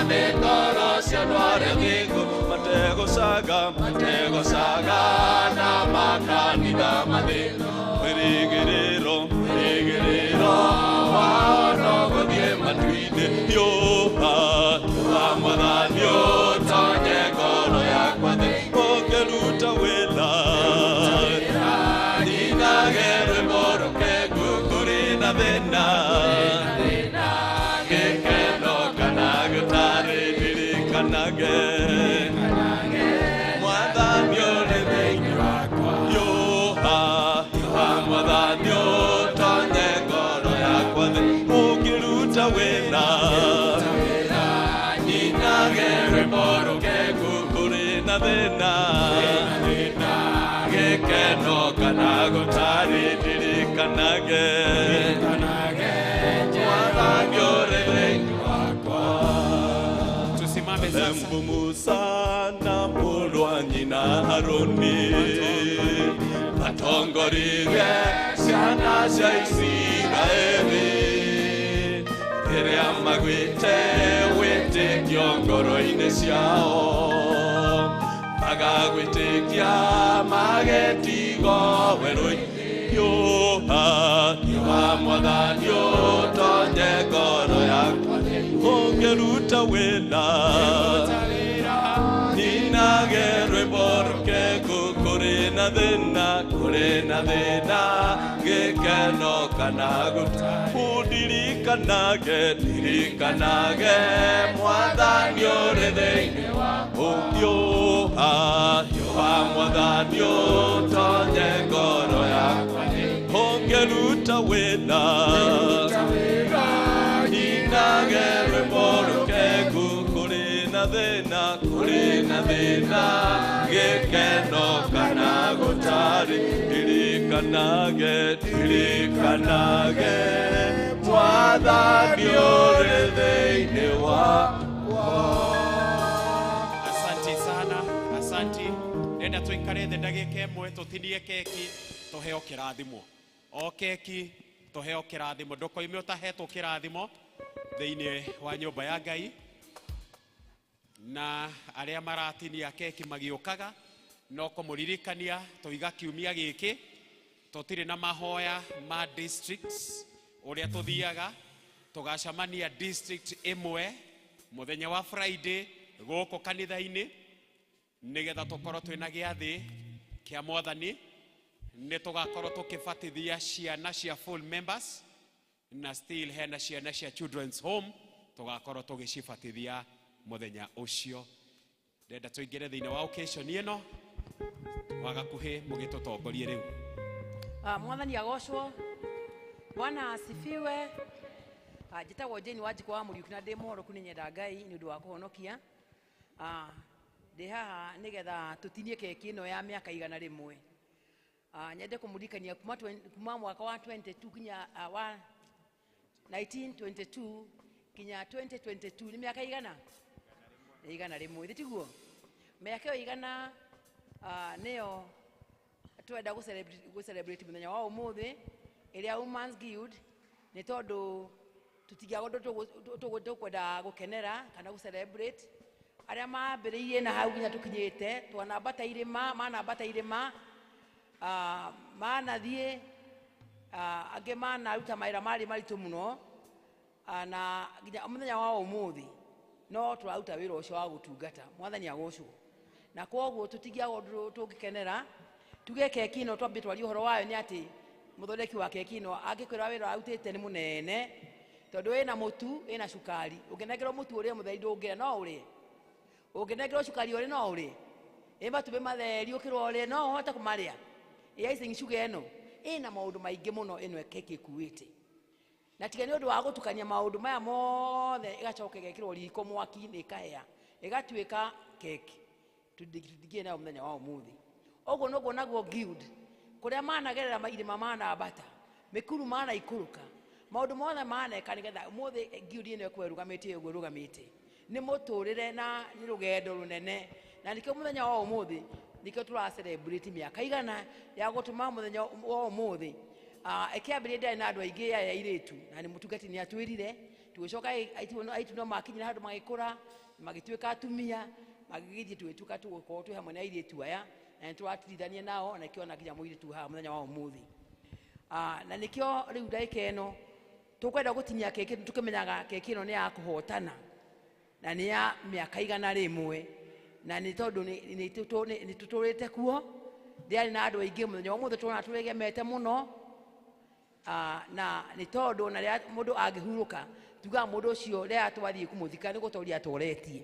nĩ ngoro cia andũ arĩa athingu, mategũcaga na makanitha mathĩno. Wĩrĩgĩrĩro wao no gũthiĩ matu-inĩ. Hiũha Mwathani ũtonye ngoro yakwa thĩinĩ, ũngĩruta wĩra nyinage rwĩmbo rũkengu kũrĩ na thĩna, gĩkeno kana gũtarĩ, ndirikanage Mwathani ũrĩ thĩinĩ wakwa. Hiũha Mwathani ũtonye ngoro yakwa thĩinĩ, ũngĩruta wĩra nyinage rwĩmbo rũkengu kũrĩ na thĩna, gĩkeno kana gũtarĩ, ndirikanage Mwathani ũrĩ thĩinĩ wakwa. Tusimame sasa. Embu Musa na mũrũ wa nyina Harũni matongoririe ciana cia Isiraeli rĩrĩa magwĩte wĩtĩkio ngoro-inĩ ciao, magagwĩtĩkia magetigwo werũ-inĩ. Hiũha Mwathani ũtonye ngoro yakwa, ũngĩruta wĩra nyinage rwĩmbo rũkengu kũrĩ na thĩna, gĩkeno kana gũtarĩ, ũndirikanage ndirikanage Mwathani ũrĩ thĩinĩ wakwa. Hiũha Mwathani ũtonye ngoro yakwa, ũngĩruta wĩra nyinage rwĩmbo rũkengu kũrĩ na thĩna, gĩkeno kana gũtarĩ, ndirikanage Mwathani ũrĩ thĩinĩ wakwa. Asante sana, asante. Ndenda tuikare thĩ ndagĩka ĩmwe tũtinie keki tũheo kĩrathimo. O keki tũheo kĩrathimo, ndũkoime ũtahetwo kĩrathimo thĩinĩ wa nyũmba ya Ngai. Na arĩa maratinia keki magĩũkaga no kũmũririkania tũiga kiumia gĩkĩ tũtirĩ na mahoya ma districts ũrĩa tũthiaga, tũgacemania district ĩmwe mũthenya wa Friday gũkũ kanitha-inĩ nĩgetha tũkorwo twĩna gĩathĩ kĩa Mwathani. Nĩ tũgakorwo tũkĩbatithia ciana cia full members na still hena ciana cia children's home tũgakorwo tũgĩcibatithia mũthenya ũcio. Ndenda tũingĩre thĩinĩ wa occasion ĩno wagakuhĩ mũgĩtũtongorie rĩu. Mwathani agocwo, Bwana asifiwe. Njĩtagwo Jane Wanjikũ wa Mũriũki na ndĩ mũhoroku, nĩ nyenda Ngai nĩ ũndũ wa kũhonokia. Ndĩ haha nĩgetha tũtinie keki ĩno ya mĩaka 100. Nyende kũmũririkania kuma mwaka wa 22 kinya wa 1922 kinya 2022 nĩ mĩaka igana? Nĩ 101, ithĩ tiguo? Mĩaka ĩyo 100 nĩyo twenda gũ celebrate mũthenya wa ũmũthĩ ĩrĩa Women's Guild, nĩ tondũ tũtingĩaga ũndũ tũkwenda gũkenera kana gũ celebrate. Arĩa mambĩrĩirie na hau nginya tũkinyĩte, twanambata irĩma, manambata irĩma, manathiĩ, angĩ manaruta mawĩra marĩ maritũ mũno, na nginya mũthenya wa ũmũthĩ. No tũraruta wĩra ũcio wa gũtungata. Mwathani agocwo. Na kwoguo tũtingĩaga ũndũ tũngĩkenera. Tuge keki ĩno twambie twarie ũhoro wayo nĩ atĩ mũthondeki wa keki ĩno angĩkwĩra wĩra arutĩte nĩ mũnene, tondũ ĩna mũtu, ĩna cukari. Ũngĩnengerwo mũtu ũrĩe mũtheri ndũngĩrĩa, no ũrĩe. Ũngĩnengerwo cukari ũrĩe, no ũrĩe. Ĩ matumbĩ matheri ũkĩrwo ũrĩe, no ũhote kũmarĩa. Ĩ icing sugar ĩno ĩna maũndũ maingĩ mũno ĩno keki ĩkuĩte. Na tiga nĩ ũndũ wa gũtukania maũndũ maya mothe, ĩgacoka ĩgekĩrwo riko mwaki-inĩ ĩkahĩa, ĩgatuĩka keki. Tũtingĩe nayo mũthenya wa ũmũthĩ. Ũguo noguo naguo guild, kũrĩa managerera irĩma manambata, mĩkuru manaikũrũka, maũndũ mothe maneka nĩgetha ũmũthĩ guild ĩno ĩkorwo ĩrũgamĩte ũguo ĩrũgamĩte. Nĩ mũtũrĩre na nĩ rũgendo rũnene, na nĩkĩo mũthenya wa ũmũthĩ nĩkĩo tũra celebrate mĩaka igana ya gũtũma mũthenya wa ũmũthĩ. Ĩkĩambĩrĩria ndĩarĩ na andũ aingĩ ya airĩtu, na nĩ mũtungati nĩ atwĩrire, tũgĩcoka airĩtu no makinyire handũ magĩkũra, magĩtuĩka atumia, magĩgĩthiĩ tũgĩtuĩka tũgũkorwo twĩ hamwe na airĩtu aya, na nĩ tũratirithania nao, na nĩkĩo ona nginya mũirĩtu haha mũthenya wa ũmũthĩ. Na nĩkĩo rĩu ndagĩka ĩno tũkwenda gũtinia keki, tũkĩmenyaga keki ĩno nĩ ya kũhotana na nĩ ya mĩaka 100, na nĩ tondũ nĩ tũtũrĩte kuo, ndĩarĩ na andũ aingĩ mũthenya wa ũmũthĩ tuona tũrĩgemete mũno. Na nĩ tondũ na rĩrĩa mũndũ angĩhurũka, tugaga mũndũ ũcio rĩrĩa twathiĩ kũmũthika nĩ gũtoria atoretie.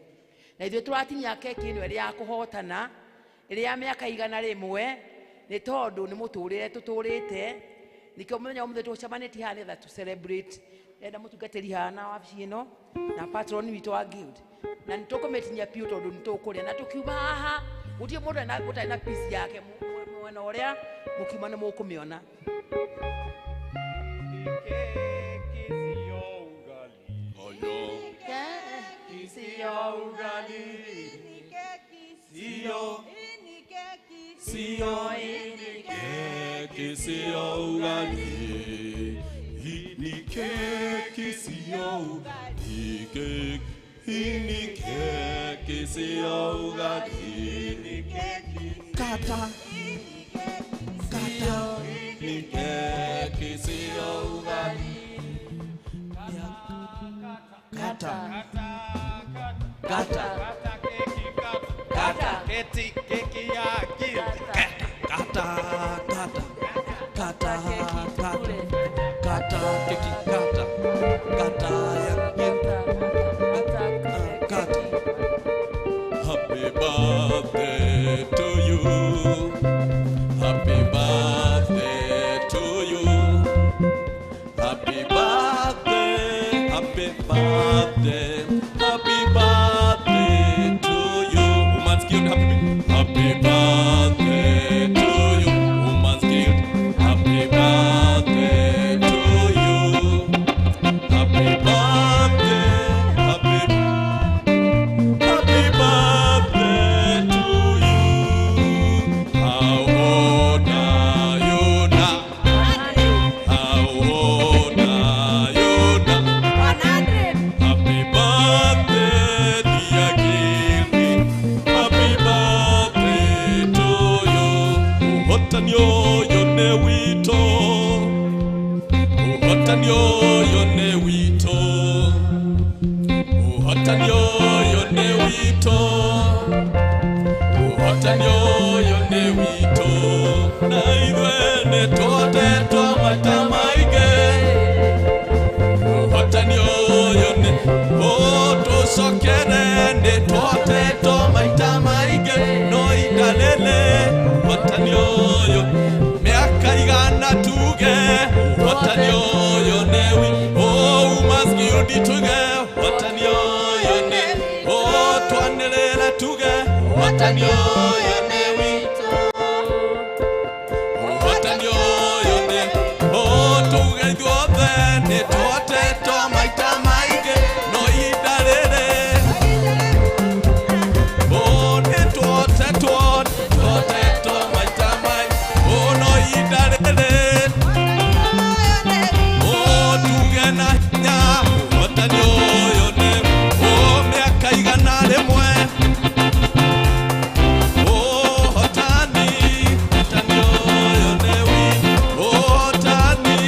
Na ithuĩ tũratinia keki ĩno ĩrĩ ya kũhotana, ĩrĩ ya mĩaka 100, nĩ tondũ nĩ mũtũrĩre tũtũrĩte. Nĩkĩo mũthenya wa ũmũthĩ tũcemanĩtie haha nĩgetha tũ celebrate. Ndĩrenda mũtungatĩri haha na wabici ĩno na patron witũ wa guild, na nĩ tũkũmĩtinia biũ tondũ nĩ tũkũrĩa. Na tũkiuma haha gũtirĩ mũndũ ũtarĩ na piece yake mwena ũrĩa mũkiuma nĩ mũkũmĩona. Keki sio ugali, ni keki sio ugali, keki ni keki sio ugali, ni keki kata kata, ni keki sio ugali, kata kata kata keki keki ya guild, kata kata kata kata kata keki kata kata ya guild, kata. Happy birthday to you, happy birthday to you, happy birthday, happy birthday, happy birthday to you. Woman's Guild, happy birthday to you. Woman's Guild, happy birthday to you. Happy birthday, happy, happy birthday to you. How old are you now? How old are you now? 100. Happy birthday, dear Gilby. Happy birthday to you. Ũhotani ũyũ nĩ witũ. Ũhotani ũyũ nĩ witũ. Ũhotani ũyũ nĩ witũ. Ũhotani ũyũ nĩ witũ. Na ithuĩ nĩ tũhotetwo maita maingĩ. Ũhotani ũyũ nĩ ũtũcokere, nĩ tũhotetwo maita maingĩ, no italele. Ũhotani ũyũ mĩaka 100 tuge, ũhotani ũyũ nĩ Woman's Guild tuge, ũhotani ũyũ nĩ twanĩrĩre tuge, ũhotani ũyũ nĩ witũ. Ũhotani ũyũ nĩ tuge ithuothe nĩ tũhotetwo maita maingĩ, no ihinda rĩrĩ nĩ tũhotetwo, tũhotetwo maita maingĩ, no ihinda rĩrĩ tuge na hinya, ũhotani ũyũ nĩ mĩaka 100. Ũhotani, ũhotani ũyũ nĩ witũ, ũhotani.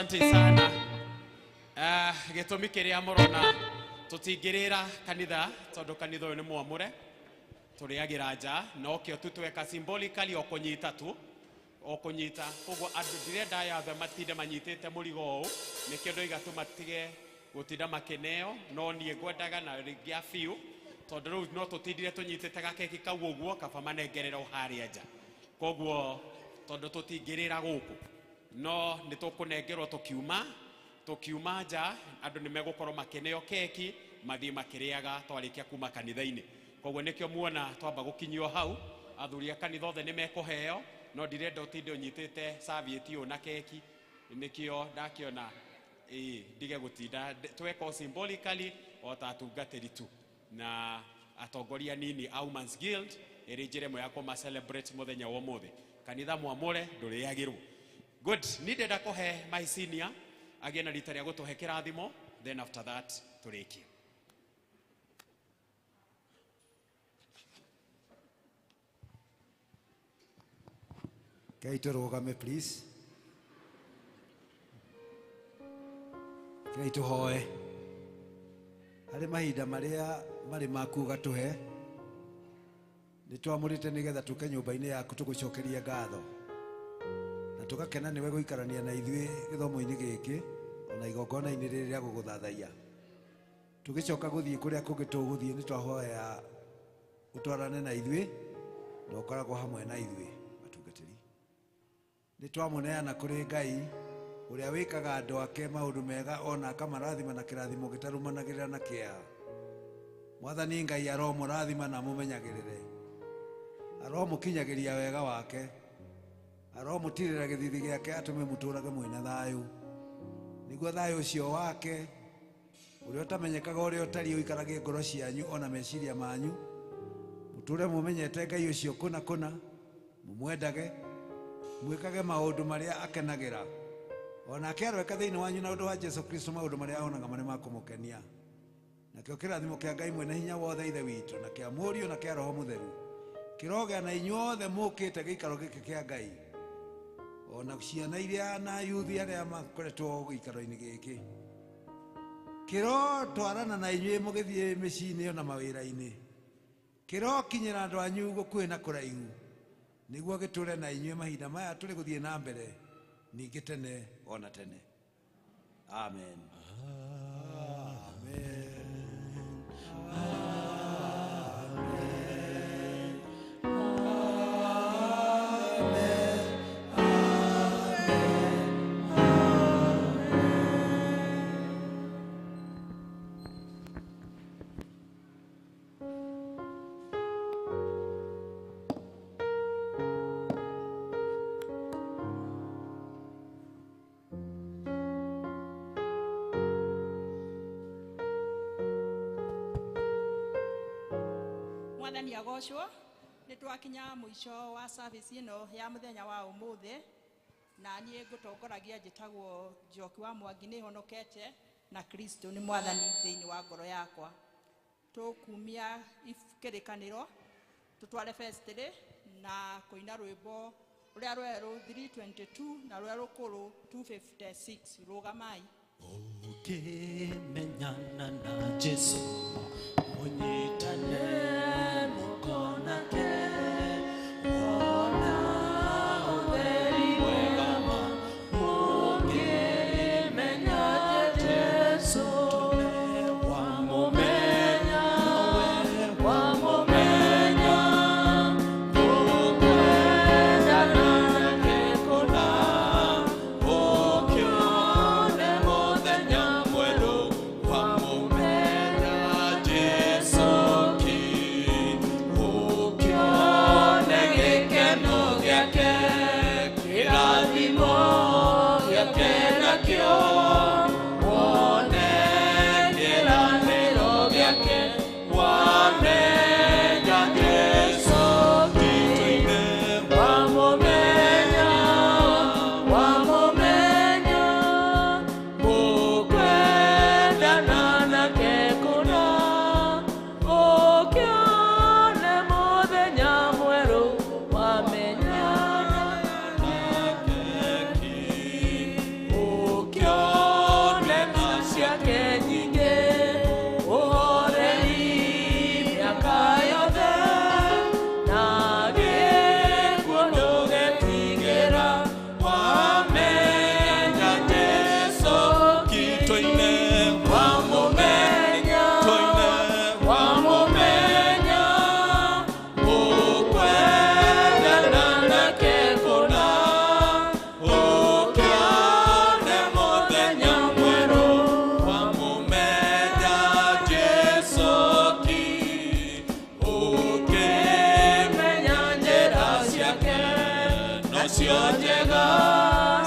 Asante sana. Gĩtũmi kĩrĩa mũrona tũtingĩrĩra kanitha tondũ kanitha ũyũ nĩ mwamũre, tũrĩagĩra nja, nokĩo tu tweka symbolically o kũnyita tu, o kũnyita. Koguo andũ ndirenda aya othe matinde manyitĩte mũrigo ũũ, nĩkĩo ndoiga tũmatige gũtinda makĩneo, no niĩ ngwendaga na rĩngĩ biũ tondũ rĩu no tũtindire tũnyitĩte gakeki kau ũguo, kaba manengererwo harĩa nja. Koguo tondũ tũtingĩrĩra gũkũ, no nĩ tũkũnengerwo tũkiuma nja, andũ nĩ megũkorwo makĩneo keki mathiĩ makĩrĩaga twarĩkia kuma kanitha-inĩ. Koguo nĩkĩo muona twamba gũkinyio hau, athuri a kanitha othe nĩ mekũheo, no ndirenda ũtinde ũnyitĩte serviette ũyũ na keki, nĩkĩo ndakĩona ĩĩ ndige gũtinda tweka o symbolically o ta atungatĩri tu na atongoria nini a Women's Guild, ĩrĩ njĩra ĩmwe ya kũma celebrate mũthenya wa ũmũthĩ. Kanitha mwamũre ndũrĩagĩrwo. Good, ni ndenda kũhe my senior agĩe na rita rĩa gũtũhe kĩrathimo, then after that tũrĩkie. Kei tũrũgame please. Kei tũhoe. Harĩ mahinda marĩa marĩ maku ũgatũhe, nĩ twamũrĩte nĩgetha tũke nyũmba-inĩ yaku tũgũcokerie ngatho na tũgakena nĩwe gũikarania na ithuĩ gĩthomo-inĩ gĩkĩ ona igongona-inĩ rĩrĩ rĩa gũgũthathaiya. Tũgĩcoka gũthiĩ kũrĩa kũngĩ tũgũthiĩ, nĩ twahoya ũtwarane na ithuĩ na ũkoragwo hamwe na ithuĩ atungatĩri. Nĩ twamũneana kũrĩ Ngai ũrĩa wĩkaga andũ ake maũndũ mega ona akamarathima na kĩrathimo gĩtarũmanagĩrĩra na kĩeha. Mwathani Ngai aromũrathima na amũmenyagĩrĩre, aromũkinyagĩria wega wake, aromũtirĩra gĩthithi gĩake atũme mũtũrage mwĩna thayũ, nĩguo thayũ ũcio wake ũrĩa ũtamenyekaga ũrĩa ũtariĩ ũikarage ngoro cianyu ona meciria manyu, mũtũre mũmenyete Ngai ũcio kũna kũna, mũmwendage, mwĩkage maũndũ marĩa akenagĩra, onake aroeka thĩinĩ wanyu na ũndũ wa Jesu Kristo maũndũ marĩa onaga marĩ ma kũmũkenia. Nakĩo kĩrathimo kĩa Ngai mwene hinya wothe Ithe witũ na kĩa Mũriũ na kĩa Roho Mũtheru kĩrogĩa na inyuothe mũkĩte gĩikaro gĩkĩ kĩa Ngai, ona ciana iria na yuthi arĩa makoretwo gĩikaro-inĩ gĩkĩ, kĩrotwarana na inyuĩ mũgĩthiĩ mĩciĩ-inĩ ona mawĩra-inĩ, kĩrokinyĩra andũ anyu gũkuhĩ na kũraihu, nĩguo gĩtũre na inyuĩ mahinda maya tũrĩ gũthiĩ na mbere ningĩ tene ona tene. Amen. Amen. Amen. Amen. Mwathani agocwo. Nĩ twakinya mũico wa service ĩno ya mũthenya wa ũmũthĩ, na niĩ ngũtongoragia njĩtagwo Njoki wa Mwangi, nĩ honokete na Kristo nĩ mwathani thĩinĩ wa ngoro yakwa. Tũkumia kĩrĩkanĩro tũtware festĩrĩ na kũina rwĩmbo rũrĩa rwerũ 322 na rũrĩa rũkũrũ 256. Rũgamai. Ũkĩmenyana na Jesu mũnyitane mũkonake, wona ũtheri mwega ma, ũkĩmenya Jesu wamũmenya, wamũmenya, ũkwendana nake kũna, ũkĩone mũthenya mwerũ, wamũmenya Jesu Kristo. Nocio njega.